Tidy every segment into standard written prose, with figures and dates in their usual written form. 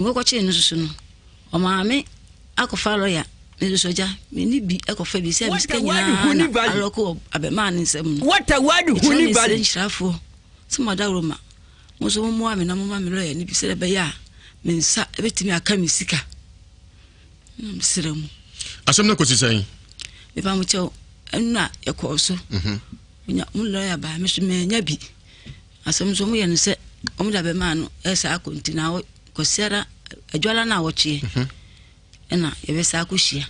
Mekɔkyee no soso no, ɔmaa me akɔfa lɔya. Me nso agya, menni bi kɔfa bi sɛ me sika nyinaa na alɔko wɔ abɛmaa ne nsam no. Mekyerɛ ne srɛ nhyirafoɔ sɛ mo adaworoma, mo nso mommoa me na momma me lɔya no bi sɛdeɛ ɛbɛyɛ a me nsa bɛtumi aka me sika. Na mesrɛ mo. Asɛm no kɔsi sɛn? Mepa mo kyɛw, ɛno na yɛkɔɔ so. Mhm. Mo lɔya baa me so mannya bi. Asɛm nso wɔyɛ no sɛ wɔde abɛmaa no ɛsa akɔ nti na Kwasiada adwala no a wɔtweɛ mhm. ɛna yɛbɛsa akɔhyia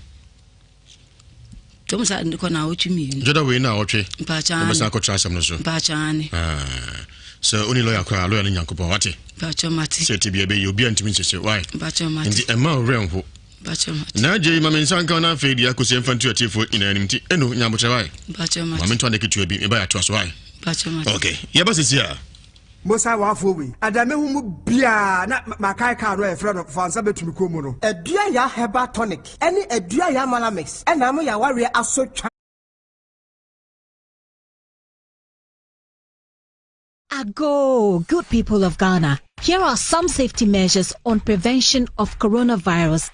tɔm saa de kɔ na awɔtwe mmienu dwada wei na awɔtwe yɛbɛsa akɔtra asɛm no so mpaakyaane ah, sɛ wone lɔya koraa lɔya no nyankopɔn wate mate sɛ ɛte bia bɛyɛ obia ntumi nsese wae nti ɛma wo werɛ nho na agye ma me nsa nka na afei deɛ akɔsi ɛmfa ntu atiefoɔ nyinaa anim nti ɛno nyabotrɛ wae ma mentɔ ade ketewa bi meba yɛatoa so wae ok yɛba sisi a Mo saa wafoɔ wei, ɛdeɛ mehu mo biaa na makae kaa no a yɛfrɛ no fa nsa bɛtumi kɔn mu no. Adua Yaa Herbal Tonic ne Adua Yaa Malamix na ama y'awareɛ asɔ twa. Ago, good people of Ghana. Here are some safety measures on prevention of coronavirus.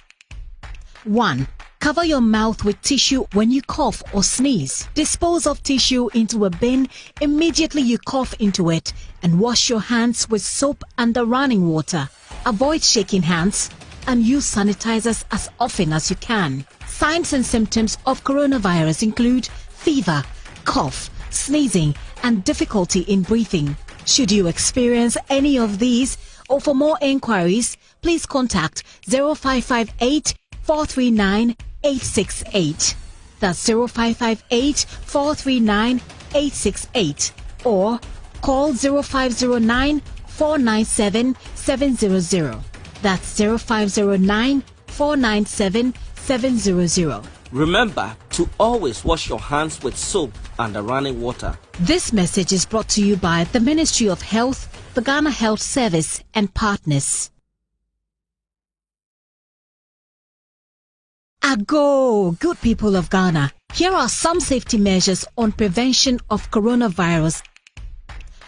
1. Cover your mouth with tissue when you cough or sneeze. Dispose of tissue into a bin immediately you cough into it and wash your hands with soap and the running water. Avoid shaking hands and use sanitizers as often as you can. Signs and symptoms of coronavirus include fever, cough, sneezing, and difficulty in breathing. Should you experience any of these or for more inquiries, please contact 0558 439 868. That's 0558 439 868 or call 0509 497 700. That's 0509 497 700. Remember to always wash your hands with soap and the running water. This message is brought to you by the Ministry of Health, the Ghana Health Service, and partners. Ago, good people of Ghana. Here are some safety measures on prevention of coronavirus.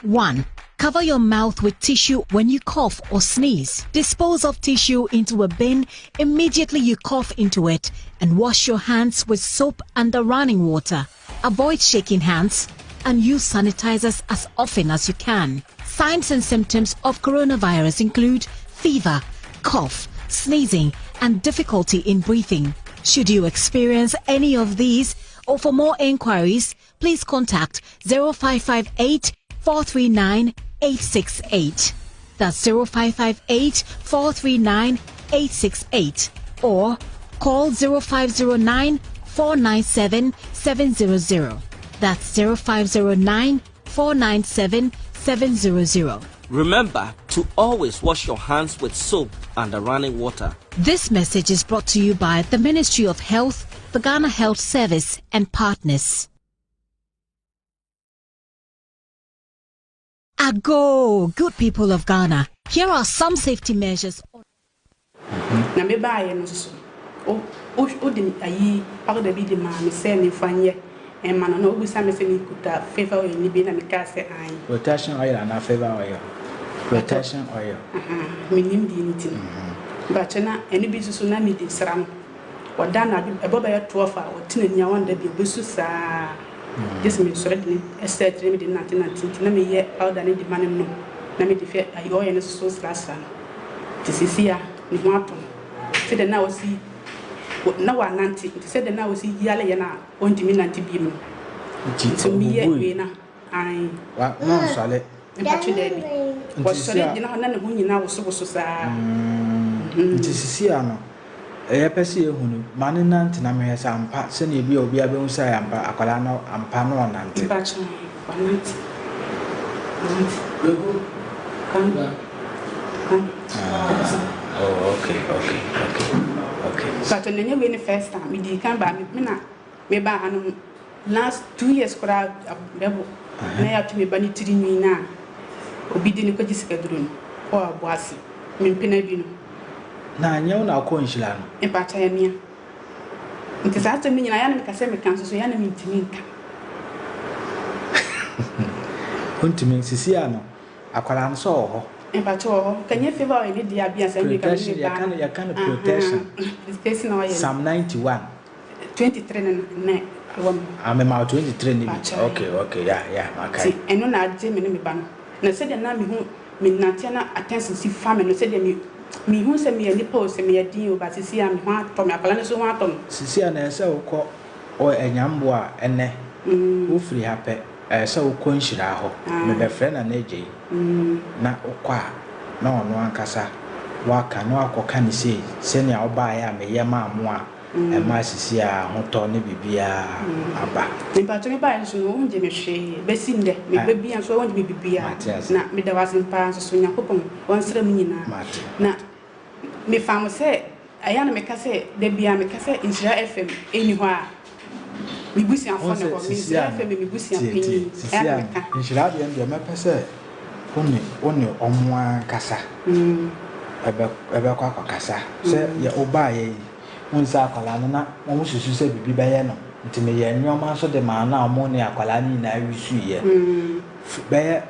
1. Cover your mouth with tissue when you cough or sneeze. Dispose of tissue into a bin immediately you cough into it and wash your hands with soap and the running water. Avoid shaking hands and use sanitizers as often as you can. Signs and symptoms of coronavirus include fever, cough, sneezing, and difficulty in breathing. Should you experience any of these or for more inquiries, please contact 0558 439 868. That's 0558 439 868 or call 0509 497 700. That's 0509 497 700. Remember to always wash your hands with soap and the running water. This message is brought to you by the Ministry of Health, the Ghana Health Service, and partners. Ago, good people of Ghana. Here are some safety measures. Na me baeɛ no nso, wo, wo, wode ayi powder bi de maa me sɛ memfa nyɛ mma no, na wobisa me sɛ mekuta favour oil no bi na mekaa sɛ aane. Protection oil anaa favour oil? Protection oil. Ahaa, mennim deɛ nti no. Mpakyɛ na ɛno bi nso so na mede sra no. Ɔda anadwo, ɛbɔ bɛyɛ 12 a, ɔte n'ani a ɔnda bio, ɔbɛsu saa. Gye sɛ mesɔre de no sɛ akyire na mede no nantenante nti na meyɛ powder no de ma no nom na mede fɛ ayi oil no soso srasra no. Nti seesei a ne ho atɔ no, sɛdeɛ na ɔsi na wanante nti sɛdeɛ na ɔsi yale yɛ no a ɔntumi nante bio no. Nti Nti meyɛ ɔbubui? wei na ae. Wa na ɔnsɔre? Mpatwo daabi. Nti Ɔsɔre sisi a. gyina hɔ na ne ho nyinaa wosowoso saa. Nti sisi a no Yɛpɛ sɛ yɛhu no, ma no nnante na mehwɛ sɛ ampa, sɛnea ebia obiara bɛhu sɛ ampa akwadaa no ampa na ɔnante. Mpakyɛw, wanante, wanante. Kweku, Kwame, ba. Kwame, Ah, oh, okay, okay, okay, okay. Mpakyɛw, na ɛnyɛ wei ne first time, medii kan baa, me na mebaa hanom Last 2 years koraa bɛbo na yɛato me ba ne tiri nwi no a obi de no kɔgye sikaduro no wɔ Aboase, me mpena bi no. Na anyɛ wo na wokɔɔ nhyira no? Mpakyɛ ɛyɛ mea. Nti saa asɛm no nyinaa yɛ a na meka sɛ meka nso so yɛ a na mentumi nka. Wontumi, sisi a no akwadaa no sɛ ɔwɔ hɔ. Mpakyɛ wɔ hɔ. Nka nyɛ favour oil ne deɛ a bia saa mmirika Protection me ne yɛka baa no yɛka no protection. Protection oil no. Psalm 91. 23 no na na ɛwɔ me hɔ. Ah mema wo 23 no bi. Mpakyɛ. Okay okay yeah yeah Nti makae. ɛno na agye me ne me ba no. Na sɛdeɛ na mehu me nanteɛ na attention si fa me no sɛdeɛ me mehu sɛ meyɛ nipa o sɛ meyɛ den o but seesei a me ho atɔ me akwadaa no nso ho atɔ no. Seesei a na ɛsɛ sɛ wokɔ ɔ Anyamboa a ɛnnɛ wofiri ha pɛ ɛyɛ sɛ wokɔ Nhyira hɔ. Mebɛfrɛ Nana Agyei na wokɔ a na ɔno ankasa waka na wakɔka no sei sɛnea wobaeɛ a meyɛ maa mo a ɛmaa sisi a ahotɔ ne biribiara aba. Mpakyɛ me baeɛ nso no wongye me hwee bɛsi ndɛ me ba bia nso wongye me biribiara Mate ase. na meda wo ase paa nso so Nyankopɔn ɔnsra mu nyinaa Mate. na me faa mo sɛ ɛyɛ a na meka sɛ da biara meka sɛ Nhyira FM ɛnni hɔ a me Wohu busuafoɔ na sɛ ɛwɔ me sisi Nhyira a no, FM yɛ me busua tie tie, panyin sisi ɛyɛ a na a no, meka. nhyira deɛ no deɛ mɛpɛ sɛ wo ne wo ne ɔmo ankasa ɛbɛ ɛbɛkɔ akɔkasa sɛ yɛ wobaeɛ yi Wohu sɛ akwadaa no na wɔsusu sɛ biribi bɛyɛ no nti meyɛɛ nneɛma nso de maa no a wɔn ne akwadaa no nyinaa wisuiɛ. Bɛyɛ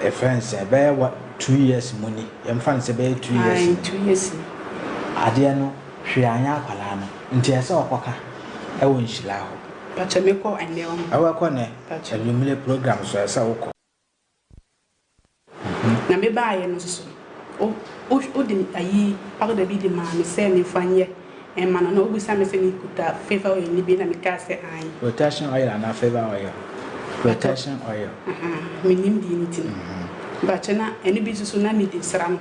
yɛfrɛ no sɛn bɛyɛ wa 2 years mu ni yɛmfa no sɛ bɛyɛ 2 years Ae ni. 2 years ni. Adeɛ no hwee anyɛ akwadaa no nti ɛsɛ sɛ ɔkɔka ɛwɔ nhyira hɔ. Pakyɛ mekɔ ɛnnɛ ɔho. Ɛwɔ kɔ nɛ Pakyɛ. anwummere program so ɛsɛ sɛ wokɔ. Na mebaeɛ no nso so, wo, wo, wode ayi powder bi de maa me sɛ memfa nyɛ mma no, na wobisa me sɛ mekuta favour oil no bi na mekaa sɛ aane. Protection oil anaa favour oil? Protection oil. Ahaa, mennim deɛ nti no. Mpakyɛ na ɛno bi nso so na medi sra no.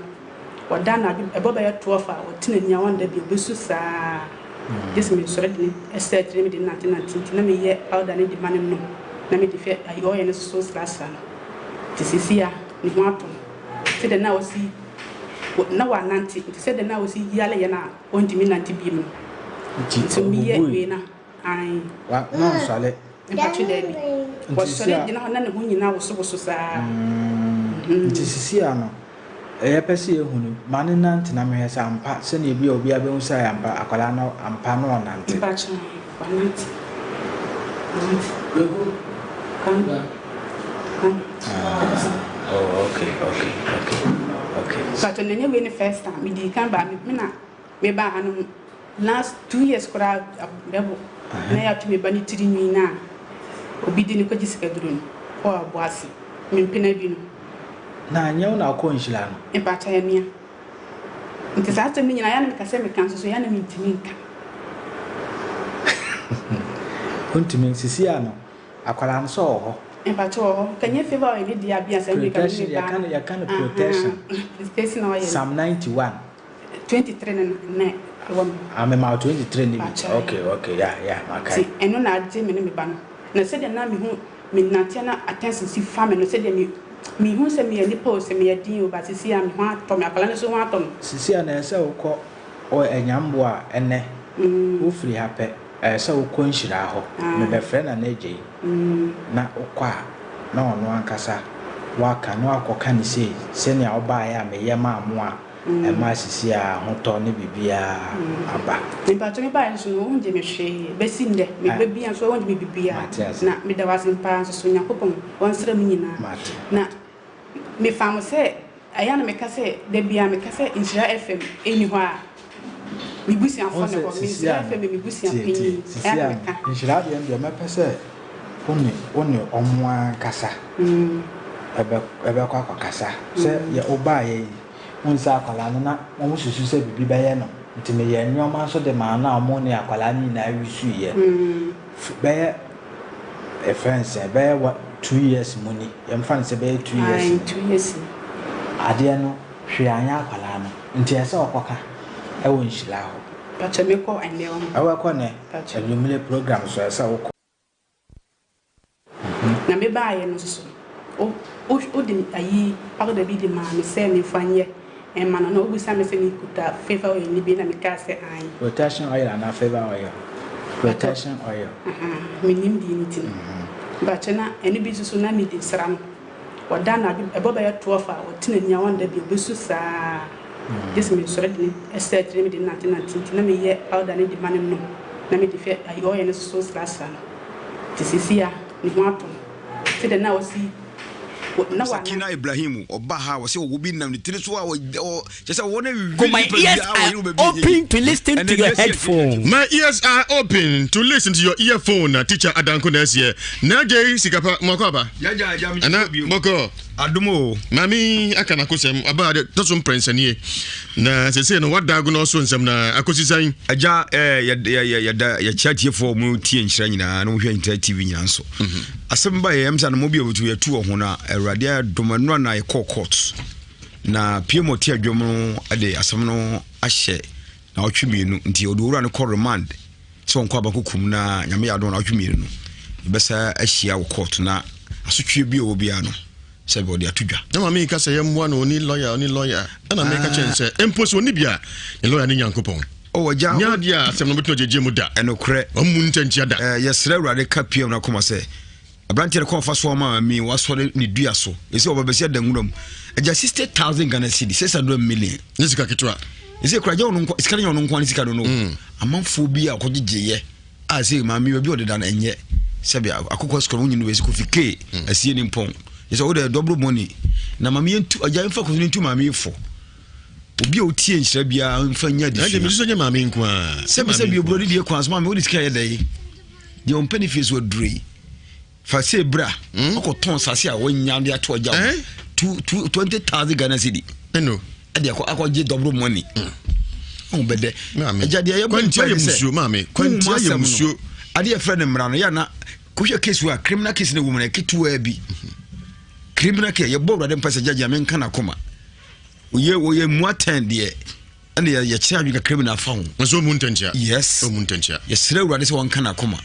Ɔda anadwo, ɛbɔ bɛyɛ 12 a, ɔte n'ani a ɔnda bio, ɔbɛsu saa ara. Gye sɛ mesɔre de no sra akyire na mede no nantenante nti na meyɛ powder no de ma no nom na mede hwɛ ayi oil no nso so srasra no. Nti seesei a ne ho atɔ no, sɛdeɛ na ɔsi na wanante nti sɛdeɛ na ɔsi yare yɛ no a ɔntumi nnante bio no. Nti Nti meyɛ ɔbubui? wei no ae. Wa na ɔnsɔre? Mpakyɛ daabi. Nti sisi Ɔsɔre a. gyina hɔ na ne ho nyinaa wosowoso saa. Nti sisi a no yɛpɛ sɛ yɛhu no ma no nante na mehwɛ sɛ ampa sɛnea ebia obiara bɛhu sɛ ɛyɛ ampa akwadaa no ampa na ɔnante. Mpakyɛ wanante wanante. Kan kan. Ah, oh, okay, okay, okay, okay. Mpakyɛ na ɛnyɛ wei ne first time medii kan baa me na mebaa ha no last 2 years koraa bɛbo na yɛato me ba ne tiri nwi no a obi de ne kɔgye sikaduro no ɔɔ Aboase mempena bi no. Na anyɛ wo na wokɔ nhyira no? Mpakyɛ yɛ mea. Nti saa asɛm no nyinaa yɛ a na meka sɛ meka nso so yɛ a na mentumi nka. Wontumi sisi a no akwadaa no sɛ ɔwɔ hɔ. Mpakyɛ wɔ hɔ. Nka nyɛ favour oil ne deɛ a bia saa mmirika me Protection ne baa yɛka no no. yɛka no protection. Protection oil no. Psalm 91. 23 no na na ɛwɔ me hɔ. Ah mema wo 23 no bi. Mpakyɛ. Okay okay yeah makae. Nti ɛno na agye me ne me ba no. Na sɛdeɛ na mehu me nanteɛ na attention si fa me no sɛdeɛ me mehu sɛ meyɛ nipa o sɛ meyɛ den o but seesei a me ho atɔ me akwadaa no nso ho atɔ no. Sisi a na ɛsɛ sɛ wokɔ ɔ Anyamboa a ɛnnɛ wofiri ha pɛ ɛyɛ sɛ wokɔ nhyira hɔ. Mebɛfrɛ Nana Agyei na wokɔ a na ɔno ankasa waka na wakɔka no sei sɛnea wobaeɛ a meyɛ maa mo a ɛmaa sisi a ahotɔ ne biribiara aba. Mpakyɛ me baeɛ nso no wongye me hwee bɛsi ndɛ me ba bia nso wongye me biribiara Mate ase. na meda wo ase paa nso so Nyankopɔn ɔnsra mu nyinaa Mate. na me faa mo sɛ ɛyɛ a na meka sɛ da biara meka sɛ Nhyira FM ɛnni hɔ a me Wohu busuafoɔ na sɛ ɛwɔ me sisi Nhyira a no, FM yɛ me busua tie tie, panyin sisi ɛyɛ a na a no, meka. nhyira deɛ no deɛ mɛpɛ sɛ wo ne wo ne ɔmo ankasa ɛbɛ ɛbɛkɔ akɔkasa sɛ yɛ wobaeɛ yi wohu sɛ akwadaa no na wɔn susu sɛ biribi bɛyɛ no nti meyɛɛ nneɛma nso de maa no a wɔn ne akwadaa no nyinaa wisuiɛ. Bɛyɛ yɛfrɛ no sɛn bɛyɛ wa 2 years mu ni yɛmfa no sɛ bɛyɛ 2 years Ae ni. 2 years ni. Adeɛ no hwee anyɛ akwadaa no nti ɛsɛ sɛ ɔkɔka ɛwɔ nhyira hɔ. Mpakyɛ mekɔ ɛnnɛ ɔho. Ɛwɔ kɔ nɛ Mpakyɛ. anwummere program so ɛsɛ sɛ wokɔ. Na mebaeɛ no nso so wo wo wode ayi powder bi de maa me sɛ memfa nyɛ mma no na wobisa me sɛ mekuta favour oil no bi na mekaa sɛ aane. Protection oil anaa favour oil? Protection oil. Ahaa, mennim deɛ nti no. Mpakyɛ na ɛno bi nso so na medi sra no. Ɔda anadwo ɛbɔ bɛyɛ 12 a ɔte n'ani a ɔnda bio, ɔbɛsu saa ara. Gye sɛ mesɔre de no sra akyire na mede no nantenante nti na meyɛ powder no de ma no nom na mede hwɛ ayi oil no nso so srasra no. Nti seesei a ne ho atɔ no. Sɛdeɛ na ɔsi Na wa. Sakina Ibrahim ɔba ha ɔsɛ ɔwɔ bi nam ne tiri so a ɔ kyɛ sɛ ɔwɔ no Go my ears are open to listen to your headphone. My ears are open to listen to your earphone na teacher Adanko na ɛseɛ na agya yi sikapa mɔkɔ aba ana bɔkɔ adom o maame aka n'akosɛm aba de tɔ so mprɛnsɛnie na sese no wada ago na ɔso nsɛm na akosi sɛn. Agya ɛɛ yɛ yɛ yɛda yɛkyɛ atiefoɔ wɔn tie nhyira nyinaa na wɔhwɛ nhyira tv nyinaa nso. Asɛm ba yɛ ɛm sɛ anamɔ bi a wɔtu yɛtu wɔ ho na awurade adom ɛnora na yɛkɔɔ court na pm ɔte adwam no de asɛm no ahyɛ na ɔtwe mmienu nti ɔde owura no kɔ remand sɛ ɔnkɔ abakɔkum na nyame yɛ adom na ɔtwe mmienu no yɛbɛsa ahyia wɔ court na asotwe bi a ɔwɔ biara no sɛ ɔde ato dwa. Na maame yi ka sɛ yɛmmoa no ɔni lɔya ɔni lɔya ɛna meka kyerɛ no sɛ mpo sɛ ɔni bi a ne lɔya ne Nyankopɔn. Oh, agya, Nyɛ adeɛ a asɛm no bɛtumi agyegye mu da. Ɛnokorɛ. Ɔmmu ntɛnkyea da. Eh, yɛsrɛ Awurade ka PM no akoma sɛ aberanteɛ no kɔn fa so ama mi wasɔre ne dua so ɛsɛ ɔba bɛsi ada nwura mu agya 60000 Ghana cedi 600 million. Ne sika ketewa. Ɛsɛ kura gya ɔno nko sika no nyɛ ɔno nko ne sika no no. Amanfoɔ bi a ɔkɔgyegyeeɛ a sɛ maame baabi ɔdeda no ɛnyɛ sɛbi akokɔ sukɔ no wonyini wɔ ɛsɛ kofi kee asie ne mpɔn ɛsɛ wode double money na maame yɛntu agya yɛmfa kofi no ntu maame yi fo. Obi a otie nhyira biara mfa nya adesua. Ɛnde mesu sɛ nyɛ maame nko ara. Sɛbi sɛbi oburo ne deɛ kwan so maame wode sika yɛ dɛ yi. Deɛ ɔmpɛ ne fie so aduro yi. Fa sɛ bra hmm? ɔkɔ tɔn sase a wɔnya de ato agya wo. Eh? 20,000 Ghana cedi. Ɛno. Ɛde akɔ akɔ gye double money. Hmm. Ɔho bɛdɛ. Ɛgya deɛ yɛbɔ mpa ne sɛ. Maame kwantia yɛ musuo. Adeɛ yɛfrɛ no mmara no yɛ na kɔhwɛ case a criminal case no wɔ mu no ketewa bi. Criminal case yɛbɔ awurade mpa sɛ gyagya menka n'akoma. Oyɛ oyɛ mu atɛn deɛ ɛna yɛ yɛkyerɛ adwene kakra bi na afa ho. Nso ɔmu ntɛnkyea. Yes. Ɔmu ntɛnkyea. Yɛsrɛ awurade sɛ wɔnka n'akoma.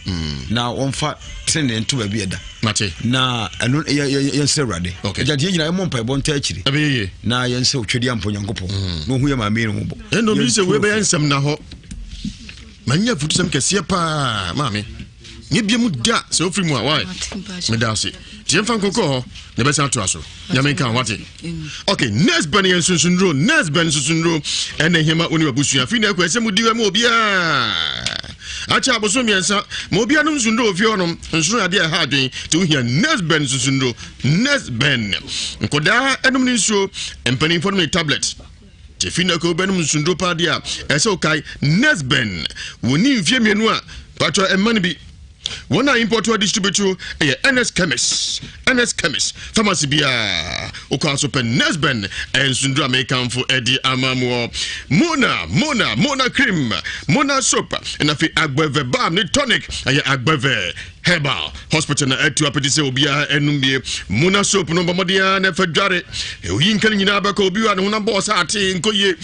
Na wɔmfa tenenee nto baabi ɛda. Mate. Na ɛno yɛ yɛ yɛnsrɛ awurade. Okay. Agya deɛ nyinaa yɛmmɔ mpaebɔ ntaa akyiri. Ɛbɛyɛ yie. Na yɛnsrɛ otwadi ampa Onyankopɔn. Na ɔhu yɛ maame yi ne ho bɔ. Ɛnna obi sɛ wei bɛyɛ nsɛm na hɔ. Manya afutusɛm kɛseɛ paa maame. Nyɛ bia mu da sɛ wofiri mu a why? Meda ase. Nti yɛmfa nkokɔ hɔ na ɛbɛsan atoa so. Nyame nka wate. Okay, nurse bɛn yɛ nsonsonduro, nurse bɛn nsonsonduro ɛna ɛhia ma wo ne w'abusua. Afei na ɛkɔ ɛsɛ mu di ma obiara. Akyɛ abosom mmiɛnsa ma obiara nom nsonduro wɔ fie hɔnom. Nsoro adeɛ ɛha adwen nti wohia nurse bɛn nsonsonduro, nurse bɛn. Nkɔdaa ɛnom ne nsuo, mpanimfoɔ nom ne tablet. Efi nnɛ kɔ wobɛnom nsunduro paa deɛ a, ɛsɛ wokae Nesben. Wɔnni mfeɛ mmienu a, patwɔ ɛmma no bi. Wɔn a import a distribute ɛyɛ NS Chemist. NS Chemist pharmacy biara wokɔ aso pɛ Nesben ɛyɛ nsunduro a mekamfo ɛde ama moɔ. Mona, Mona, Mona cream, Mona soap, ɛna afei Agbeve balm ne tonic ɛyɛ Agbeve Herbal hospital na atu apete sɛ obiara ɛnum bie. Muna soap no bɔ mmɔden ara na ɛfa dware. Oyi nka no nyinaa bɛkɔ obi a ne honam bɔɔ sɛ ate nkɔ yie.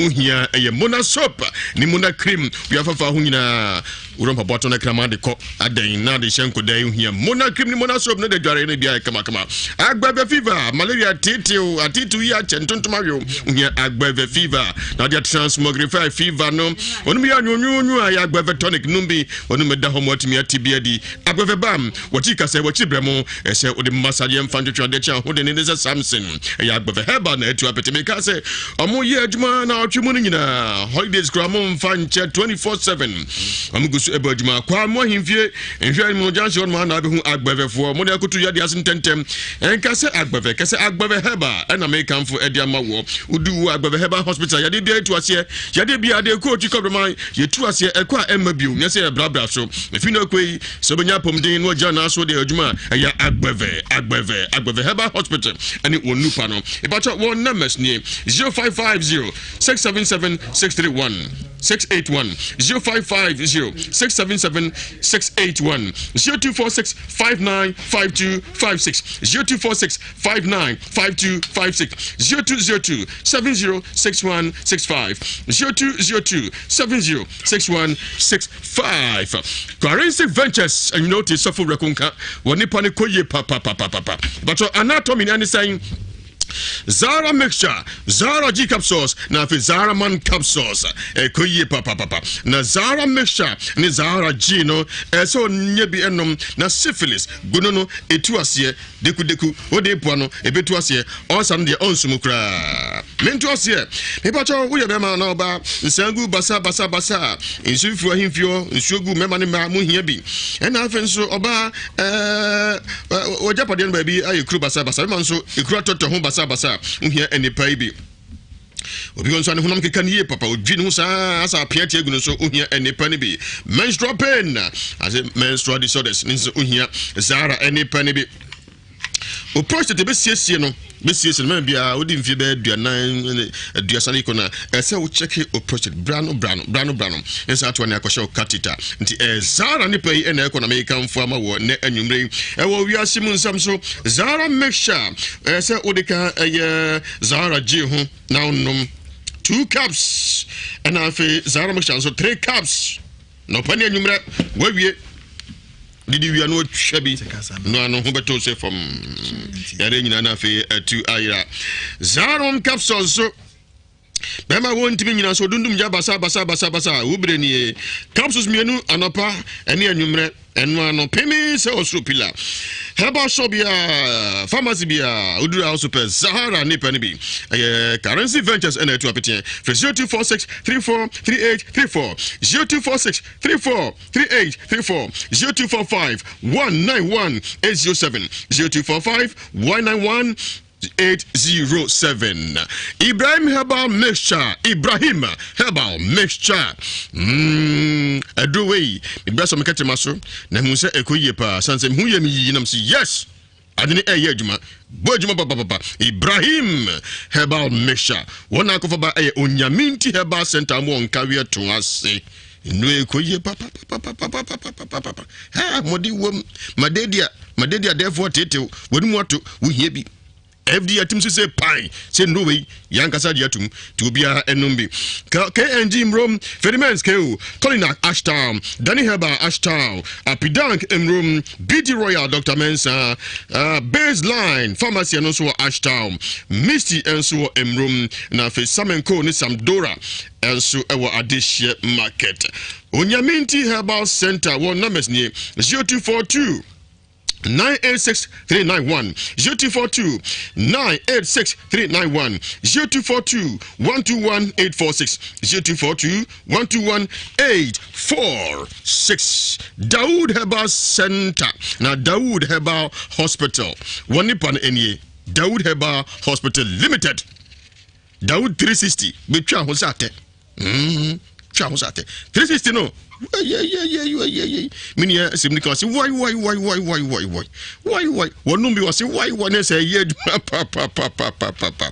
Ohia ɛyɛ Muna soap ne Muna cream wiafafa ho nyinaa. Wura mpaboa tɔ na kraman de kɔ adɛn na de hyɛ nkoda yi ohia Muna cream ne Muna soap no de dware no bia kamakama. Agbɛvɛ fever, malaria tetew, atetew yi akyɛ ntontom awew. Ohia agbɛvɛ fever na de transmogrify fever no. Onum yɛ anwonwonwo a yɛ agbɛvɛ tonic num bi. Wɔn mu da hɔ ma wɔatumi ate bi adi. Agbɛvɛ bam, wɔkyi kasɛɛ, wɔkyi brɛ mo. Ɛsɛ wode mma sadeɛ mfa ntwetwe adeɛ kyɛn ahoden ne sɛ Samson. Ɛyɛ agbɛvɛ herbal na atu apete. Meka sɛ ɔmo yɛ adwuma na ɔtwe mu no nyinaa. Holidays koraa mo mfa nkyɛ 24/7. Ɔmo gu so ɛbɔ adwuma. Kwa mo ahemfie nhwɛ anim no junction hɔ nom ana abɛhu agbɛvɛfoɔ. Mo de akoto yadeɛ ase ntɛntɛm. Ɛnka sɛ agbɛvɛ, kɛsɛ agbɛvɛ herbal ɛna mekamfo ɛde ama woɔ. Wodu wɔ agbɛvɛ herbal hospital yadeɛ biara tu aseɛ. Yadeɛ biara de kɔ otwi kɔbrɛman. Yɛtu aseɛ ɛkɔ a ɛmma bio, nyɛ sɛ yɛbrabra so. Ɛfiri no akɔ yi, sɛ wobɛnya apɔmuden na wagyina nan so de adwuma a, ɛyɛ Agbɛvɛ, Agbɛvɛ, Agbɛvɛ Herbal Hospital ɛne wɔn nupa no. Ɛbakyɛ wɔn numbers nie, 0550 677 631, 681, 0550 677 681, 0246 595256, 0246 595256, 0202 706165, 0202 706165. Forensic Ventures ɛnyina wote sɔfo werɛko nka wɔ nipa no kɔ yie papapapapa. Bàtɔ anatomy ne sɛn? Zara mixture, Zara G capsules, na afei Zara man capsules. Ɛkɔ yie papapapa. Na Zara mixture ne Zara G no, ɛsɛ ɔnyɛ bi ɛnom na syphilis gono no ɛtu aseɛ dekudeku wode poa no ɛbɛtu aseɛ ɔsa no deɛ ɔnsumu koraa. Mento aseɛ. Mepakyɛw woyɛ bɛrima na ɔbaa nsan gu basa basa basa nsuo firi ahemfie nsuo gu mmarima ne mmaa mo hia bi. Ɛna afei nso ɔbaa ɛɛ wɔgyapadeɛ no baabi ayɛ kuro basa basa bɛma nso ekuro atɔtɔ ho basa basa wohia nnipa yi bi. Obi wɔ nso a ne honam keka no yie papa odwi ne ho saa asa apea tia gu no so ohia nnipa no bi. Menstrual pain ase menstrual disorders ne nso ohia zara nnipa no bi. O prostate bɛsiesie no bɛsiesie no mɛma biara wodi mfeɛ bɛyɛ aduanan ne aduasa ne kɔ no a ɛsɛ wo kyɛke o prostate bra no bra no bra no bra no ne saa atoa ne akɔhyɛ wo catheter nti ɛyɛ zara nipa yi ɛna ɛkɔ na mekamfo ama wɔ nɛ anwummerɛ yi ɛwɔ wiase mu nsɛm so zara mixture ɛyɛ sɛ wode ka ɛyɛ zara gye ho na wonom two cups ɛna afei zara mixture nso three cups na ɔpa ne anwummerɛ wawie didi wia no atwa bi no ano ho bɛtɔ sɛ fam yare nyinaa no afei atu ayera zarom capsule nso bɛma wɔntumi nyina so dundum gya basa basa basa basa wobere nie capsules mmienu anɔpa ɛne anwummerɛ ɛno ano peme sɛ ɔsoro pila herbal shop bia pharmacy bia woduru a wo pɛ zahara nipa no bi ɛyɛ currency ventures ɛna ɛtu apeteɛ fɛ 0246 34 38 34 0246 34 38 34 0245 191 807 0245 191 807 Ibrahim Herbal Mixture Ibrahim Herbal Mixture mm, aduro wei mebrɛ sɛ meka kyerɛ ma so na mehu sɛ ɛkɔ yie paa sane sɛ mehu yɛ me yiyi nam sɛ yes ade ne ɛyɛ adwuma bɔ adwuma papapapa Ibrahim Herbal Mixture wɔn akɔfa ba ɛyɛ Onyaminti Herbal Center mo nkaweɛ to ase nnuro ɛkɔ yie papapapapapapapapa ha mɔde wom madedi a madedi adɛɛfoɔ tetew wɔn mu ato wohia bi FDA atum so sɛ pan sɛ nnuro wei yɛankasa gye atum nti obiara ɛnom bi KNG mmrom Fedimens KO Colina Ashtown Danny Herbal Ashtown Apidank mmrom BT Royal Dr. Mensah uh, Baseline Pharmacy ɛno nso wɔ Ashtown Misty nso wɔ mmrom na afei Samenco ne Samdora nso ɛwɔ Adehyeɛ Market Onyaminti Herbal Center wɔ numbers nie 0242 986 391 0242 986 391 0242 121 846 0242 121 846 Dawood Herbal Center na Dawood Herbal Hospital wɔn nipa no nie Dawood Herbal Hospital Limited Dawood 360 betwa ho sɛ atɛ Mm, twa ho sɛ atɛ 360 no yeyeyeyeyeye me nua sɛm nika ɔse wai wai wai wai wai wai wai wai wai wɔnom bi ɔse wai wai ne sɛ ɛyɛ adwuma papapapapapa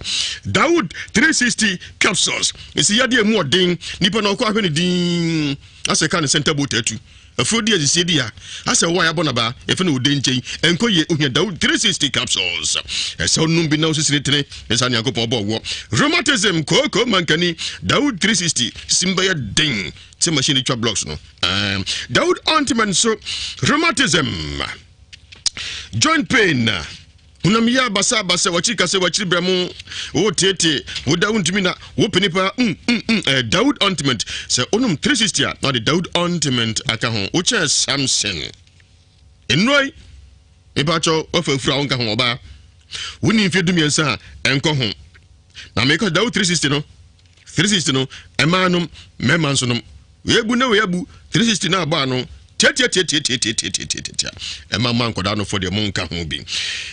Dawood 360 capsules ɛsi yadeɛ mu ɔden nipa na ɔkɔ ahwɛ ne din asɛ ka ne center boat atu Afuro di asisie di a asɛ wo a yɛabɔ naba yɛfɛ no ode nkyɛn ɛnkɔ yie ohia Daud 360 capsules ɛsɛ onum bi na osisiri tene ne saa Nyankopɔn bɔ wɔ rheumatism kooko mankani Daud 360 sim bɛyɛ den sɛ machine twa blocks no um, Daud ointment so rheumatism joint pain Honam yɛ basabasa, w'akyiri kasa, w'akyiri brɛ mo, wo tete, wo da wontumi na, wo pene paa, mm, mm, mm, eh, Daud ointment. Sɛ wonom 360 a, na ɔde Daud ointment aka ho. Wokyɛn Samson. Nnuro yi, mepakyɛw, wafa afuru a wonka ho ɔbaa. Wonni mfeɛ dumiɛnsa a, ɛnkɔ ho. Na meka Daud 360 no, 360 no, mmaa nom, mmarima nso nom. Wei abu na wei abu 360 na abɔ ano tiatiatiatiatiatiatiatia ɛma ma nkwadaa no fo deɛ monka ho bi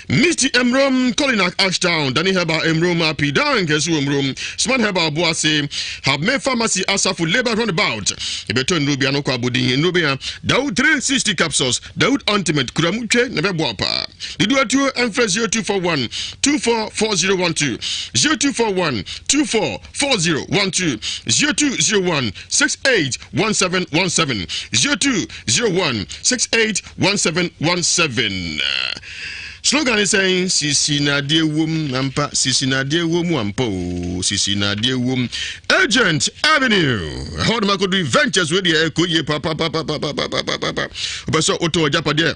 Misty Emrom Colina Ashtown Danny Herbal Emrom Api Dan Kɛse wɔ Emrom Smart Herbal Boase Habme Pharmacy Asafo Labour Runabout ɛbɛtɔ nnuro bia no kɔ abɔdin nnuro bia Daud 360 capsules Daud ointment kura mu twe na ɛbɛboa paa Dodo atuo ɛmfrɛ 0241 244012 0241 24 4012 0201 681717 0201 681717 Slogan is saying sisi na adeɛ wom ampa sisi na adeɛ wom ampa o sisi na adeɛ wom Agent Avenue ɛhɔ nom akɔdu ventures wei deɛ ɛkɔ yie papapapapapapapa wopɛ sɛ wotɔn agyapadeɛ.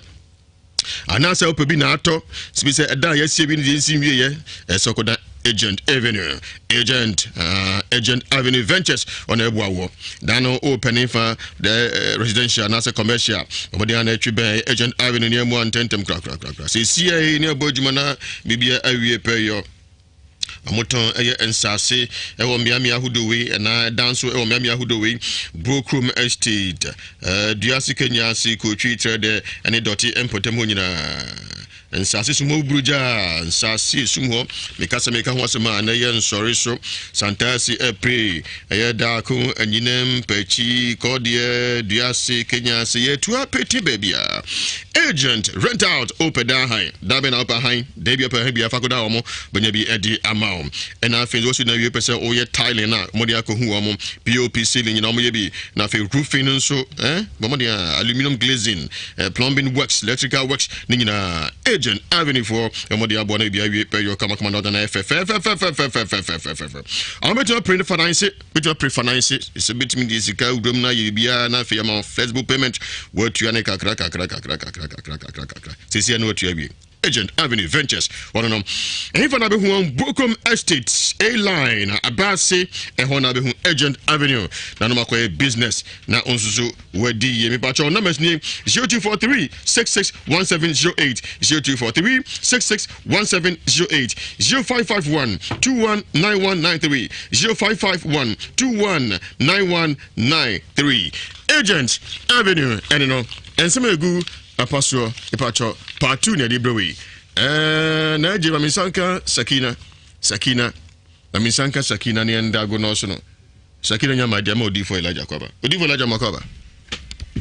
Anaasɛ wopɛ bi na atɔ, sibi sɛ ɛdan a yɛasie bi no deɛ nsi nwieɛ, ɛsɛ ɔkɔda Agent Avenue, Agent, uh, Agent Avenue Ventures, ɔna ɛboa woɔ. Da no wopɛ ne fa the eh, residential anaasɛ commercial, ɔmɔden ana atwi bɛn Agent Avenue ne ɛmu antɛntɛm korakorakorakora. Sɛ ɛsiɛ ne ɛbɔ adwuma na biribia awie pɛ yɔ. Wɔtɔn ɛyɛ nsaase ɛwɔ mmeammea ahodoɔ wei ɛna ɛdan nso ɛwɔ mmeammea ahodoɔ wei Burokurom Estate, ɛɛ Duase Kenyase, Kotwi Trɛdɛ ɛne Dɔte mpɔtam hɔ nyinaa. Nsaase sum hɔ burugyaa, nsaase esum hɔ. Meka sɛ meka ho asɛm a na ɛyɛ nsɔre so. Santaase ɛpre, ɛyɛ Daako, Anyinam, Pakyi, Kɔdeɛ, Duase, Kenyase, yɛtu apete baabiara. Agent, rent out, wopɛ dan han, dan bɛn na wopɛ han? Da bi ɔpɛ ha bi afa koda wɔn bɛnya bi de ama wo. Ɛna afei nso wɔsi na wie pɛ sɛ woyɛ tiling a wɔde akɔhu wɔn POP ceiling nyinaa wɔyɛ bi na afei roofing no nso eh bɔ mmɔden a aluminium glazing eh, plumbing works electrical works ne nyinaa Agent Avenue foɔ wɔde aboa no bi awie pɛ yɛ kamakama na ɔda na ɛfɛfɛfɛfɛfɛfɛfɛfɛfɛ wɔn bɛtumi apere ne finance bɛtumi apere finance sɛ bɛtumi de sika wuram no ayɛ biribiara na afei ama flexible payment wɔatua ne kakra kakra kakra kakra kakra kakra kakra sɛsi ɛno wɔatua wie Agent Avenue Ventures wɔn no ɛhefa na abɛhu wɔn Bukom Estate A line abaase ɛhɔ na abɛhu Agent Avenue na nom akɔyɛ business na nso so wadi yie mepakyɛw numbers nie 0243 661708 0243 661708 0551 219193 0551 219193 Agent Avenue ɛne no ɛnsɛm egu Apasoɔ, mepakyɛ part 2 na yɛde brɛ wei. Ɛɛ na agye ma me nsa nka Sakina. Sakina. Ma me nsa nka Sakina ne ɛnda ago nɔɔso no. Sakina nya ma deɛ ma odiifo Elijah kwaba. Odiifo Elijah ma kwaba.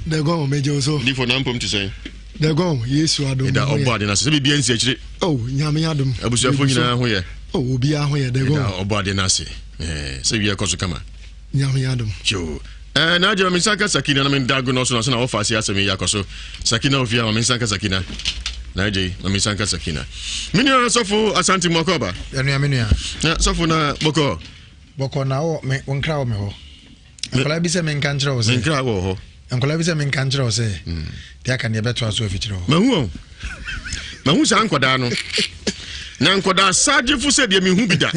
Dɛgɔn megye wo so. Odiifo na mpom te sɛn? Dɛgɔn Yesu adom. Ɛda ɔbɔ ade no ase sɛ biribiara nsi akyire. Oh nyame adom. Abusuafo nyinaa ho yɛ. Oh obiara ho yɛ dɛgɔn. Ɛda ɔbɔ ade no ase. Ɛɛ sɛ wiɛ kɔ so kama. Nyame adom. Yoo. Eh, na agye ma me nsa nka Sakina na menda ago no so na sɛ na wɔfa ase asɛm yi akɔ so. Sakina ofie ma me nsa nka Sakina. Na agye ma me nsa nka Sakina. Me nua sɔfo Asante mu akɔ aba. Ɛnua me nua. Na sɔfo na bɔkɔ. Bɔkɔ na wɔ me wo nkra wɔ me hɔ. Nkɔla bi sɛ menka nkyerɛ wo sɛ. Me nkra wɔ hɔ. Nkɔla bi sɛ menka nkyerɛ wo sɛ. Deɛ aka neɛ bɛtoa so afikyerɛ hɔ. Mahu o. Mahu saa nkɔdaa no. Na nkɔdaa sagyefo sɛ deɛ mehu bi da.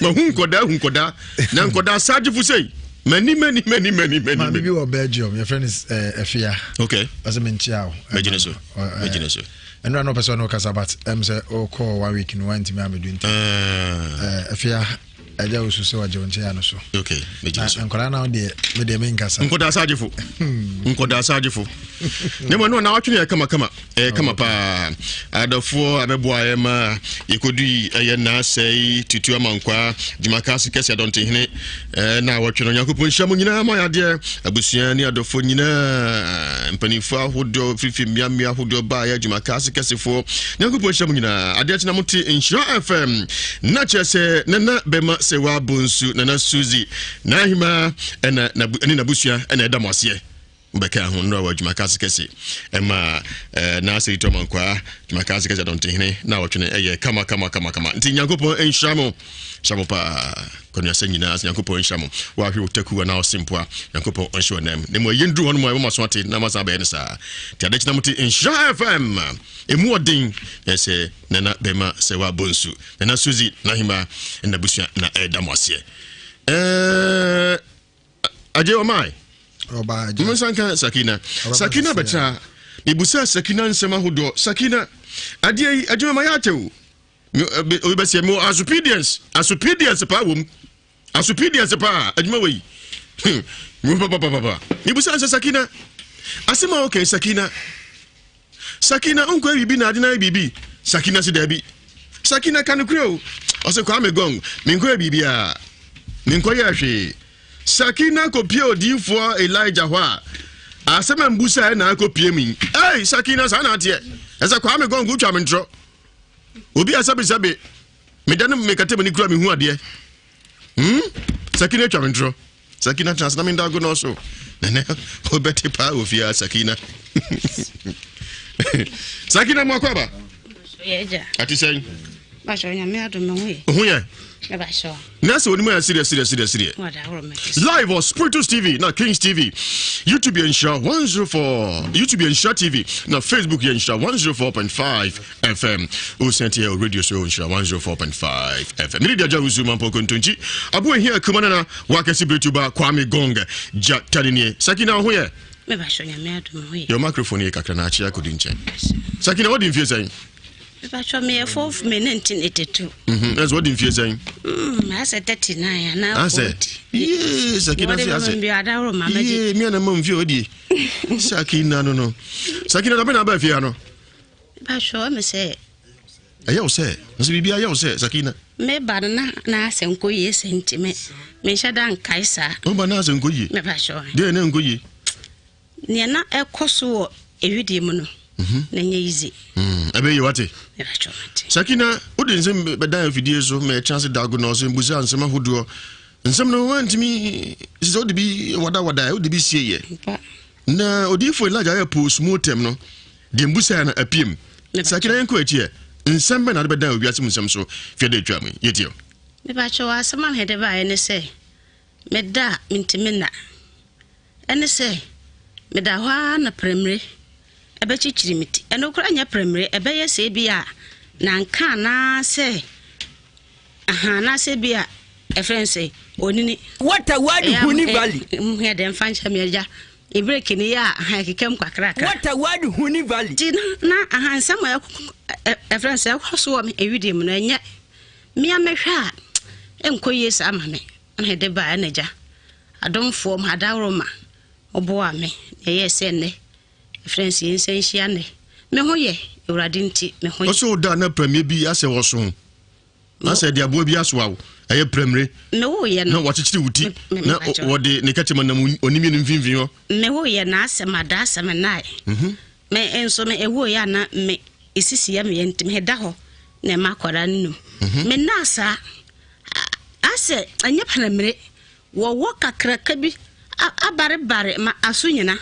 Mahu nkɔdaa hu nkɔdaa. Na nkɔdaa sagyefo sɛ mani mani mani mani mani. Maame bi wɔ Belgium yɛfrɛ no eh, Afia. Okay. Ɔsɛ menkyia wo. Mɛgyina so. Mɛgyina so. Ɛnura na ɔpɛ sɛ ɔne ɔkasa but ɛm sɛ ɔkɔɔ one week no wantumi amɛdu nti. Eh. Afia Agya osu sɛ wagye wo nkyea no so. Okay, megyina so. Nkwadaa na deɛ me deɛ menkasa. Nkwadaa sagyefo. Nkwadaa sagyefo. Ne mu no na watwe yɛ kama kama. Ɛyɛ kama paa. Adɔfoɔ abɛboa yɛ ma yɛkɔdu yi ɛyɛ naasɛe tutu amankwaa dwumaka ase kɛse adɔntehene na wɔtwe no Nyankopɔn nhyira mo nyinaa ma yadeɛ abusua ne adɔfoɔ nyinaa mpanimfoɔ ahodoɔ fifi mmeammea ahodoɔ baayɛ dwumaka ase kɛsefoɔ Nyankopɔn nhyira mo nyinaa adeɛ kyena mote Nhyira FM Na kyerɛ sɛ Nana bɛma sɛ wabɔ nsu Nana Suzy n'ahema ɛna ɛne n'abusua ɛna ɛda mo aseɛ wobɛka ho nnora wɔ adwuma kase kɛse ɛma ɛɛ n'asɛ yi tɔma nkwaa adwuma kase kɛse adɔntehene na ɔtwene ɛyɛ kama kama kama kama nti Nyankopɔn nhyira mo hyira mo paa kɔnuasɛ nyinaa sɛ Nyankopɔn nhyira mo wɔahwe wo taku anaa ɔsempoa Nyankopɔn ɔnhyɛ wɔ nam na mu ɛyɛ nduru hɔ no mu a ɛbɛma so ate na masan abɛyɛ no saa nti adekyena mo te Nhyira FM ɛmu ɔden ɛsɛ Nana bɛma sɛ wabɔ nsu. Nana Suzy n'ahema ne n'abusua na ɛreda mo aseɛ. Ɛɛ agye ɔmae. Ɔbaa agye. Mo nsa nka Sakina. Sakina bɛtra. Mebusa Sakina nsɛm ahodoɔ. Sakina, adeɛ yi adwuma ma yɛ akyɛ o. Obi bɛseɛ mo asopedience asopedience paa wɔ mu. Asopedience paa adwuma wɔ yi. Papapapapa. Mebusa nsɛ Sakina. Asɛm a wɔka Sakina. Sakina wonkɔyɛ biribi na ade no ayɛ biribi? Sakina se daabi. Sakina ka nokorɛ o. Ɔse Kwame Gong, menkɔyɛ biribiara. Menkɔyɛɛ hwee. Sakina kɔpie odiyifoɔ Elijah hɔ a, asɛm a mbusaeɛ na akɔpie mu yi. Ei, Sakina saa na ateɛ. Ɛsɛ Kwame Gong wotwa me ntorɔ. Obi a sɛbesɛbe meda no mekata m'ani kura mehu adeɛ. Hmm? Sakina atwa me ntorɔ. Sakina tena ase na menda ago no so. Nana wobɛte paa wɔ fie a Sakina. Sakina mu akɔ aba. Ate sɛn? Ho yɛ. Na sɛ onim ayɛ sereɛ sereɛ sereɛ sereɛ. Live wɔ Spiritus TV na Kings TV, YouTube yɛ nhyira 104, YouTube yɛ nhyira TV na Facebook yɛ nhyira 104.5 FM. Wosan tie wɔ radio so nhyira 104.5 FM. Mene Diagya Wusu Mampɔ Kontonkyi. Abo ehia kuma nana wakɛse beretuba Kwame Gong gya taninie. Sakina ho yɛ? Yɛ microphone yɛ kakra na akye akɔdi nkyɛn. Sakina wadi mfie sɛn? Mepakyɛ meyɛ fourth May 1982. Mhm, ɛsɛ wadi mfie sɛn? Mm, asɛ 39 anaa 40. Yee, Sakina se asɛ. Yee, mi ana ma mfie wadie. Sakina no no. Sakina dabe na aba fie ha no. Mepakyɛ me sɛ. Ɛyɛ wo sɛ, nso biribi ayɛ wo sɛ Sakina. Me ba no na na asɛ nkɔ yie sɛ nti me menhyɛ da nkae saa. Wo ba na asɛ nkɔ yie. Mepakyɛ. Deɛ na nkɔ yie. Nea na ɛkɔ so wɔ awidie mu no, na ɛnyɛ easy. Ɛbɛyɛ wate. Sakina, wode nsɛm bɛdan afidie so ma ɛkyɛ ase dago na ɔsɛ mbusa nsɛm ahodoɔ. Nsɛm no woantumi sɛ wode bi wadawada, wode bi sieɛ. Na odiyifoɔ Elijah ayɛ postmortem no, deɛ mbusaeɛ no apiem. Sakina yɛnkɔ akyi ɛ. Nsɛm bɛn na wode bɛdan owiase mu nsɛm so fiada atwa mu yi? Yɛtie o. Mepakyɛw, asɛm a mede baeɛ ne sɛ, meda a mentumi nna. Ɛne sɛ, meda hɔ ara na prɛmire bɛkyekyere me ti. Ɛno koraa nyɛ prɛmire, ɛbɛyɛ sɛ ebi a nanka anaasɛ aha anaasɛ ebi a ɛfrɛ no sɛ onini. What a word Huni Valley. Yɛ dɛ mfa nkyɛ me agya. Ebireki no yɛ a aha ɛkeka mu kakrakra. What a word Huni Valley. Nti na na aha nsɛm a ɛfrɛ no sɛ ɛkɔ so wɔ me ewidie mu no ɛnyɛ mmea mɛhwɛ a ɛnkɔ yie saa ma me. Ɛna ɛde baeɛ na agya. Adomfoɔ ma adaworoma moboaa me na ɛyɛɛ sɛ nnɛ ɛfrɛ nso yɛnsan nhyia nnɛ. Me ho yɛ, Awurade nti me ho yɛ. Ɔsɛ wo da na pramie bi asɛ wɔ so na sɛ ɛde aboa bi asoa wo ɛyɛ pramire Mewoeɛ no na wakyekyere wo ti na wɔde ne kɛkyɛma nam onimie no mfimfini hɔ. Mewoeɛ na asɛ mada asɛ me nae me nso me ɛwoeɛ a na me esisi yɛ meyɛ nti meda hɔ na ɛma akwadaa no num me naa saa asɛ ɛnyɛ pramire Wɔwɔ kakraka bi abarebare ma aso nyina,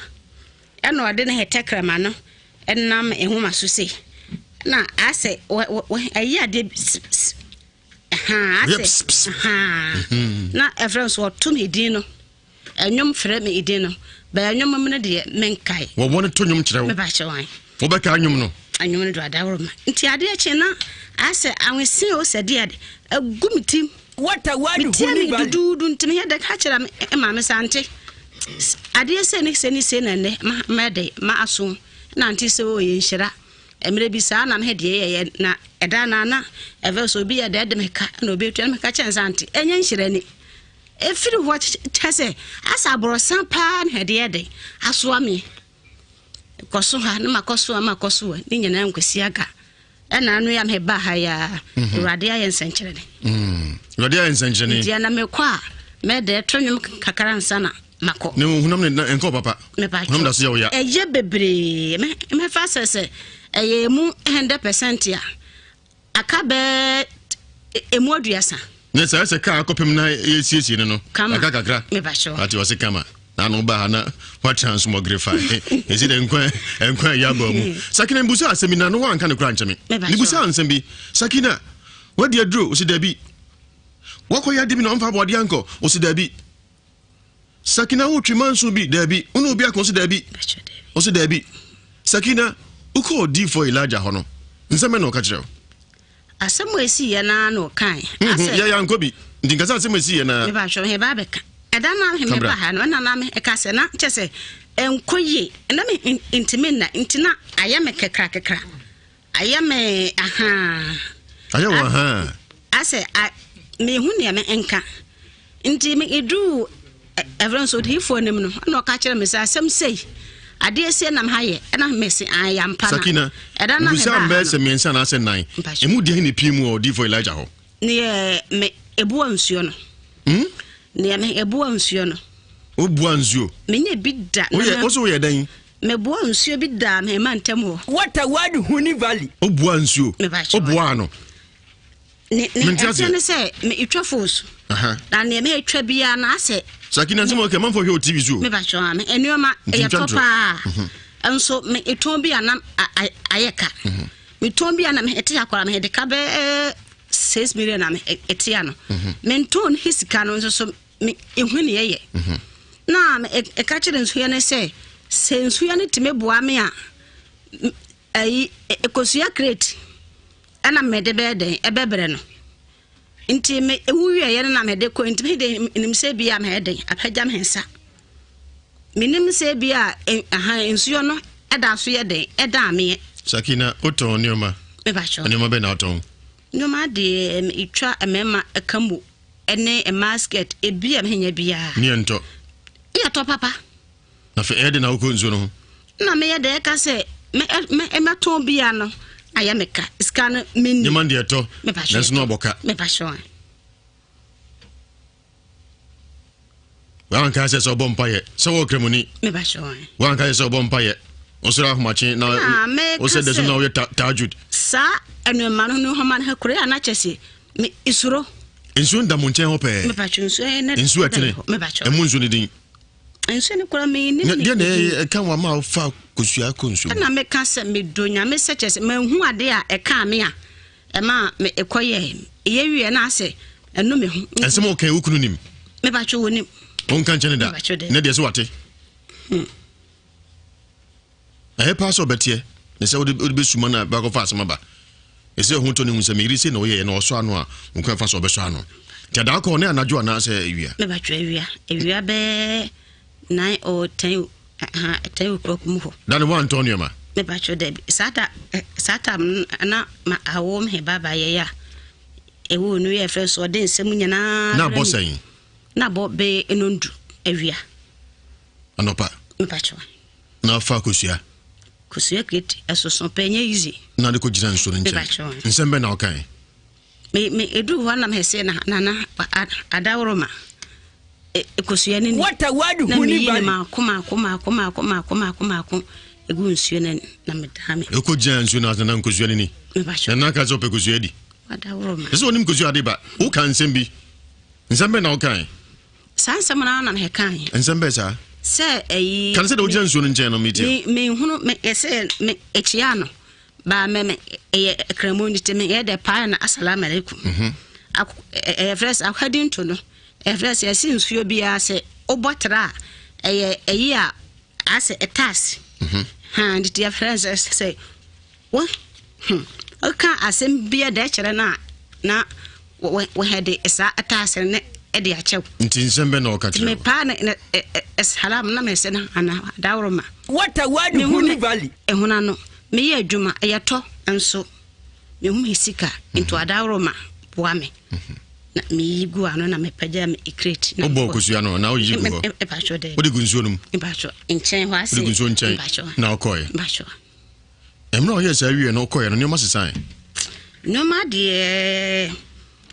ɛna ɔde ne tɛkrɛma no nam nwoma so sei, na asɛ ɛyɛ adeɛ bi sps ɛhaa asɛ ɛhaa mhm. na ɛfrɛ nso ɔto me din no ɛnwom frɛ me din no bɛyɛ nnwom no deɛ menkae. Wɔwɔ no to nnwom kyerɛ wo. Mebakyɛ wan. Wobɛka nnwom no. Nnwom no do adaworo ma. Nti adeɛ kye na asɛ awese o sɛ deɛ agu me tim. What a word Metia Huni me Valley. duduudu nti meyɛ dɛ ka kyerɛ me maame sɛ ante adeɛ sei ne sei ne sei na ɛnɛ ma mɛde ma aso na ante sɛ o yɛ nhyira mmerɛ bi saa na me deɛ yɛyɛ na ɛda na na ɛfɛ sɛ obi yɛ dɛ de me ka na obi atua na meka kyerɛ sɛ ante ɛnyɛ nhyira ni ɛfiri hɔ kyɛ sɛ asɛ aborɔsan paa na ɛde yɛ dɛ asoa me kɔ so ha na makɔ so a makɔ so a ne nyinaa nkwasi aga ɛna ano yɛ meba ha yi a mhm. awurade ayɛ nsɛnkyerɛnne mm. awurade ayɛ nsɛnkyerɛnne nti ɛna mekɔ a mɛdɛ to nnwom kakra nsa na makɔ ne honam ne nkɔ papa honam da so yɛ wo ya ɛyɛ bebree mɛfa sɛ sɛ ɛyɛ mu 100 percent a Aka bɛɛ emu aduasa. Ne sɛ sɛ kaa kɔpem na yɛsiesie no no. Kama. Aka kakra. Mebakyɛw. Ate ɔse kama. Na ano ba ha na watena nsomɔgere fa. Ɛsi dɛ nkwa nkwa yɛ aba mu. Sakina mbusa asɛm bi na no wanka no kora nkyɛ me. Mebusa nsɛm bi. Sakina, wadi aduro? Ɔsi dabi. Wakɔyɛ ade bi na ɔmfa aboadeɛ ankɔ? Ɔsi dabi. Sakina wotwe manso bi? Daabi. Wo ne obi ako? Ɔse daabi. Ɔse daabi. Sakina, wokɔ odiyifoɔ Elijah hɔ no, nsɛm bɛn na ɔka kyerɛ wo? Asɛm a ɛsii yɛ naa na ɔkae. Mhm, yɛ yɛ ankɔ bi. Nti nkasa asɛm a ɛsii yɛ naa. Meba hwɛ, meba abɛka. Ɛda na meba ha no, ɛna na meka sɛ na kyɛ sɛ ɛnkɔ yie. Na me ntumi nna, nti na ayɛ me kekra kekra. Ayɛ me ahaa. Ayɛ wo ahaa. Asɛ a mehu nea me nka. Nti me eduu ɛfrɛ nso odiyifoɔ anim no ɛna ɔka kyerɛ me sɛ asɛm sei adeɛ sei nam ha yɛ ɛna mese ayɛ ampa na. Sakina, ɛda na mebaa ha mbɛyɛ sɛ mmiɛnsa anaasɛ nnan. Emu deɛ na epie mu wɔ odiyifoɔ Elijah hɔ? Neɛ me ebua nsuo no. Hmm? Neɛ me ebua nsuo no. Wobua nsuo? Menyɛ bi da. Woyɛ, wo so woyɛ dɛn? Meboa nsuo bi daa me mma ntam hɔ. What a word Huni Valley. Woboa nsuo. Woboa no. Ne ne ɛteɛ ne sɛ metwa fos. Na nea metwa biara na asɛ. Sakina nsɛm ɔkɛ manfo hwɛ wɔ TV so. Meba twɛ ame nneɛma ɛyɛ tɔ paa. Mhm. Nso me etɔn bi a na ayɛ ka. Mhm. Metɔn bi a na mete akɔra me de ka bɛɛ. 6 million na metea no. Mentɔn ne sika no nso so me ehu ne yɛyɛ. Na ɛka kyerɛ nsuya no sɛ sɛ nsuya no tumi boa me a ayi kosua crate ɛna mede bɛyɛ dɛn ɛbɛbrɛ no. Nti me ewu wieɛ no na mede kɔ nti me de nim sɛ bi a mɛyɛ dɛn apagya me nsa. Menim sɛ bi a aha nsuo no ɛda so yɛ dɛn ɛda ameɛ. Sakina wotɔn nneɛma? Nneɛma bɛn na wotɔn? Nneɛma deɛ metwa mmarima kamo ne mmaa skirt ebi a menya biara. Ne yɛntɔ? Yɛtɔ papa. Na afei ɛyɛ de na wokɔ nsuo no ho? Na meyɛ dɛ ɛka sɛ mɛtɔn bia no ayɛ me ka sika no menni. Nneɛma deɛ ɛtɔ nanso no abɔ ka. Mepakyɛ. Wanka sɛ sɛ ɔbɔ mpayɛ sɛ wɔ kramoni. Wanka sɛ sɛ ɔbɔ mpayɛ ɔsɔrɔ ahomakye na ɔsɛ dɛsɛ na ɔyɛ tajud. Saa ɛnua no no homa no kure a na kyɛ se me isuro. Nsuo nda mo nkyɛn hɔ pɛɛ. Nsuo ne nsuo ɛtene. Ɛmu nsuo ne din. Nsuo ne kura me ne ne. Deɛ na ɛyɛ ɛka wɔn ama fa kosua kɔ nsuo. Ɛna meka sɛ medo nyame sɛ kyɛ sɛ manhu ade a ɛkaa me a Ɛmaa me kɔ yɛɛ. Yɛ wieɛ na asɛ ɛnu me ho. Ɛnsɛm a ɔka yi wo kunu nim? Me patwo wɔ nim. Ɔnka nkyɛn ne da. Ne deɛ so wate. Ɛyɛ paa sɛ ɔbɛteɛ ne sɛ wode wode bɛsuma na bakɔfa asɛm aba. Ɛsɛ ɛho tɔ ne hu sɛ meyere sei na ɔyɛɛ na ɔsɔ ano a nkwan fa so ɔbɛsɔ ano. Nti adaa kɔɔ ne anadwo anaasɛ awia? Me patwo awia. Awia bɛɛ 9 or 10 Aha, 10 o'clock mu hɔ. Da no woantɔn nneɛma? Me patwo dabi. Saa ta saa tam no na ma awo me ba ba yɛ ya. Ewo no yɛ fɛ so ɔde nsɛm nyinaa. Na bɔ sɛn? Na bɔ bɛyɛ enondu awia. Anɔpa. Me patwo. Na fa kosua. Kosua kreti ɛsoso pɛ nyɛ easy. Na de kɔ gyina nsuo no nkyɛn. Nsɛm bɛ na ɔkae? Me me eduru hɔ na mese na nana adaworoma kosua no ni. What a word na huni meyi no valley. maako maako maako maako maako maako maako egu nsuo no ani na medaa me. Ɛkɔ gyina nsuo no ase na nkosua no ni. Mepakyɛ. Na nana ka sɛ ɔpɛ kosua di. Adaworoma. Ɛsɛ onim kosua ade ba. Woka nsɛm bi. Nsɛm bɛn na wokae? Saa nsɛm no ara na mekae. Nsɛm bɛn saa? Sɛ ɛyi. Ka no sɛ deɛ wogyina nsuo no nkyɛn no metie. Me mehunu me ɛsɛ me ɛkyia no. Baa me me ɛyɛ kramu nti me yɛ dɛ paa na asalamu alaikum. Mhm. Ɛyɛ frɛ sɛ ahwadi nto no ɛyɛ frɛ sɛ ɛsi nsuo biara sɛ wobɔ tra a ɛyɛ ɛyi a asɛ ɛtaase. Mhm. Ha nti yɛ frɛ sɛ sɛ wo hmm woka asɛm bi dɛ kyerɛ no a na wɔhɛde saa ɛtaase ne ɛde akyɛw. Nti nsɛm bɛ na ɔka kyerɛ wo. Mepaa ne salam na mɛsɛ no ana daworo ma. What a word huni valley. Ehuna no. Meyɛ adwuma, ɛyɛ tɔ nso mehu me sika nti adaworo ma boa me na meyi gu ano na mepagya me crate. Wobɔ kosua no na woyiyi gu hɔ? Mpatsɔ dɛ. Wode gu nsuo no mu? Mpatsɔ nkyɛn hɔ ase. Wode gu nsuo nkyɛn Mpatsɔ. na wokɔɛ? Mpatsɔ. Mmerɛ a ɔyɛɛ saa wieɛ no wokɔɛ no nneɛma sesae? Nneɛma deɛ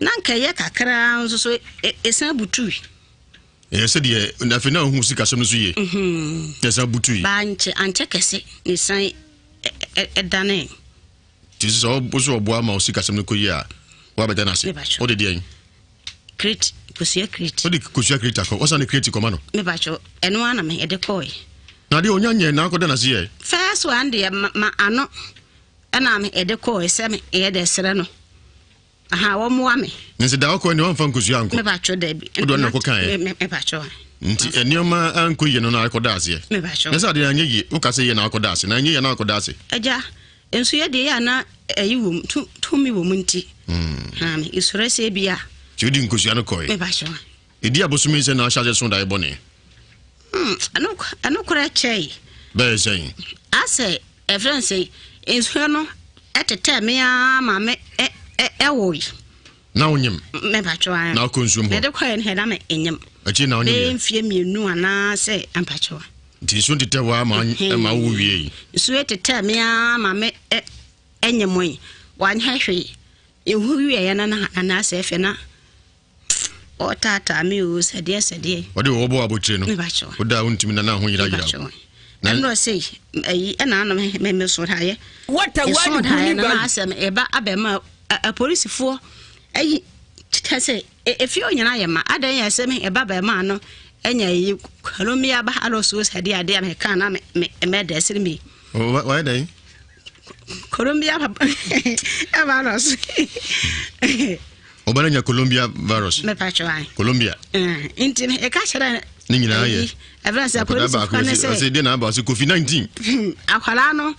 na nka ɛyɛ kakra nso so ɛsan butui. Ɛyɛ sɛ deɛ na afei na ohu sikasɛm no so yie. Mhm. Na ɛsan butui. Baa nkyɛ ankyɛ kɛse na ɛsan ɛdanee. Nti sɛ ɔbo so ɔboa ma osikasɛm no kɔ yie a wabɛda no ase. Wode deɛn? Crate, kosua crate. Wode kosua crate akɔ, wɔsan de crate kɔma no. Mebatwo, ɛno ara na me ɛde kɔɔe. Na adeɛ onya nyɛ na akɔda no ase yɛ. First one deɛ ma ano ɛna me ɛde kɔɔe sɛ me ɛyɛ dɛ srɛ no. Aha, wɔmmoa me. Nti da ɔkɔ ni wɔmfa nkosua ankɔ. Mebatwo dabi. Wode ɔno na ɛkɔ kaeɛ. Mebatwo. Nti nneɛma ankɔ yie no na akɔda aseɛ. Mebatwo. Na sɛ adeɛ anyɛ yie, woka sɛ yie na akɔda ase, na anyɛ yie na akɔda ase. Agya, nso yɛ deɛ yɛ a na ɛyi wɔ mu, tumi wɔ mu nti. Ha me, esoro sɛ bi a. Nti wodi nkosua no kɔe. Mebatwo. Ɛdi abosome sɛ na ahyɛ ase so daeɛ bɔne. Ɛno ɛno koraa kyɛe. Bɛyɛ sɛn? Asɛ ɛfrɛ no sɛ nsuo no ɛtetɛɛ me ara ma me ɛ ɛ ɛwoe. Na wonyem? Mepatwo ara. Na wokɔ nsuom hɔ? Mede kɔɛ no hɛ na me enyem. Akyiri na wonyem yɛ? Bɛyɛ mfie mmienu anaasɛ mpatwo. Nti nsuo tetɛ wo ara ma ma wo wie yi? Nsuo tetɛɛ me ara ma me ɛ ɛnyem yi. Wanyɛ hwee. Ehu wieɛ no na anaasɛ ɛfɛ na. Ɔtaataa me oo sɛdeɛ sɛdeɛ. Ɔde ɔwɔ bɔ abotire no. Mebakyɛw. Woda a wontumi nana ho yera yera. Mebakyɛw. Ɛnna ɔsɛ ayi ɛna ano me me so daeɛ. What a Ɛso word daeɛ huni no na valley. asɛ me ɛba abɛma apolisifoɔ ayi kyɛ sɛ efie hɔ nyinaa yɛ ma adan yɛ sɛ me ɛba bɛma no ɛnya yi Colombia ba alo so sɛdeɛ adeɛ a meka na me me mɛdɛ sere mi. Wayɛ dɛn? Colombia papa ɛba alo so. Ɔba no nya Colombia virus. Mepatwɛ an. Colombia. Nti ɛka kyerɛ. Ne nyinaa yɛ. Ɛfrɛ sɛ polisifoɔ ne sɛ. Ɔsɛ deɛ na aba ɔsɛ Kofi 19. Akwadaa no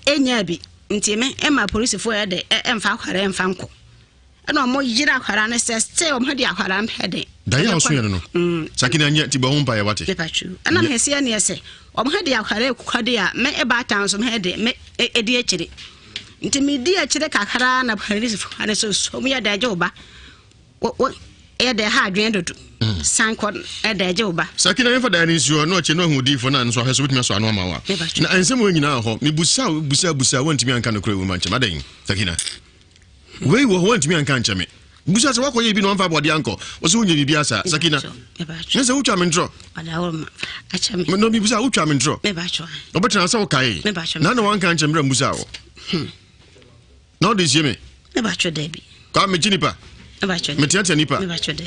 enya bi nti me ɛma polisifoɔ yɛ de ɛmfa akwadaa ɛmfa nkɔ. Ɛna ɔmo yere akwadaa no sɛ still ɔmo de akwadaa no pɛ de. Daeɛ a ɔsoɛ no no. Sakina nyɛ ti bɔ ho mpaeɛ wate. Mepatwɛ ɛna mehɛseɛ neɛ sɛ ɔmo de akwadaa ekukɔ de a me ɛbaatan nso me de me edi akyire. Nti medii akyire kakra na polisifo no so so yɛ dɛ gye wo ba. Wo wo yɛ dɛ ha adwene dodo. Mm. San kɔ dɛ gye wo ba. Sakina yɛmfa dan no nsi hɔ na ɔkyɛ na ɔhu odiyifoɔ no a nso ahwɛ so wobɛtumi asɔ ano ama wo a. Na nsɛm wei nyinaa wɔ hɔ. Mebusa busa busa woantumi anka nokorɛ wɔ mu ankyɛ me. Adɛn Sakina? Wei wɔ hɔ woantumi anka ankyɛ me. Busa sɛ woakɔyɛ bi na wamfa aboɔdeɛ ankɔ. Wo sɛ wonyɛ biribi asa. Sakina. Ne sɛ wotwa me ntorɔ. Na mebusa wotwa me ntorɔ. Wobɛtena sɛ wokae. Na na wanka nkyɛ mmerɛ mbusa wo. Hmm. Na wode sie me. Kwa mekyi nipa. Meteatea nipa.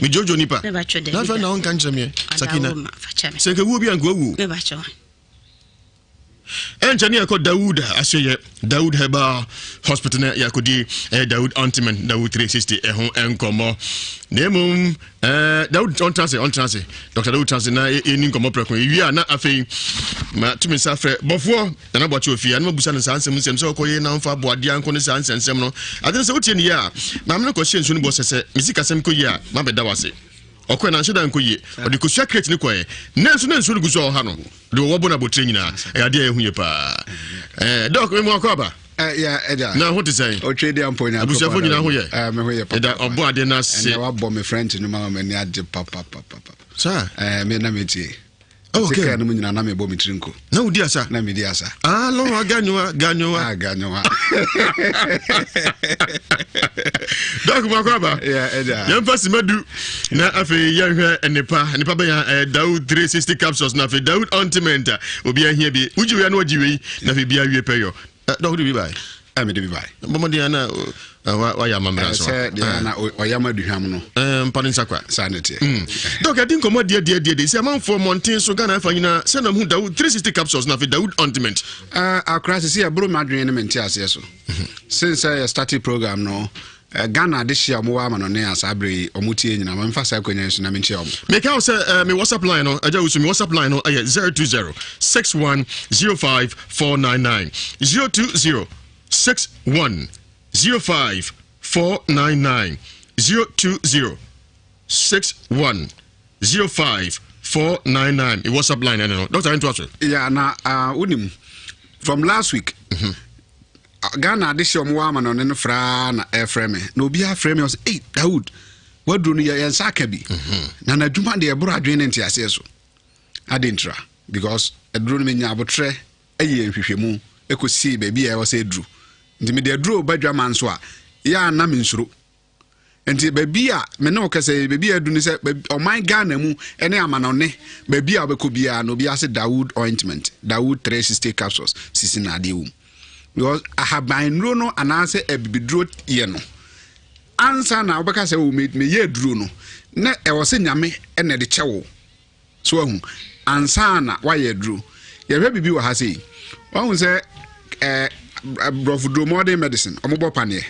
Medwodwo nipa. Na afei na wonka nkyerɛ meɛ. Sakina. Sɛ nka wuo bi anka wawuo. Ɛnkyɛ ne yɛkɔ Dawood asoɛyɛ Dawood Herbal Hospital na yɛakɔdi eh, Dawood Ointment Dawood 360 ɛho nkɔmmɔ na mmom eh, Dawood ɔntena ase ɔntena ase Dr. Dawood tena ase na yɛni nkɔmmɔ prɛko yɛwie a na afei ma tumi nsa frɛ bɔfoɔ Nana Boakye ofie a na mabusa no saa nsɛm nsɛm sɛ ɔkɔyɛ na ɔmfa aboadeɛ ankɔ ne saa nsɛnsɛm no ade no sɛ wotie ne yie a maame no kɔhyɛ nsuo no bɔ sɛ sɛ me sikasɛm kɔ yie a mabɛda wo ase ɔkɔɛ na anhyɛ da nkɔ yie ɔde kosua crate no kɔɛ nanso na nsuo no gu so a ɔha no de wɔwɔ bɔ no abotire nyinaa ɛyɛ adeɛ a ɛho yie paa ɛɛ dɔk memu akɔ aba na ho te sɛn abusuafo nyinaa ho yɛ ɛda ɔbɔ adeɛ no ase ɛnɛ wabɔ me french no ma m'ani agye papapapa saa ɛɛ me na metie Oh, okay. Kaa no mu nyinaa na mebɔ me tiri nko. Na wodi asa? Na medi asa. Ah, lɔwa ganyowa ganyowa. Ah, ganyowa. Dɔk mu akɔ aba. Yeah, ɛda. Yɛmfa sima du na afei yɛnhwɛ nnepa nnepa bɛyɛ eh, Daud 360 capsules na afei Daud ointment a obi ahia bi. Wogye wei na wagye wei na afei bia wie pɛyɔ. Eh, dɔk de bi bae. Eh, mede bi bae. Bɔmmɔden a na wayɛ amammerɛ nso. Sɛ deɛ na ɔyam aduhwam no. Mpa ne nsa kwa. Saa ne teɛ. Mm. Dɔk yɛde nkɔmmɔ deɛ deɛ deɛ deɛ sɛ amanfoɔ mmɔnten so Ghana afa nyinaa sɛ na hu Daud 360 capsules na afei Daud ointment. Akora sisi ɛboro m'adwene ne me nte aseɛ so. Since sɛ yɛ started program no Ghana adehye a wɔwɔ amanɔne a saa berɛ yi wɔn tie nyinaa ma memfa saa akonnwa yi so na menkyia wɔn. Meka wo sɛ me WhatsApp line no agya wusu me WhatsApp line no ɛyɛ 020 61 05 499 020 61 05 499 020 61 05 499 me WhatsApp line ɛne no Dr. Ntoa so. Yeah, na uh, wonim from last week mm -hmm. Ghana adehye ɔmo wɔ amanɔne no fraa na ɛfrɛ me na obiara frɛ me ɔsɛ ei Dawood waduro no yɛn nsa aka bi mhm. na n'adwuma deɛ ɛboro adwene ne nteaseɛ so ade ntra because aduro no menya abotrɛ ɛyɛ nhwehwɛmu ɛkɔsii baabi a ɛwɔ sɛ aduru nti mede aduro ba dwa ma nso a yɛ a na mensuro Nti baabi a me ne wo kasa yi, baabi a adu ne sɛ ɔman Ghana mu ne amanɔne baabi a wobɛkɔ biara no obiara se Dawood ointment, Dawood 360 capsules sisi na adeɛ wɔ mu. Because ahaban nnuro no anaasɛ abibiduro yɛ no ansa na wobɛka sɛ oh, meyɛ aduro no na ɛwɔ sɛ Nyame na ɛde kyɛ wo. So wahu? Ansa na wayɛ aduro. Yɛhwɛ biribi wɔ ha sei. Wahu sɛ ɛɛ eh, borɔfoduro modern medicine, wɔbɔ paneɛ.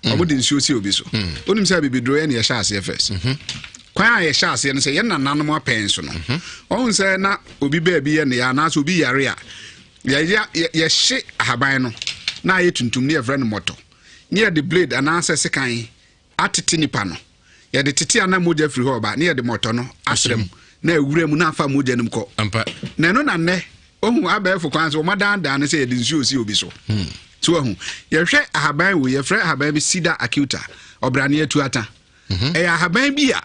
Wɔde mm. nsuo si obi so. Mm. Wonim sɛ abibiduro yɛ na yɛhyɛ aseɛ first. Mm-hmm. Kwan a yɛhyɛ aseɛ no sɛ yɛn nananom apɛn so no. Mm-hmm. Wahu sɛ na obi baabi yɛ ne ya anaasɛ obi yare a yɛyɛ yɛhye ahaban no na ayɛ tuntum ne yɛfrɛ no mmɔtɔ. Ne yɛde blade anaasɛ sekan atete nipa no. Yɛde tete a na mogya firi hɔ reba, na yɛde mmɔtɔ no asra mu, na awura mu na afa mogya no mu kɔ. Na ɛno na nnɛ, ohu abɛɛfo kwan so, wɔadaadaa no sɛ yɛde nsuo si obi so. Hmm. So wahu, yɛhwɛ ahaban wei, yɛfrɛ ahaban bi sida acuta, ɔbrane atuata. Mhm. Ɛyɛ ahaban bi a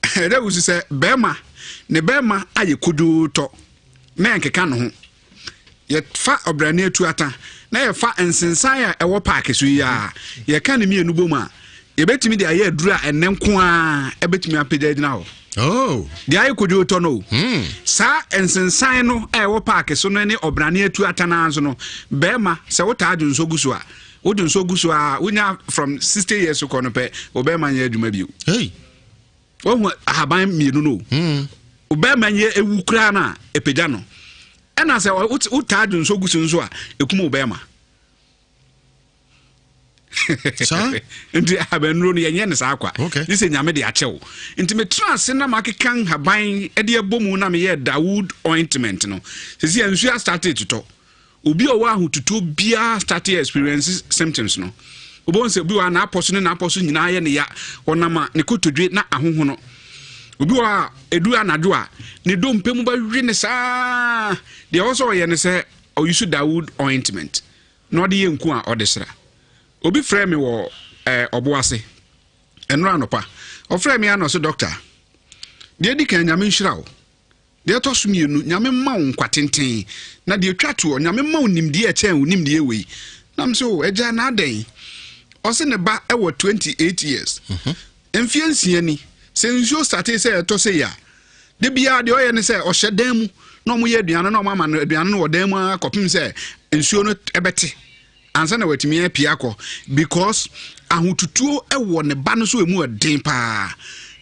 ɛdɛ wusu sɛ bɛrima ne bɛrima ayɛ kodwoo tɔ na ɛnkeka ne ho yɛfa ɔbrane atuata na yɛfa nsensan a ɛwɔ paake so yi a yɛka ne mmienu bom a yɛbɛtumi de ayɛ aduru a ɛnɛ nko a ɛbɛtumi apagya agyina hɔ oh. deɛ ayɛ kodwo tɔ no o hmm. saa nsensan no a ɛwɔ paake so no ne ɔbrane atuata no ara nso no bɛrima sɛ wotaa dwonsɔ gu so a wode nso gu so a wonya from 60 years kɔ no pɛ wobɛrima nyɛ adwuma bio hey. wahu ahaban mmienu no hmm. wobɛrima nyɛ ewu koraa no a ɛpagya no ɛna sɛ wotaa dwo nso gu so nso a ɛkum wobɛrima. Saa? Nti ahabannuro no yɛnyɛ no saa kwa. Okay. Gye sɛ Nyame de akyɛ wo. Nti metra ase na makeka nhaban de abɔ mu na meyɛɛ Dawood ointment no. Sisi a nsuo astate totɔ. Obi a ɔwɔ ahotutuo biara starte experience symptoms no. Wobɛhu sɛ obi wɔ a n'apɔ so ne n'apɔ so nyinaa yɛ ne ya. Ɔnam a ne kotodwe na ahohono. Obi wɔ a ɛdu anadwo a ne dompe mu bɛwe ne saa. Deɛ ɛwɔ sɛ ɔyɛ ne sɛ ɔyusu Dawood ointment na ɔde yɛ nku a ɔde sra. Obi frɛɛ me wɔ eh, ɔbo ase ɛnora anɔpa. Ɔfrɛɛ me a na ɔse dɔkta, deɛ edi kan Nyame nhyira wo. Deɛ ɛtɔ so mmienu, Nyame mma wo nkwa tenten. Na deɛ ɛtwa toɔ, Nyame mma wo nimdeɛ a ɛkyɛn wo nimdeɛ wei. Na me sɛ, o agya, na adɛn? Ɔse ne ba wɔ 28 years. Mfeɛ nsia ni, sɛ nsuo startee sɛ ɛtɔ sei a, da biara deɛ ɔyɛ ne sɛ ɔhyɛ dan mu na wɔyɛ aduane na wɔama no aduane no wɔ dan mu ara kɔpem sɛ nsuo no ɛbɛte ansa na watumi apue akɔ because ahotutuo wɔ ne ba no so emu ɛden paa.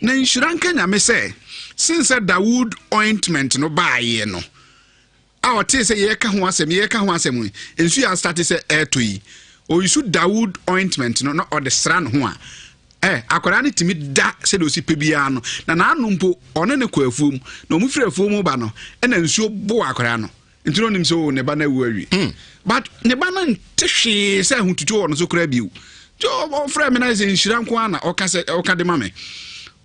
Na nhyira nka Nyame sɛ sen sɛ Dawood ointment no baayɛ no a ɔtee sɛ yɛreka ho asɛm yɛreka ho asɛm yi nsu yɛ asate sɛ ɛretɔ yi oyisu Dawood ointment no na ɔde sra ne ho a ɛ akwadaa no tumi da sɛdeɛ ɔsi pɛ biara no na n'ano mpo ɔne ne kɔ afuom na ɔmo firi afuom ba no ɛna nsuo bo akwadaa no nti na ɔnim sɛ o ne ba no awu awie hmm. But ne ba no nte hwee sɛ ahotutuo wɔ no so koraa bio. Nti ɔfrɛ me na sɛ nhyira nko ara na ɔka sɛ ɔka de ma me.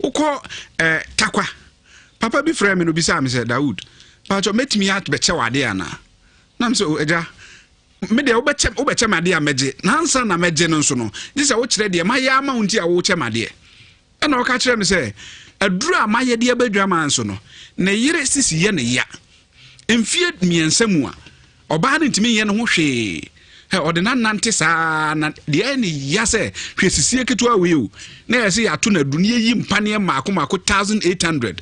Wokɔ eh, Takwa. Papa bi frɛ me no bisaa me sɛ Dawood, paatwɔ mɛtumi abɛkyɛ wɔ adeɛ anaa? Na me sɛ o agya, me deɛ wobɛkyɛ wobɛkyɛ me adeɛ a mɛgye. Na ansa na mɛgye no nso no, gye sɛ wokyerɛ deɛ mayɛ ama wo nti a wokyɛ me adeɛ. Ɛna ɔka kyerɛɛ me sɛ, Aduru a mayɛ de aba adwaman so no, ne yere sisi yɛ no ya. Mfeɛ mmiɛnsa mu a, ɔbaa no ntumi nyɛ ne ho hwee. Hɛ, ɔde no anante saa na deɛ ɛyɛ ne ya sɛ, hwɛ sisie ketewa wei o, na yɛ sɛ yɛato no aduru na yɛyi mpaneɛ mmaako mmaako 1800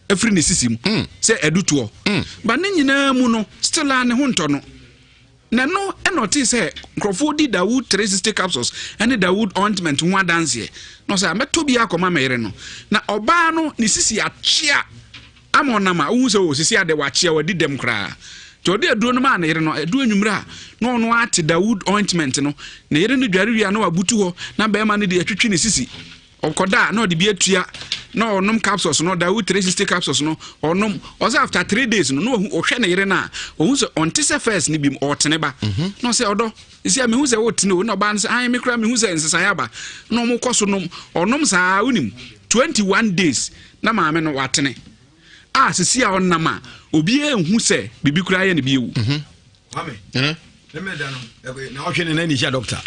afiri ne sisi mu hmm. sɛ adutoɔ. Hmm. Ba ne nyinaa mu no, still a ne ho ntɔ no. Na ɛno na ɔtee sɛ nkurɔfoɔ di Dawood 360 capsules ne Dawood ointment ho adanseɛ. Na ɔsɛ mɛtɔ bi akɔma me yere no. Na ɔbaa no ne sisi akyea ama ɔnam a wohu sɛ o sisi ade wakyea wadi dɛm koraa. Nti ɔde aduro no maa ne yere no ɛdu anwummerɛ a na ɔno ate Dawood ointment no. Ne yere no dware wie a na wabutu hɔ na bɛrima no de atwitwi ne sisi. Ɔkɔda a na ɔde bi atua na ɔnom capsules no, Dawood 360 capsules no, ɔnom. Ɔsɛ after 3 days no, na ɔhu ɔhwɛ ne yere no a, ɔhu sɛ ɔnte sɛ first no bi mu, ɔretene ba. Na ɔsɛ ɔdɔ, sisi a mehu sɛ wotene o, na ɔbaa no sɛ, ae me koraa mehu sɛ nsesaeɛ aba. Na ɔmo kɔ so nom, ɔnom saa, wonim, 21 days na maame no watene. A sisi a ɔnam a, obiara nhu sɛ biribi koraa yɛ no bio. Kwame, ne mɛ da no, na ɔhwɛ ne nan ni hyɛ dɔkta.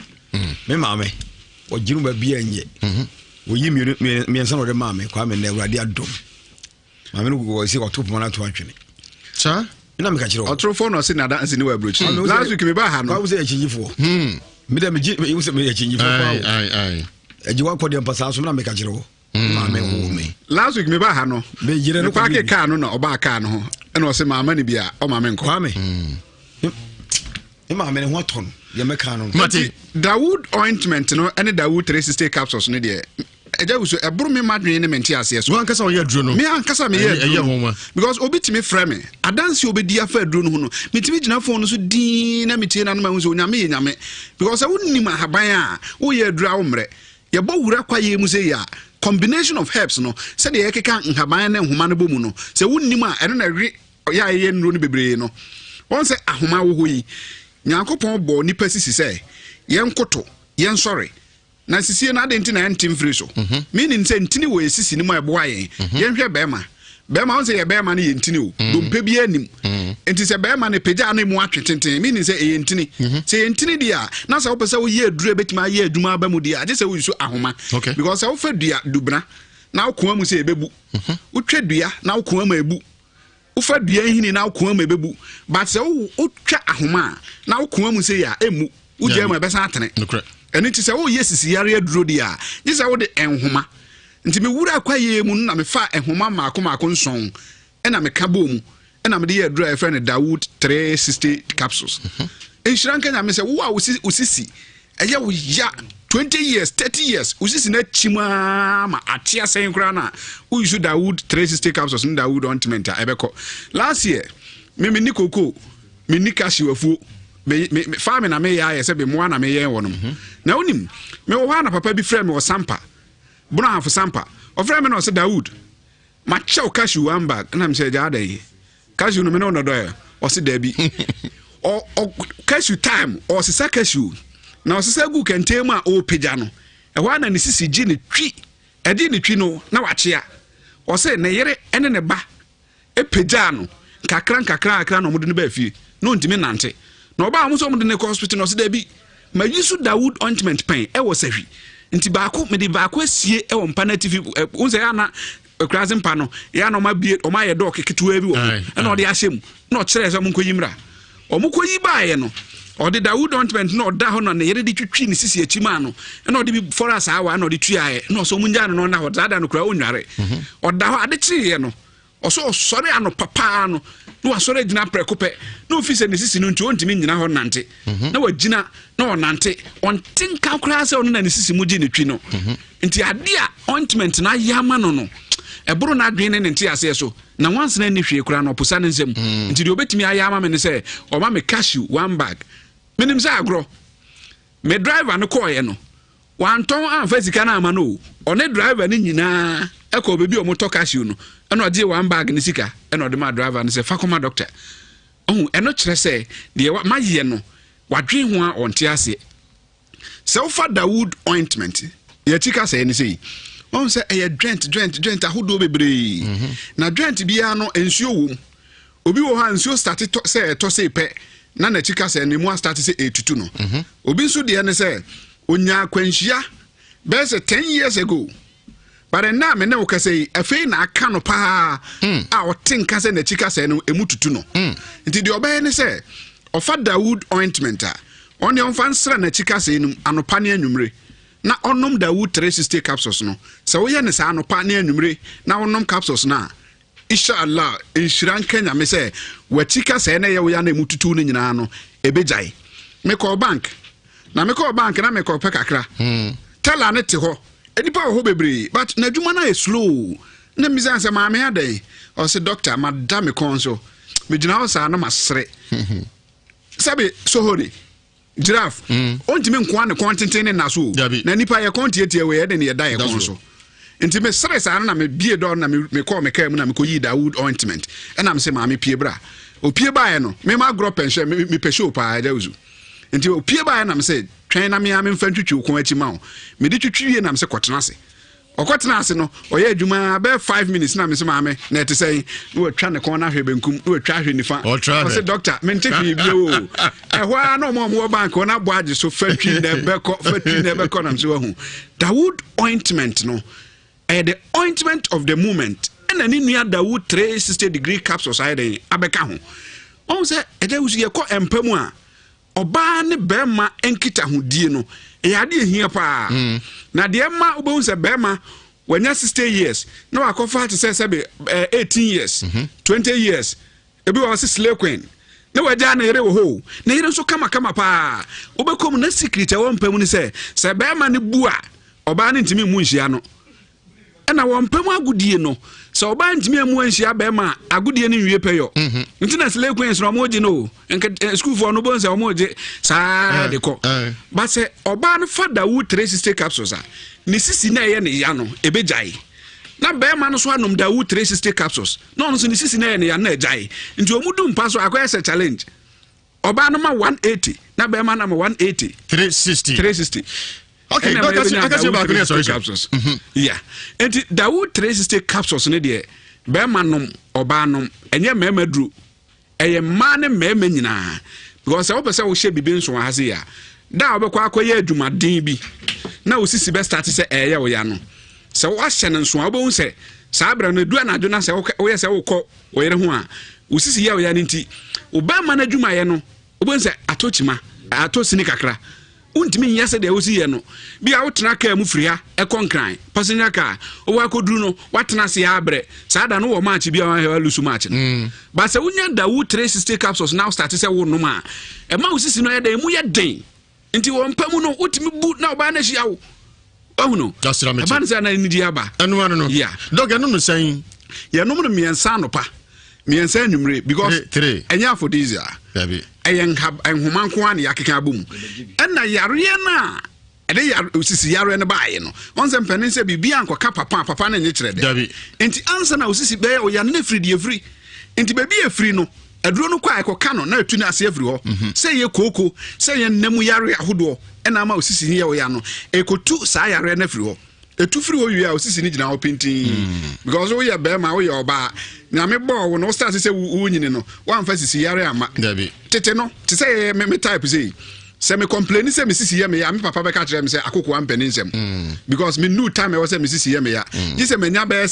Me maame, ɔgyina ba bi anyɛ. Oyi mmienu mmiɛnsa na ɔde maa me, Kwame na Awurade adom. Maame no wɔ sɛ ɔto poma no ato atwene. Saa? Ɛna meka kyerɛ wo. Ɔtorofoɔ na ɔse nada nsi ne wɔ aburokyi. Last week me ba ha no. Kwame sɛ akyinyifoɔ. Me dɛ megye me sɛ meyɛ akyinyifoɔ paa o. Agye wakɔ deɛ mpa saa so na meka kyerɛ wo. Maame wo me. Last week me ba ha no. Me yere no kɔ kaa no na ɔbaa kaa no ho. Ɛna ɔse maama no bi a ɔma me nkɔ. Kwame. Me maame ne ho atɔ no deɛ mɛka no. Mate. Dawood ointment no ɛne Dawood 360 capsules no deɛ ɛgya wusu ɛboro me madwene ne me nte aseɛ so. Wɔn ankasa ɔyɛ aduro no. Me ankasa me yɛ aduro no. Because obi tumi frɛ me adansi obedi afa aduro no ho no metumi gyina phone no so dinn na metie na no ma hu sɛ onyame yɛ nyame because sɛ wonim ahaban a woyɛ aduro a wommerɛ. Yɛbɔ wura kwaeɛ mu sei a, combination of herbs no, sɛdeɛ yɛkeka nhaban ne nhoma no bɔ mu no, sɛ wonnim a, ɛno na ɛwe yɛ a yɛyɛ nnuro no bebree no. Wɔn sɛ ahoma wɔ hɔ yi, Nyankopɔn bɔɔ nipa sisi sɛ yɛnkoto, yɛnsɔre. Na sisie no, adɛn nti na ɛnte mfiri so? Mhm. Meaning sɛ ntini wɔ yɛ sisi no mu a ɛboa yɛn. Mhm. Yɛnhwɛ bɛrima. Bɛrima wɔn sɛ yɛ bɛrima no yɛ ntini o. Mm. Dompe bi anim. Mm. Nti sɛ bɛrima no pagya no mu atwe tenten, meaning sɛ ɛyɛ ntini. Mm-hmm. Sɛ ɛyɛ ntini deɛ a, na sɛ wopɛ sɛ woyɛ aduro a ɛbɛtumi ayɛ adwuma aba mu deɛ a, gye sɛ woyi so ahoma. Because sɛ wofa dua dubena na wokoa mu sɛ ɛbɛbu. Mm-hmm. Wotwa dua na wokoa mu ɛbu. Wofa dua nhini na wokoa mu ɛbɛbu. But sɛ wotwa ahoma a na wokoa mu sɛ yɛ a ɛmmu. Wogyaa mu a ɛbɛsan atene. Ɛno nti sɛ woyɛ sisiyare aduro deɛ a, gye sɛ wode nhoma. Nti me wura kwaeɛ mu no na mefaa nhoma mmaako mmaako nson ɛna meka bɔɔ mu ɛna mede yɛ aduro a yɛfrɛ no Dawood 360 capsules. Mhm. Nhyira nka Nyame sɛ wo a wo sisi ɛyɛ wo ya 20 years 30 years wo sisi no akyim ara ma ate asɛn koraa no a woyi so Dawood 360 capsules ne Dawood ointment a ɛbɛkɔ. Last year me menni koko menni cashew afuo. Me me farming na meyɛ ayɛ sɛ mmoa na meyɛn wɔnom. Mhm. Na wonim, mewɔ hɔ a na papa bi frɛ me wɔ Sampa. Bono Ahafo Sampa. Ɔfrɛ me na ɔsɛ Dawood, makyɛw cashew one bag. Na mesɛ gyaa dɛn? Cashew no me ne wo nɔdɔ ɛ. Ɔse daabi. Ɔ ɔ cashew time, ɔsesa cashew. Na ɔsesa gu kɛntɛn mu a ɔrepagya no. Ɛhɔ a na ne sisi gye ne twi. Ɛgye ne twi no na wakyea. Ɔse ne yere ne ne ba pagyaa no nkakra nkakra nkakra na wɔde no baa fie na ɔntumi nnante na ɔbaa wɔn sɛ wɔde no kɔ hospital na ɔsɛ daabi mayi so dawood ointment pɛn ɛwɔ sahwi nti baako mede baako asie ɛwɔ mpa no atifi wɔn sɛ ɛyɛ akuraase mpa no yɛ ana wɔn abie wɔn ayɛ dɔɔ ketewa bi wɔ hɔ ɛna ɔde ahyɛ mu na ɔkyerɛ sɛ wɔn nkɔyi mmra wɔn kɔyi baeɛ no ɔde dawood ointment na ɔda hɔ na ne yere de twitwi ne sisi akyi maa no ɛna ɔde bi fɔra saa wa na ɔde tuaeɛ na ɔsɛ ɔmo ngyaa no na ɔnda hɔ saa da no koraa ɔnnware mhm. ɔda hɔ ade kyeeɛ no ɔsɛ ɔsɔre anɔpa paa no na wasɔre agyina prɛko pɛ na ofi sɛ ne sisi no nti ɔntumi nnyina hɔ nante mhm. na wagyina na ɔnante ɔnte nka koraa sɛ ɔno na ne sisi mu gye ne twi no mhm. nti ade a ointment no ayɛ ama no no ɛboro n'adwene ne ne nteaseɛ so na wansena nni hwee koraa na ɔposa ne nsam mm. nti deɛ ɔbɛtumi ayɛ ama me ne sɛ ɔma me cashew one bag menim sɛ agorɔ Me driver no kɔeɛ no, wantɔn amfa sika no amma no o. Ɔne driver no nyinaa kɔɔ baabi a wɔtɔ cashew no, ɛna ɔgyee one bag no sika, ɛna ɔde maa driver no sɛ fa kɔma doctor. Ɔhu, ɛno kyerɛ sɛ deɛ mayɛ no, wadwen ho a ɔnte aseɛ. Sɛ wofa Dawood ointment, yɛakyi kasɛɛ no sei, wahu sɛ ɛyɛ dwɛnt dwɛnt dwɛnt ahodoɔ bebree. Mhm. Na dwɛnt biara no nsuo wom. Obi wɔ hɔ a nsuo starte tɔ sɛ ɛtɔ sei pɛ na n'akyi ka sɛ ne mu astarte sɛ ɛretutu no. Mhm. Obi nso deɛ ne sɛ ɔnya akwanhyia bɛyɛ sɛ 10 years ago but ɛnna a me ne wo kasa yi afei na aka no paa hmm. a ɔte nka sɛ n'akyi kasɛɛ no ɛmu tutu no hmm. nti deɛ ɔbɛyɛ ne sɛ ɔfa dawood ointment a ɔne ɔmfa nsra n'akyi kasɛɛ no mu anɔpa ne anwummere na ɔnom dawood 360 capsules no sɛ woyɛ ne saa anɔpa ne anwummere na wonom capsules no a Isha Allah, nhyira nka Nyame sɛ w'akyi kasɛɛ na ɛyɛ wo ya na emu tutuw no nyinaa no, ɛbɛgyae. Mekɔɔ bank, na mekɔɔ bank na mekɔpɛ kakra. Hmm. Teller no te hɔ, nnipa wɔ hɔ bebree, but n'adwuma no ayɛ slow. Na mmisa sɛ maame adɛn? Ɔse doctor, mada me kɔn so. Megyina hɔ saa na masere. Sɛbe sohori. Giraffe, mm. ɔntumi nkoa ne kɔn tenten ne nna so o. Na nipa yɛ kɔn tietie wei ɛde ne yɛda yɛ kɔn so. Nti mesere saa no na mebie dɔɔ no na mekɔɔ me kaa mu na mekɔyii Dawood ointment. Ɛna mese maame pie bra. Opie baeɛ no, mema agorɔ pɛnhyɛ, mepɛ show paa agya wusu. Nti opie baeɛ na mese twɛn na mea memfa ntwitwi wo kɔn akyi ma wo. Mede twitwi wie na mese kɔtena ase. Ɔkɔtenaa ase no, ɔyɛɛ adwuma ara bɛyɛ 5 minutes na mese maame, na ɛte sɛn? Na watwa ne kɔn no ahwɛ benkum, na watwa ahwɛ nifa. Ɔse dɔkta, mente hwee bio o. Ɛhɔ ara na ɔmo a ɔmo wɔ bank hɔ no abɔ agye so, fatwi na ɛbɛkɔ, fatwi na ɛbɛkɔ, na mese wahu. Dawood ointment no, ɛyɛ the ointment of the moment. Ɛna ne nua Dawood 360 degree capsules ayɛ dɛn abɛka ho. Ɔhu sɛ ɛgya wusu yɛkɔ mpa mu a, Ɔbaa ne barima nkitahodie no, ɛyɛ adeɛ ɛhia paa. Mm. Na deɛ ɛma wobɛhu sɛ barima wanya 60 years na wakɔfa te sɛ sɛbe 18 eh, years, mm -hmm. 20 years, ebi wɔ sɛ slay queen na wagya ne yere wɔ hɔ ne yere nso kamakama paa wobɛkɔ mu na secret ɛwɔ mpa mu ne sɛ sɛ barima no bu a ɔbaa no ntumi mmu nhyia no Ɛna wɔn pɛ mu agodie no, sɛ ɔbaa ntumi amu anhyia bɛrima a, agodie no nwie pɛyɔ. Mhm. Nti na slay queens no wɔn gye no o. Nka eh, sukuufoɔ no bɔn sɛ wɔn gye saa eh, de kɔ. Eh. Ba sɛ ɔbaa no fa dawu 360 capsules a, ne sisi na ɛyɛ ne ya no, ebegyae. Na bɛrima no so anom dawu 360 capsules, na ɔno nso ne sisi na ɛyɛ ne ya no na ɛgyae. Nti wɔn du mpa so akɔyɛ sɛ challenge. Ɔbaa no ma 180 na bɛrima no ma 180. 360. 360. Okay, ɛna ɛna ɛbɛnya akasi Dawood baako ne 360 ɛsɔre so. capsules. Yeah. Nti Dawood 360 capsules ne deɛ bɛrima nom ɔbaa nom ɛnyɛ mmarima duro ɛyɛ mmaa ne mmarima nyinaa because sɛ wopɛ sɛ wohyɛ biribi nso wɔ ha sei a da a wobɛkɔ akɔyɛ adwumaden bi na wo sisi bɛstarte sɛ ɛyɛ wo ya no sɛ woahyɛ no nso a wobɛhu sɛ saa berɛ no ɛdu anadwo na sɛ woyɛ sɛ wokɔ wo yere ho a wo sisi yɛ wo ya no nti wo bɛrima no adwumayɛ no wobɛhu sɛ atɔ kyima atɔ sini kakra Wontumi nyɛ sɛdeɛ wosi yɛ no. Bi a wotena kaa mu firi ha kɔ Nkran, passenger car, wowɔ akɔduru no, woatena ase ara brɛ. Saa da no wowɔ match bi a woahwɛ woalusu match no. Mm. But sɛ wonya Dawu 360 capsules na wostarte sɛ wonom a, ɛma wo sisi no yɛ dɛn, emu yɛ den. Nti wɔ mpa mu no, wotumi bu na ɔbaa no ahyia wo. Wahu no? Ɛba no sɛ na anigye aba. Ɛno ano no. Yeah. Dɔk, ɛno no sɛn? Yɛnom no mmiɛnsa anɔpa. Mmiɛnsa anwummere because ɛnyɛ aphrodisiac. Ɛyɛ nhoma nko ara na yɛakeka abɔ mu. Ɛna yareɛ no a ɛde yare osisi yareɛ no baeɛ no, wɔn sɛ mpanin sɛ biribi ankɔka papa a papa no nye kyerɛ dɛ. Nti ansa na osisi bɛyɛ ɔya no na efiri deɛ efiri. Nti baabi a efiri no, aduro no kɔ a ɛkɔka no na etu no ase afiri hɔ. Mhm. Sɛ ɛyɛ kooko, sɛ ɛyɛ nna mu yareɛ ahodoɔ ɛna ama osisi yɛ ɔya no, ɛkɔtu saa yareɛ no afiri hɔ. Ɛtu firi hɔ wie a osisi no gyina hɔ pintinn. Mm. Because woyɛ bɛrima woyɛ ɔbaa, nyame bɔɔ wo no wo start sɛ wonyini no, woamfa sisi yare amma. Tete no, te sɛ yɛyɛ me, me type sei. Sɛ me complaini sɛ me sisi yɛ me ya, me papa bɛka kyerɛ me sɛ akokoa mpɛ ne nsɛm. Mm. Because me knew time ɛwɔ sɛ me sisi yɛ me ya. Mm. Gye sɛ manya bɛyɛ